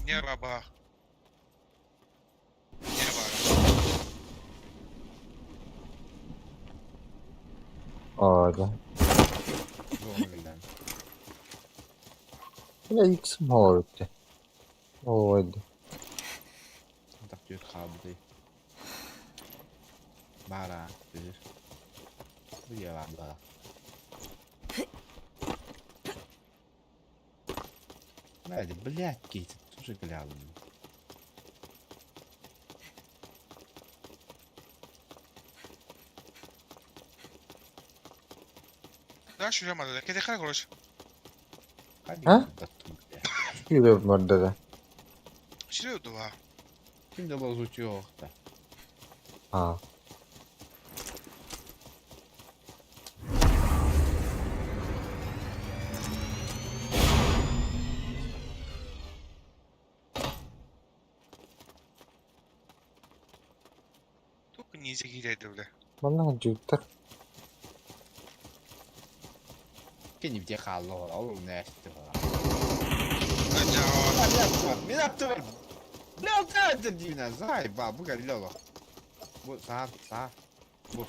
Нерва баах. Нерва. Оо, да. Бля, икс моорутте. Ой, да. Так түөрт хаалбытый. Баара, түһүр. Бу дьиэ баар. Блядь, блядь, Кейт, тоже глянул. Да, шүрэ Кете хара короче. А? Күүрэ мордада. Шүрэ дуа. Ким да лазучок да. А. Тук низе киирээди бля. Манна дьуттар. Кини бите хаалла ол нэсти. Мен аттыбар. Бля, да, дина, заебал, бу кэллэ Бу саа, саа. Бу.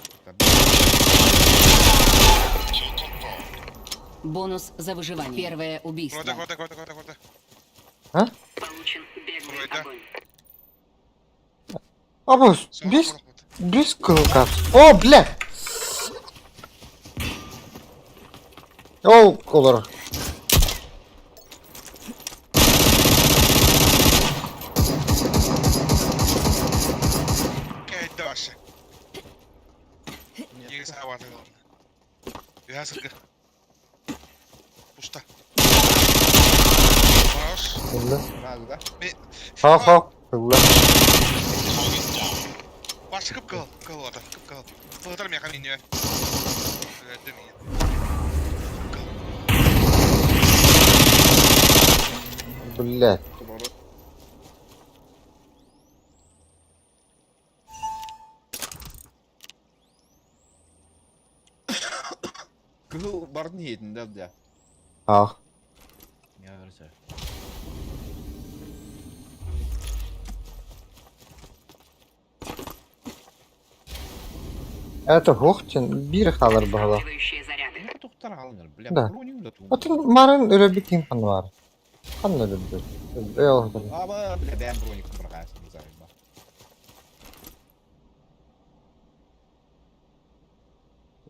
Бонус за выживание. Первое убийство. Крота, крота, крота, крота, крота. Получен беглый Ой, да. огонь. Абас, бес, бес кылкап. О, бля! Ол, олар. Кайдаша. Егіз хабарды Ясыргы. Пуста. Хорош. Ылла. Сразу, да? Хо, хо. Ылла. Баш кып кыл, кыл ата, кып кыл. Пылтыр мен камин не. Демейін. Кыл. Бля. Кыл бардын иетин да, бля. Ах. Я говорю, Это хохтин бир халар бахала. Восстанавливающие заряды. Ну, тухтар алыныр, бля, Да. броню да ту. Атын марын өрөбү ким ханвар. Хан өрөбү. Эл. Аба, бля, бәм броник бырғасын, заебал.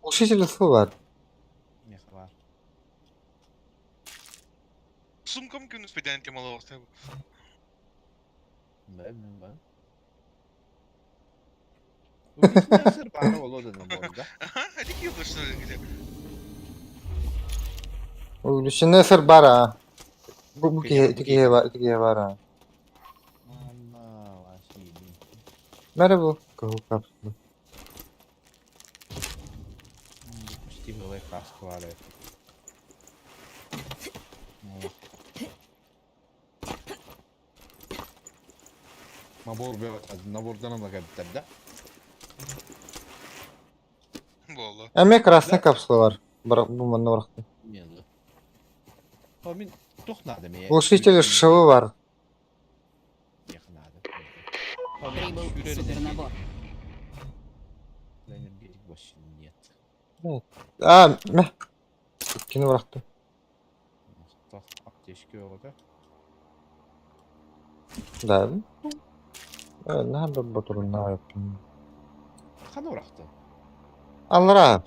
Глушитель бар. Меха бар. Сумкам күн успеден темалы оқты. Бә, мен ба. Сыр бары олоды набор, да? Ага, hadi ki что ли где. Үлүшүнө сыр бар а. Бу бу ки тики бар, тики бар а. Анна, Василий. Мәре бу кыл капсула. Почти была каска валяет. Набор бе, набордан ала кәбіттер, да? Болу. Эме красный капсула бар. Бірақ бу манна баракты. Мен. О, мен тоқнады мен. Глушитель шыбы бар. Яқынады. Прибыл супернабор. Энергетик вообще нет. А, мә. Кини баракты. Так, аптечка yok да? Да. Нахабы батурун на Қаны орақты? Аллара.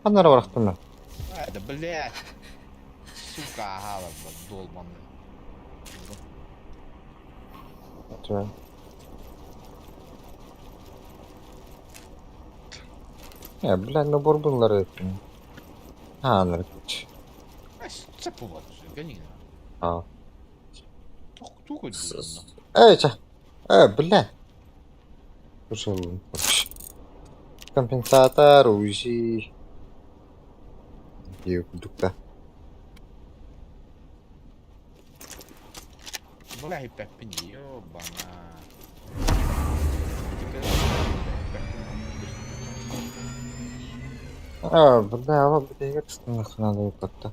Аннара баракты мен. Это, блядь. Сука, ага, долбанный. Я, бля, набор bunları ettim. Ha, anladım. Ай, цепу гони. А. Тук, Эй, ча. Э, бля. Слушай, Компенсатор, УЗИ. Дукта. Бля, и пеппин, ёбана. А, бля, ала бля, надо как-то.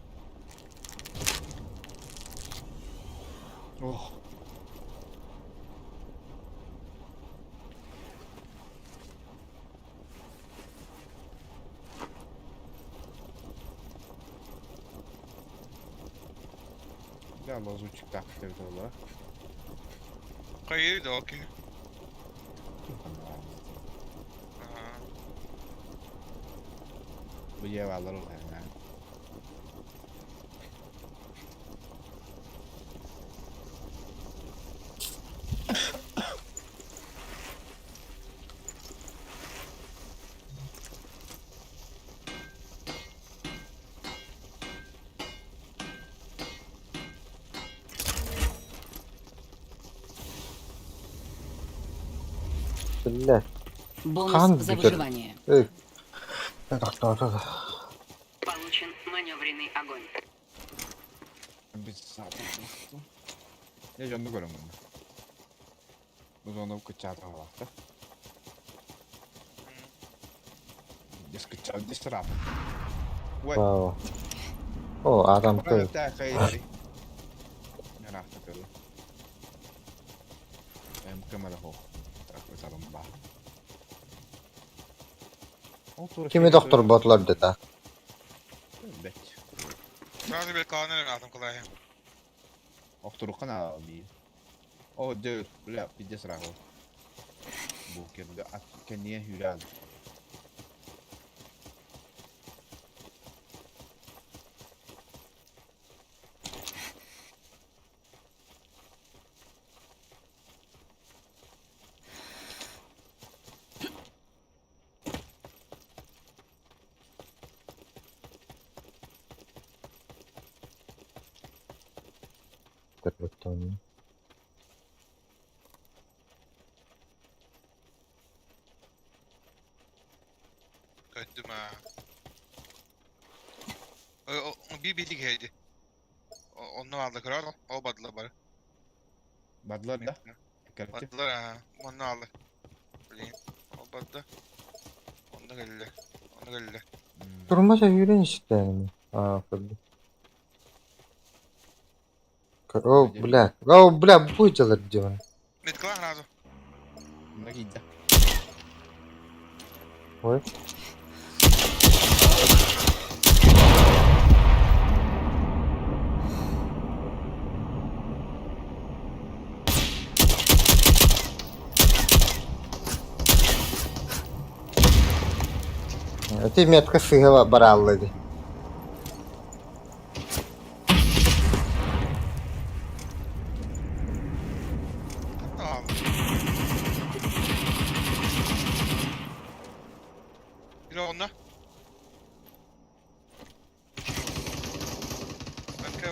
Ох. Я лазутчик так буолла. Хайыр да окей. Бу дьиэ бааллар ол. Биллэ. Бонус Хан за бүтэр. выживание. Эй. Тохтоото. Получен маневренный огонь. Дьэ дьонну көрөҥ мунна. Бу зона кыччаата халаахта. Дес кыччаа дес тараапа. Ой. Вау. О, адам көр. Нараахта көрө. Эм көмөлө хоох. Таракыталым ба. Kimi doktor botlar dedi. Бэт. Сразу бер калан атым кылай. Охторуккан аалии. О, дör, бля, пиздец раху. Бу кемде ат кение хүрал. Көрбөттөн. Көттүм а. О би билик хейди. Онну алды көрөр, о бадылар бар. Бадлар да. Кәрте. Бадылар а, онну алды. Блин, о бадды. Онда келди. Онда келди. Турмаша yürüyün işte. А, көрдүм. О, бля. О, бля, бу дьалар диэн. Меткала сразу. Мына кийде. Ой. Ты метка сыгала бараллы. Tamam. Biri onda. Метка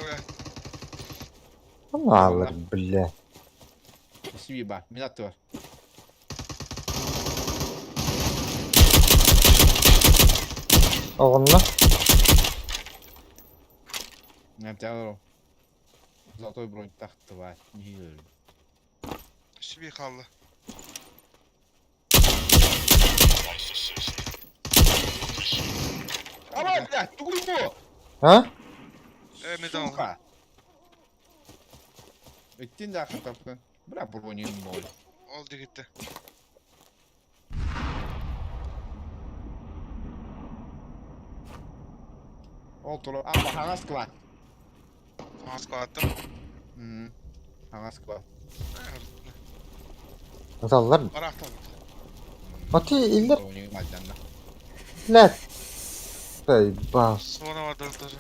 Аллар, бля. Сиби ба, мин атты бар. Оҕонно. Нәмтә Золотой бронь тахты бар. Не Сиби kaldı. Ама, блядь, тугуй бу. А? Э, мен Сука. Өттен да хатапкын. Бра бронь ноль. Oldu gitti. Ол туру. А, хаңас склад. Maske attım. Хаңас склад. Аллар. Барахта. Ати иллер. Бронь малданна. Блядь. Эй, бас. Sonra vardı тоже.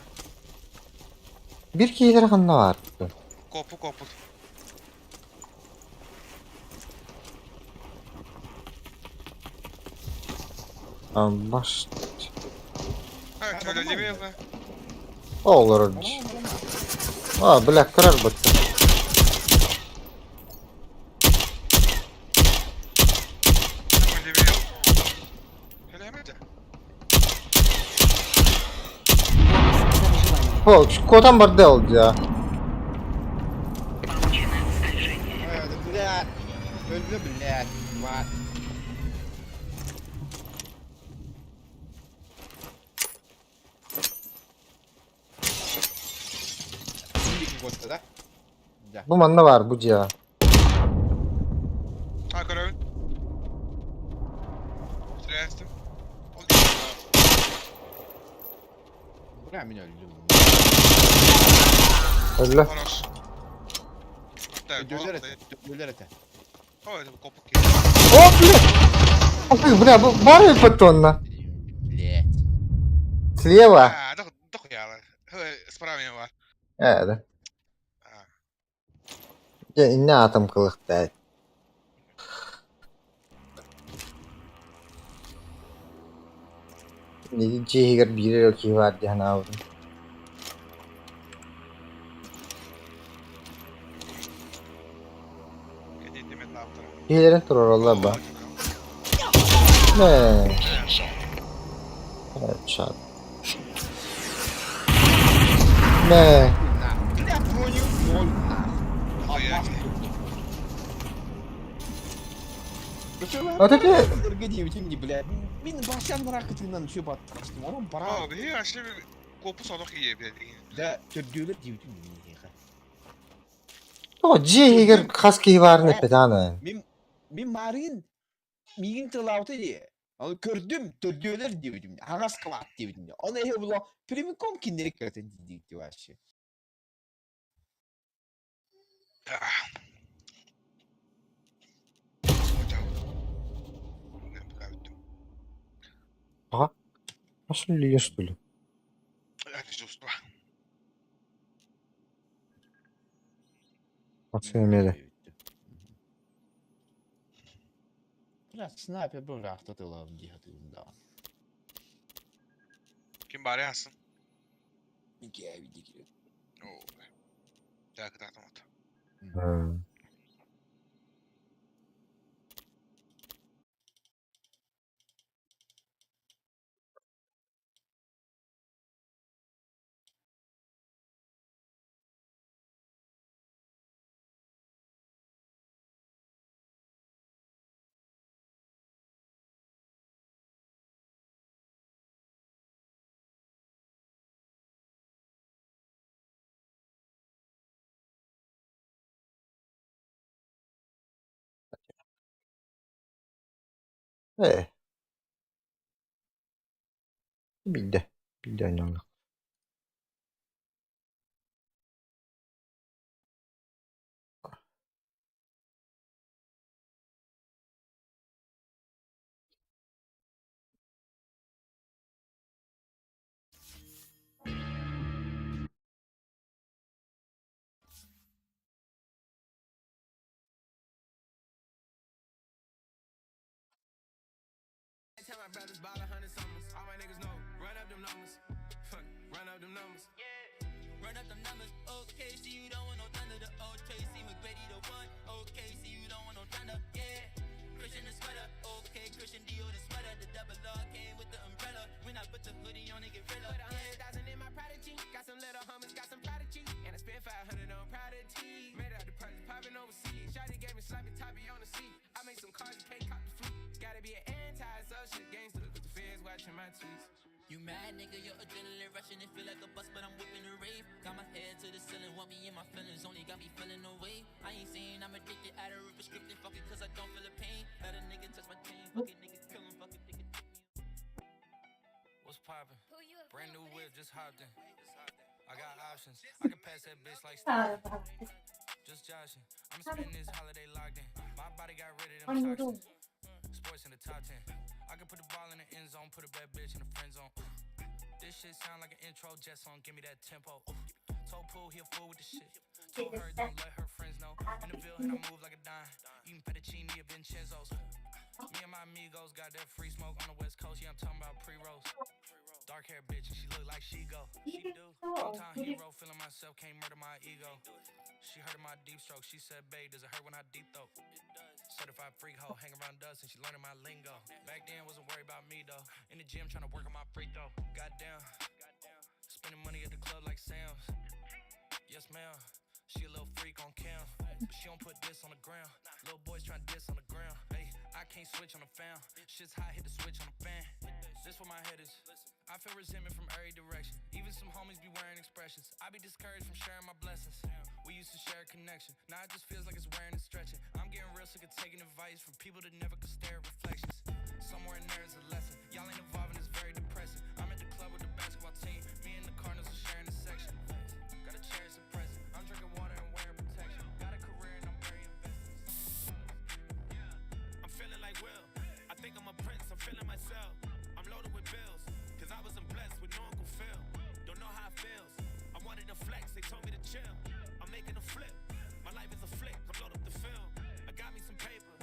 Bir киилер ханна бар. Kopu kopu. Баш. Evet öyle değil mi? Олар. А, бля, көрөр бутта. Öyle bir Hele hemen de. Бонус за выживание. О, котан бар дел я. Получено скольжение. Блядь. Өлдү, блядь. Бар. Котта да? Да. Бу манна баар, бу дьиэҕэ. Ha көрөбүн. Стрелять. Ол Бля, мин өлдүм. Өллө. Хорош. Так, Төрдүөлэр этэ, төрдүөлэр этэ. Ой, это копок киһи. О, бля! Ой, бля, бу баар эбит онно. Блять. Слева. А, дохуя. Справа меня бар. Ээ, да. А. Дьэ, иннэ атом кылыхтаат. Дьиэ иһигэр биир эрэ киһи баар дии санаабытым. Кэдиэтим этаптара. Киһилэрин туруораллар ба. Мэ. Headshot. Мэ. Бля, броню ноль нахуй. Хуя. Вот это- Блядь. Мин башан ракытынан чөп аттарастым. Onun бара. О, биһи вообще копус онох киһи блядь. Да, төрдүөлэр диэбитим миэхэ. О, дьиэ иһигэр хас киһи баарын эппэтэҕин. Мин мин маарыын миигин тылаабыта дии. Аны көрдүм, төрдүөлэр диэбитим. Хаҥас кылаат диэбитим. Оны эһэ була прямиком кинилэри көрөтөн диэбити вообще. Пошли, что ли? Чувство. Максим эмиэ. Бля, снайпер бу ыраахта тылаабын дии сатыыбын даҕаны. Ким баар ясын? Микээби диэки. О. Так, так, вот. Ээ. Биирдэ. Биирдэ оонньоон. Tell my brothers bought 100 summers. All my niggas know, run up them numbers. Fuck, run up them numbers. Run up them numbers, okay, see you don't want no thunder. The old Tracy McGrady, the one, okay, see you don't want no thunder, yeah. Christian the sweater, okay, Christian Dior the sweater. The double R came with the umbrella. When I put the hoodie on, it get realer. Put 100,000 in my prodigy. Got some little homies, got some prodigy. And I spent 500 on prodigy. Made out the purchase, popping overseas. Shawty gave me sloppy toppy on the seat. I made some cars, you can't cop the fleet. Gotta be an anti-social gangster, cause the feds watching my tweets. You mad nigga, your adrenaline rushing, it feel like a bus, but I'm whipping the rave. Got my head to the ceiling, want me in my feelings, only got me feeling the way. I ain't saying I'm addicted, out of prescription, fuck it, cause I don't feel the pain. Let a nigga touch my chain, fuck it, nigga, kill him, fuck it, nigga, take me. What's poppin'? Brand new whip, just hopped in. I got options. I can pass that bitch like Stockton. Just joshing. I'm spending this holiday locked in. My body got rid of them toxins. Sports in the top 10. I can put the ball in the end zone, put a bad bitch in the friend zone. This shit sound like an intro jet song. Give me that tempo. Told Pooh he a fool with the shit. Told her don't let her friends know. In the bill and I move like a dime. Eating fettuccine at Vincenzo's. Me and my amigos got that free smoke on the west coast. Yeah, I'm talking about pre-rolls. Dark hair bitch, and she look like she go. She do. Hometown hero, feeling myself, can't murder my ego. She heard of my deep stroke. She said, babe, does it hurt when I deep throat? Certified freak hoe, hang around us and she learning my lingo. Back then, wasn't worried about me though. In the gym, trying to work on my free throw. Goddamn. Spending money at the club like Sam's. Yes, ma'am. She a little freak on cam, but she don't put this on the ground. Little boys tryna diss on the ground. Hey, I can't switch on the fan. Shit's hot, hit the switch on the fan. This where my head is. I feel resentment from every direction. Even some homies be wearing expressions. I be discouraged from sharing my blessings. We used to share entire connection. Now it just feels like it's wearing and stretching. I'm getting real sick of taking advice from people that never could stare at reflections. Somewhere in there is a lesson. Y'all ain't evolving, it's very depressing. I'm at the club with the basketball team. Me and the Cardinals are sharing a section. Gotta cherish the present. I'm drinking water and wearing protection. Got a career and I'm very invested. I'm feeling like Will. I think I'm a prince, I'm feeling myself. I'm loaded with bills, cause I wasn't blessed with no Uncle Phil. Don't know how it feels. I wanted to flex, they told me to chill. I'm making a flip. My life is a flick, I'm loaded up the film. I got me some paper,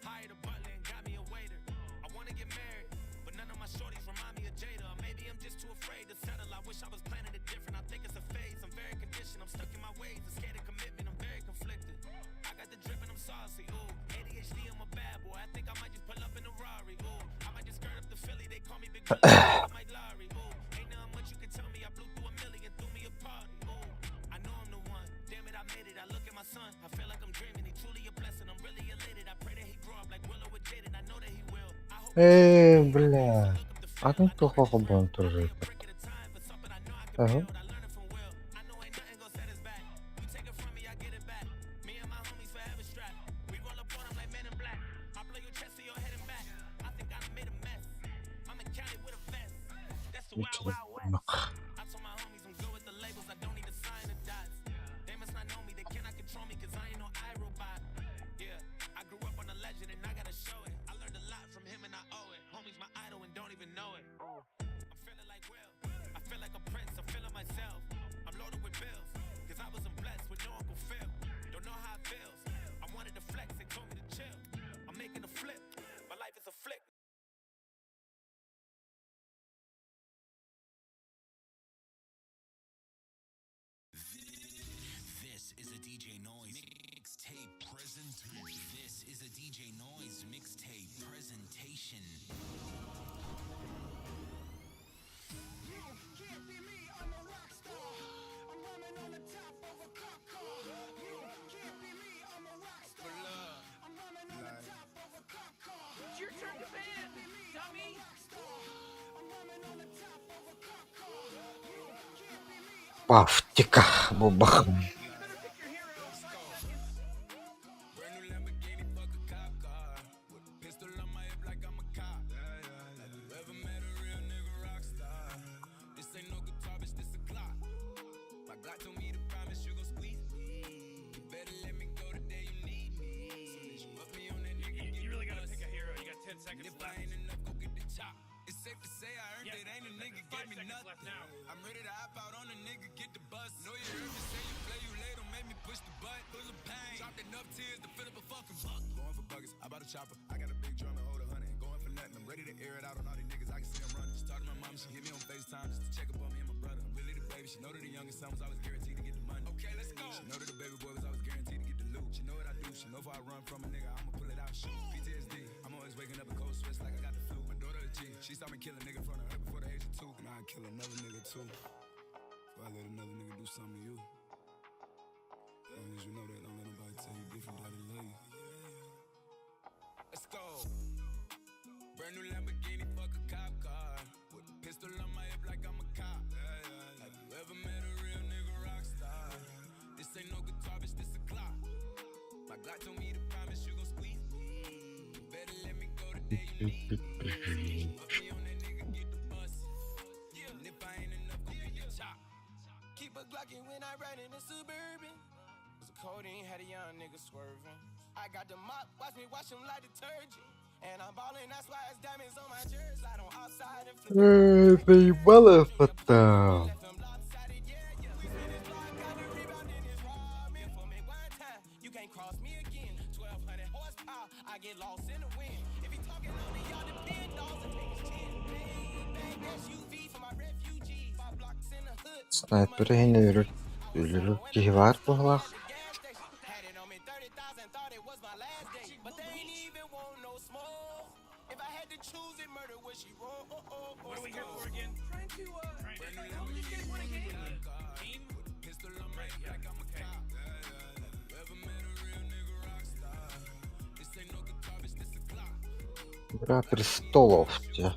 hired a butler and got me a waiter. I wanna get married, but none of my shorties remind me of Jada. Or maybe I'm just too afraid to settle. I wish I was planning it different. I think it's a phase. I'm very conditioned. I'm stuck in my ways. I'm scared of commitment. I'm very conflicted. I got the drip and I'm saucy. Ooh, ADHD, I'm a bad boy. I think I might just pull up in a Rari. Ooh, I might just skirt up the Philly. They call me Big Willie. I'm Mike Lowry. Ooh, ain't nothing much you can tell me. I blew through a million, threw me a party. Ooh, I know I'm the one. Damn it, I made it. I look at my son. I feel like I'm dreaming. He truly a blessing. I'm really elated. I pray that he grow up like Willow with Jaden. I know that he will. I hope Ээ, бля. Атын туох холбоон турар эбит. Аһа. I learned it from Will. I know ain't nothing gon' set us back. You take it from me, I get it back. Me and my homies forever strapped. We roll up on 'em like men in black. I blow your chest to your head and back. I think I done made a mess. I'm in Cali with a vest. That's the wild, wild west. I told my homies I'm good with the labels. I don't need to sign the dots. They must not know me. They cannot control me cause I ain't no iRobot. Yeah, I grew up on a legend and I gotta show it. I learned a lot from him and I owe it. Homie's my idol and don't even know it. I'm feeling like Will. I feel like a prince. I'm feeling myself. I'm loaded with bills. Cause I wasn't blessed with no Uncle Phil. Don't know how it feels. I wanted to flex. They told me to chill. I'm making a flip. My life is a flick. This is a DJ Noise mixtape presentation. This is a DJ Noise mixtape presentation. It's your turn to ban, dummy. Павтика. Бубах. You better pick your hero. 5 seconds. Brand new Lamborghini, fuck a cop car. With a pistol on my hip like I'm a cop. Have you ever met a real nigga rock star? This ain't no guitar, bitch, this a clock. My Glock told me to promise you gon' squeeze me. You better let me go the day you need me. Soon as you put me on that nigga, You, get you the really gotta bus. pick a hero. You got 10 And seconds if I left. ain't enough, go get the chop. It's safe to say I earned Yep. it. Ain't a nigga 5 gave me seconds nothing. left now. I'm ready to hop out on a nigga, get the bus. Know you heard me say you play, you late, don't make me push the butt. Full of pain. Dropped enough tears to fill up a fucking bucket. Going for buggers, I bought a chopper. I got a big drum and hold 100. Going for nothing, I'm ready to air it out on all these niggas. I can see I'm running. She talked to my mom, she hit me on FaceTime just to check up on me and my brother. I'm really the baby. She know that the youngest son was always guaranteed to get the money. Okay, let's go. She know that the baby boy was always guaranteed to get the loot. She know what I do. She know if I run from a nigga, I'ma pull it out and shoot. PTSD. I'm always waking up in cold sweats like I got the flu. My daughter a G. She saw me kill a nigga in front of her before the age of two. And I'd kill another nigga too. If I let another nigga do something to you. As long as you know that, don't let nobody tell you different, daddy love you. Let's go. Brand new Lamborghini, fuck a cop car. With a pistol on my hip like I'm a cop. Have you ever met a real nigga rock star? This ain't no guitar, bitch, this a clock. My Glock told me to promise you gon' squeeze me. You better let me go the day you need me. Soon as you put me on that nigga, get the bus. And if I ain't enough, go get the chop. Keep a Glockin' when I ride in the Suburban. Was a codeine, had a young nigga swerving. I got the mop, watch me wash him like detergent. And I'm ballin', that's why it's diamonds on my jersey. Slide on outside and flip it. Ээ, заебало это. Left him lopsided, yeah, yeah. We spin his block, got the rebound in his robbing. For me one time, you can't cross me again. 1200 horsepower, I get lost in the wind. If he talking on the y'all depend, dogs and take his chin. Bang, bang, SUV for my refugees. Five blocks in the hood. Снайпер иһин өлөрөр өлөрөр киһи баар быһыылаах. Gas station. Had it on me 30,000, thought it was my last day. But they ain't even want no smoke. If I had to choose it, murder would she roll? Oh, oh, oh, What are we here for again? Trying to, Trying Brand to. new Oh, you guys won a Lamborghini, game. fuck a car. Team? With a pistol on my Right, hip yeah. like I'm a Okay. cop. Have you ever met a real nigga rock star? This ain't no guitar, bitch, this a clock. Игра престолов дьэ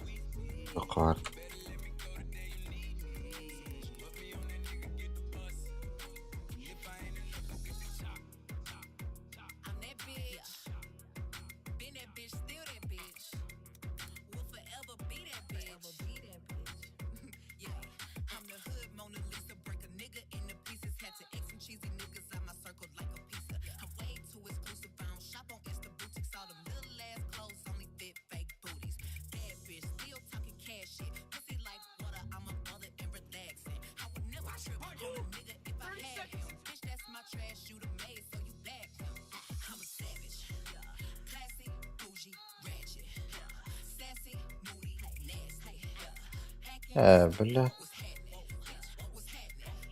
баар. Better let me go the day you need me. Soon as you put me on that nigga, get the bus. And if I ain't enough, go get the chop. Ээ, бля.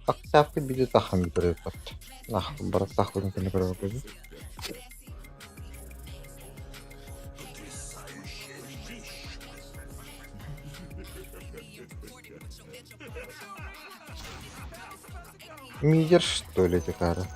Октавка биир тахан бүтэрбэт. Нахуй бараттаах көрүҥ көрөбүт. Мидер что ли такая?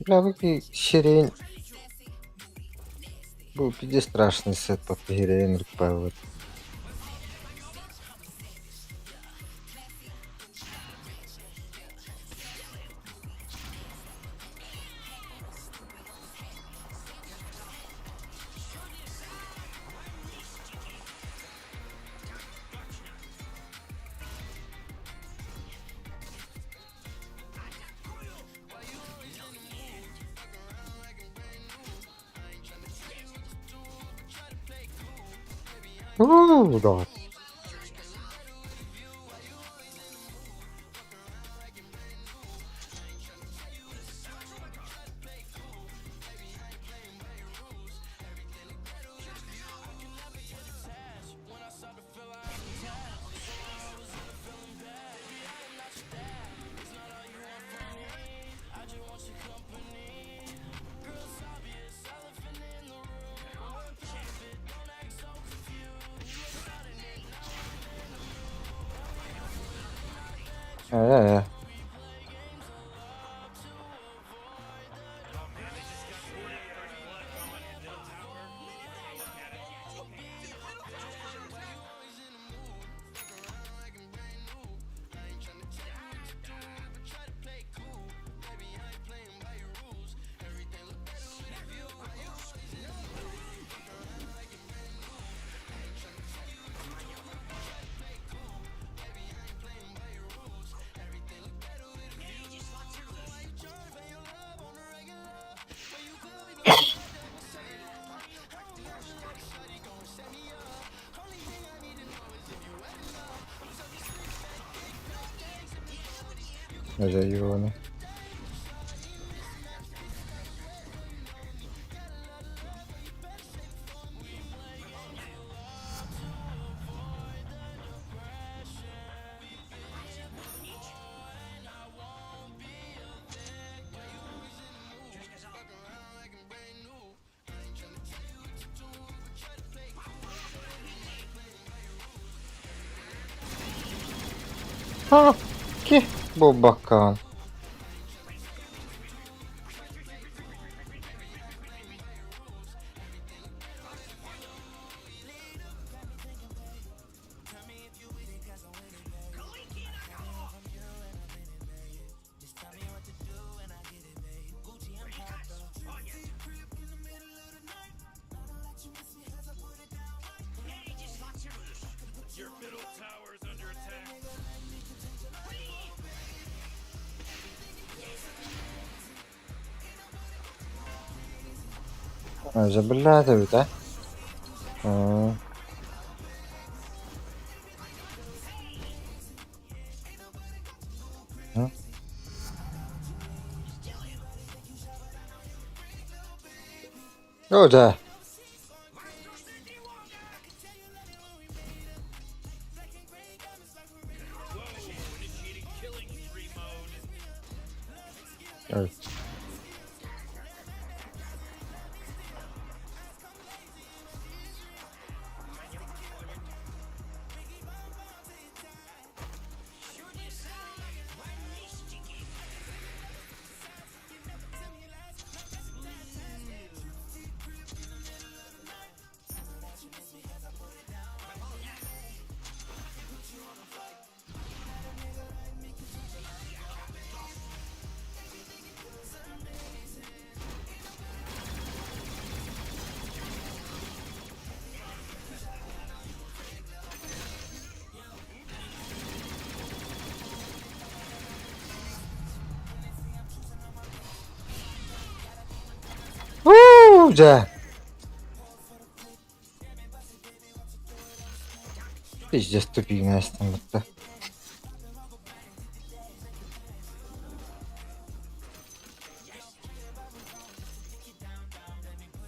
Бля, вы сирень. Был пиздец страшный сет под героин вот. Уу, да. Э. Дьэ, А, ки, бабакан. Дьэ, биллээтэ эбит, ээ. Оо, дьэ. Ой. Уу, дьэ. Пиздец тупигин астыммытта.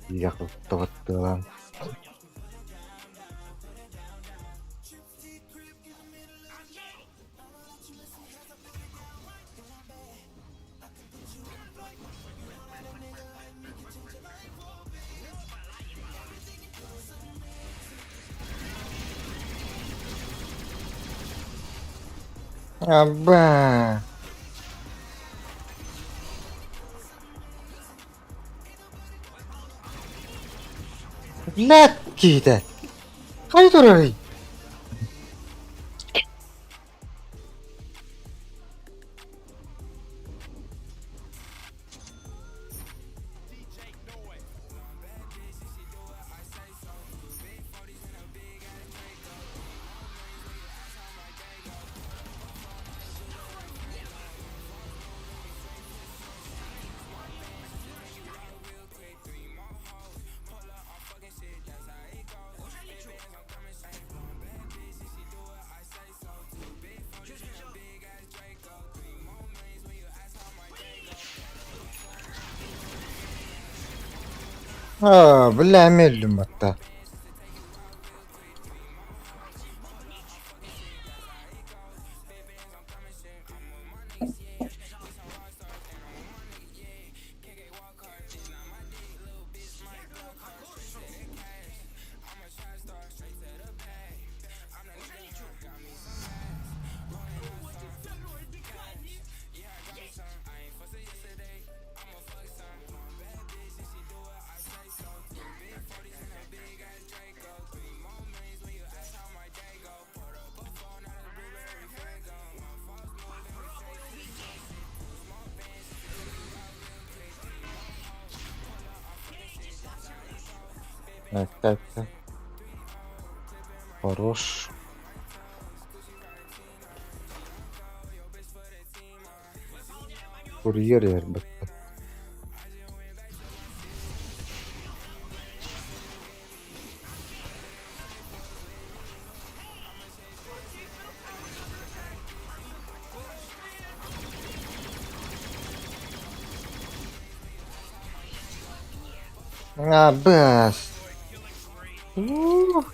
Якуттабаттыалаан. Аба! Блядь, киһитэ! Хайа турарый? Аа, бля, эмиэ өллүм батта. Так, так, так. Хорош. Курьер эрбэттэ. А, бас. Ух.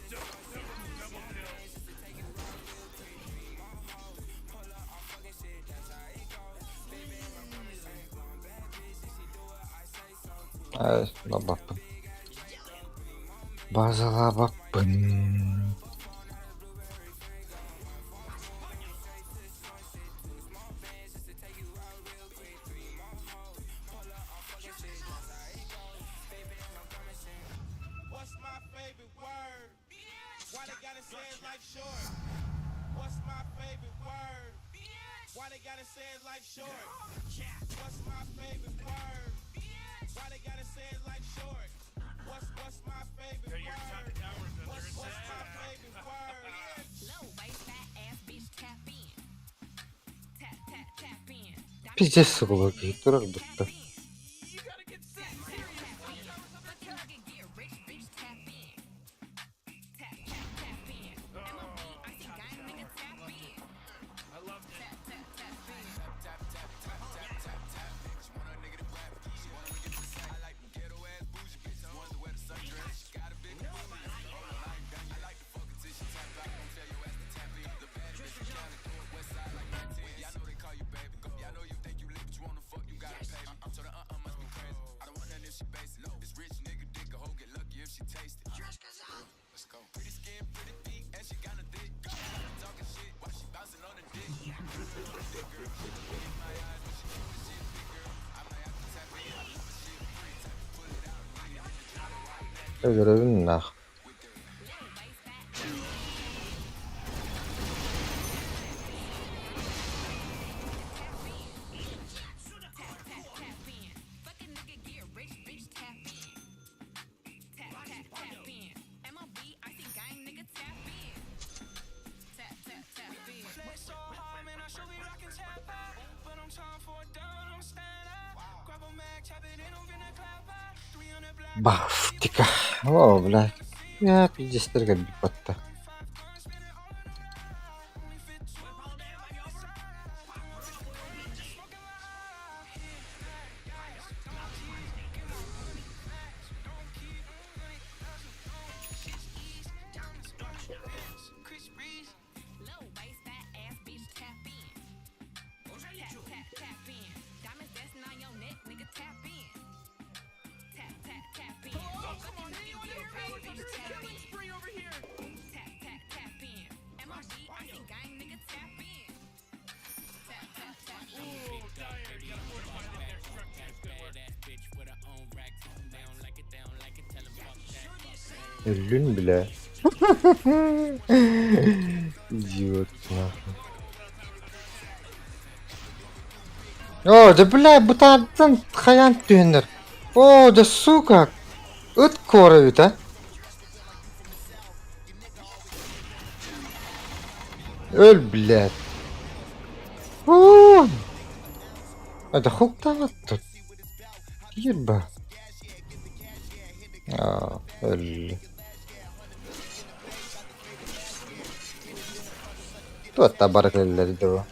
Бабаппын. Базалаабаппын. Пиздец сугула киһи турар бытта. Өлөрөбүн нах. Бафтика. О, блядь. Я пиздец кэлбит батта. Өллүн бля. Идиот, нахуй. О, да бля, бытаартан хайаан түһэннэр. О, да сука! Ыт куора эбит, а? Өл, блядь. О! Это хуктаабат тут. Киирбэ. Аа, өллө. Туотта бары кэлэллэр дуо?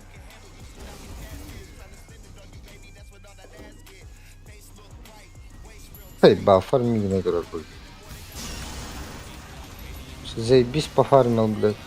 Эй, ба, фармигина турар будет. Заебись пофармил, блядь.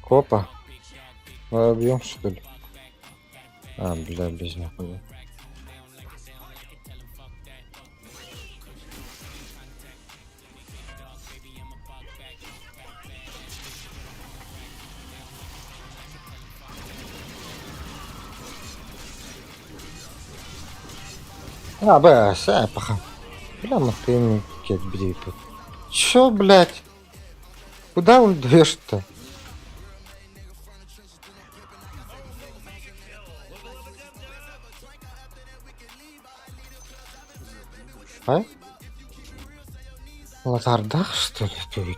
Опа. Объем, что ли? А, бля, без нахуя. А, бля, паха. Бля, ты бери. Чё, блядь? Куда он даешь-то? А? Лазардах, что ли, тут?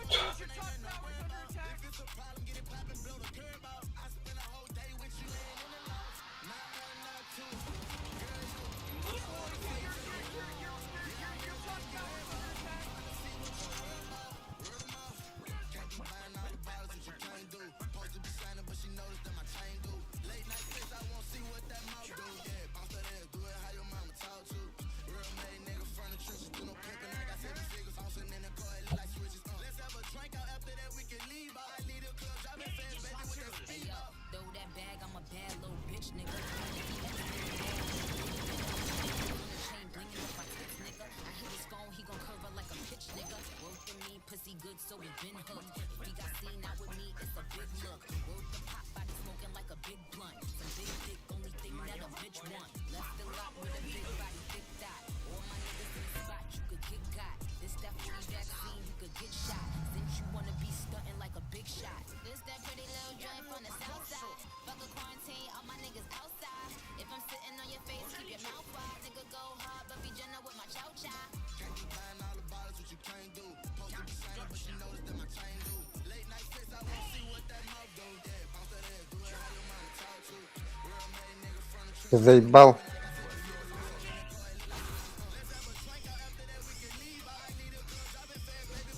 Ты заебал.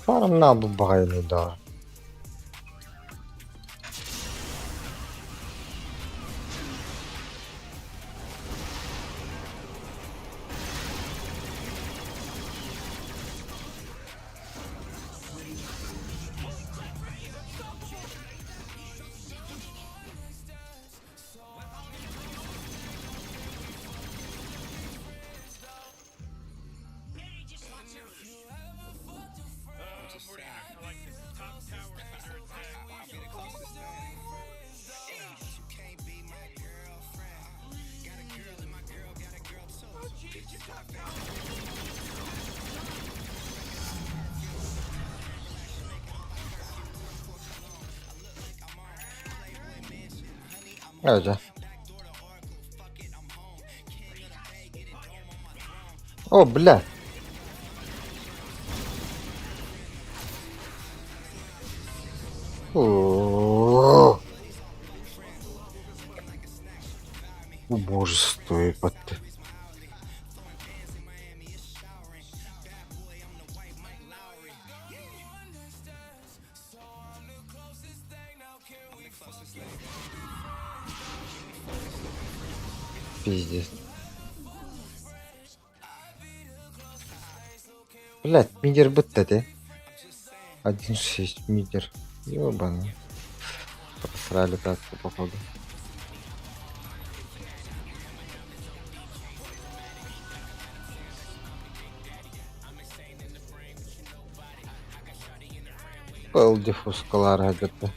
Фарм на бабайны, да. Öyle. О, бля. О, Убожество, ебать. Пиздец. Блять, мидер бытта ты. 1.6 мидер. Ёбаный. Просрали катку, походу. Был диффуз колара где-то.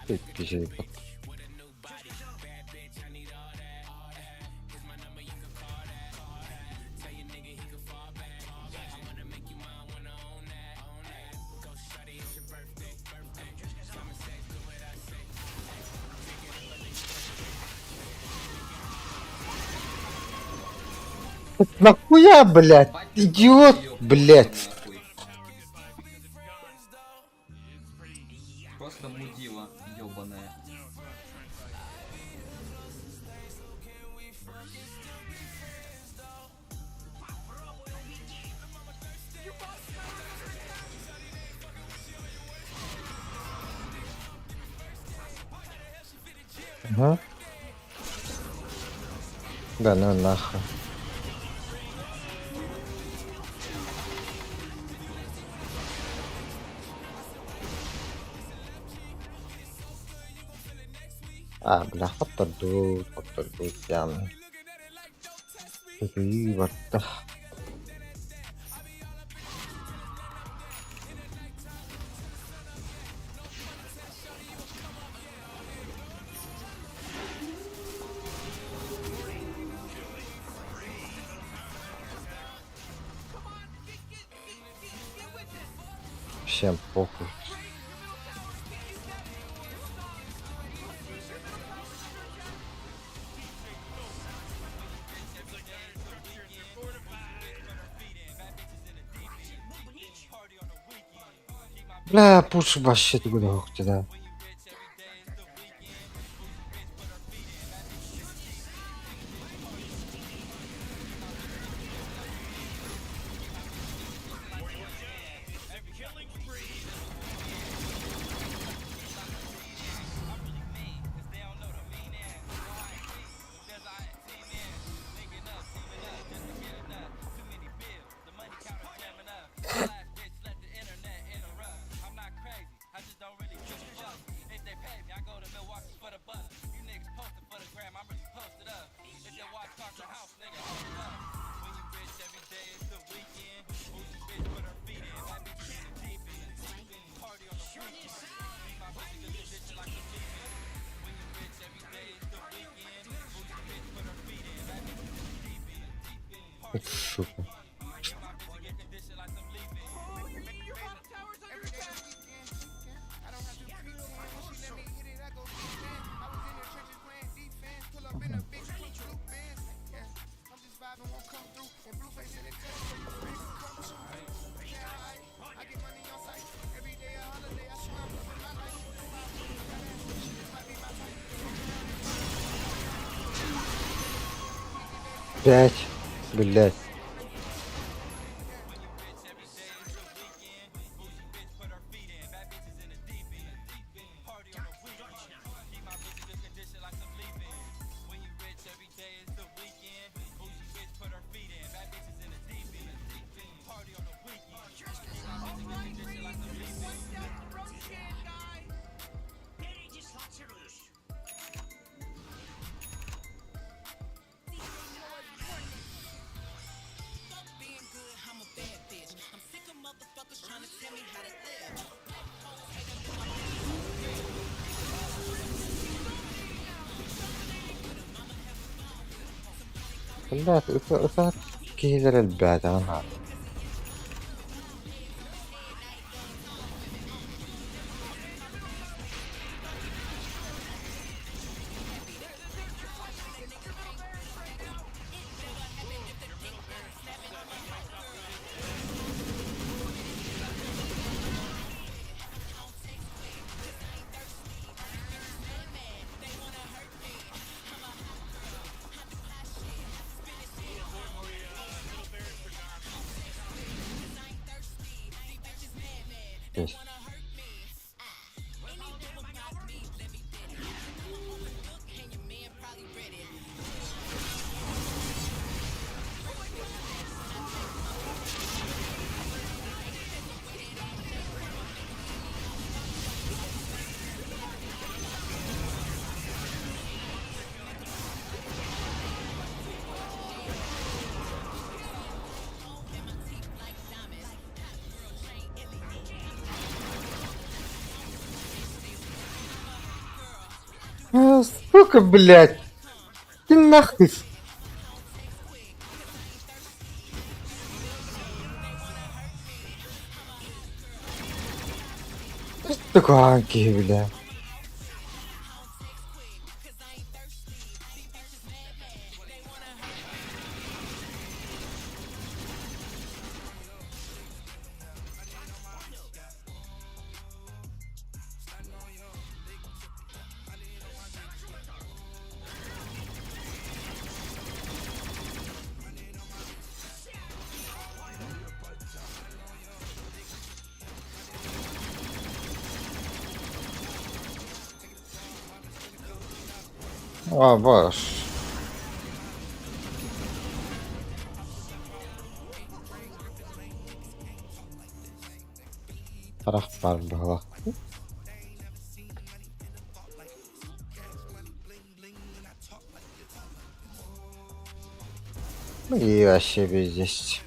Пиздец. Нахуя, блядь? Идиот, блядь. Просто мудила ебаная. Ага. Да ну нахуй. А, бля, хоттордут, хоттордут яны. Ыы, барда. Всем похуй. Бля, пуш вообще туда да. Сука. Пять, блядь. Блядь, это киллер ребята, она. Кэс. А, сука, блядь! Ты нахуй! Такой бля. А, ваш. Харах баар быһалаах. Ну и вообще пиздец.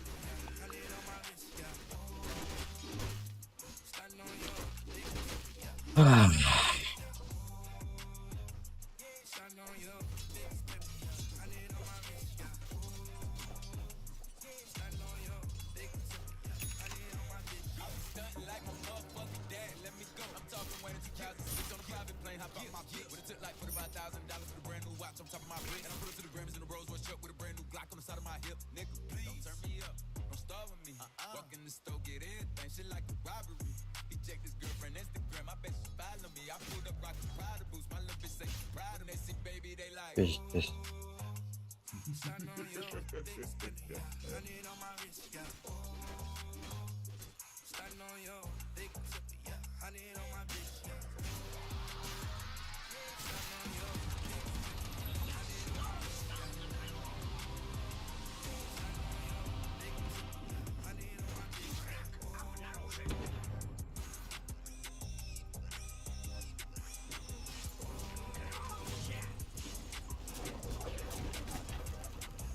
Пиздец.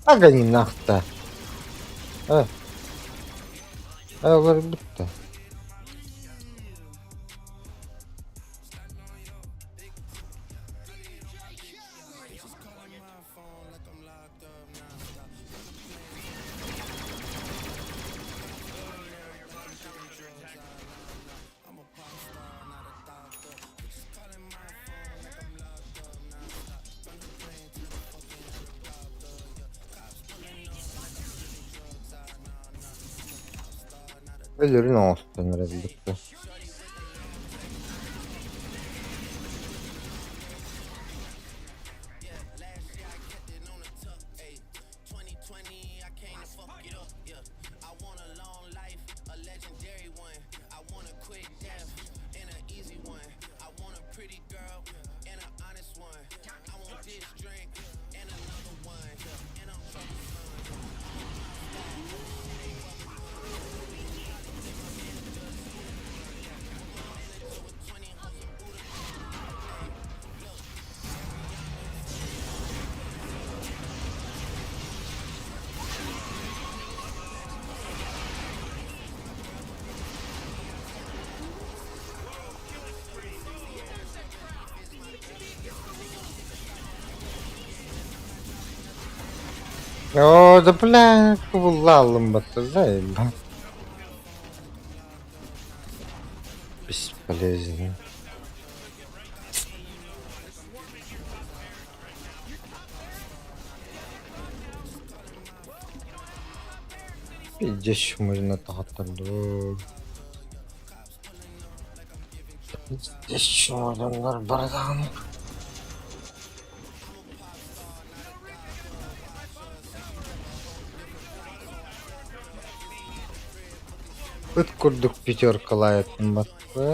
Ага не нахта. А. А, будто. Өлөрүн оҥостон эрэллэр. Оо, да бля, кубуллааллым баттазай. Бесполезно. Пиздец, можно тахаттан Пиздец, можно бардан. Ыт курдук пятеркалаайытым батта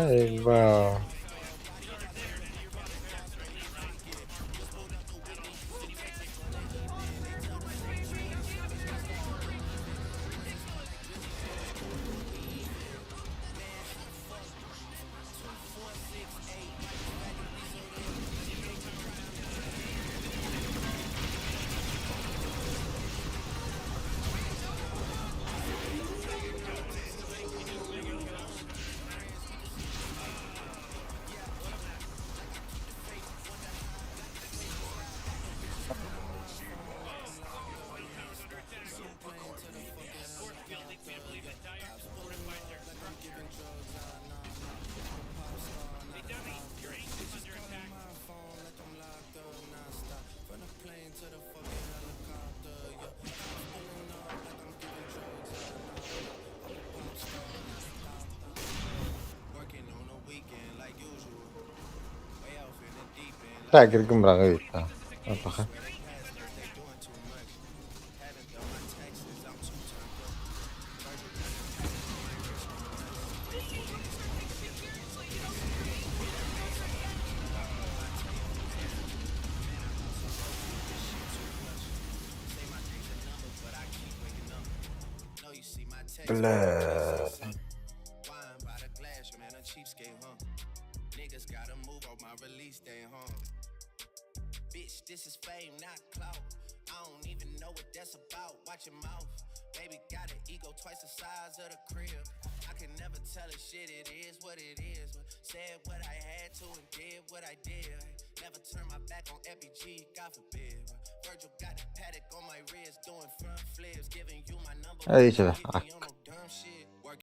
Тагиргым быраҕыы Паха. Бля. Эй,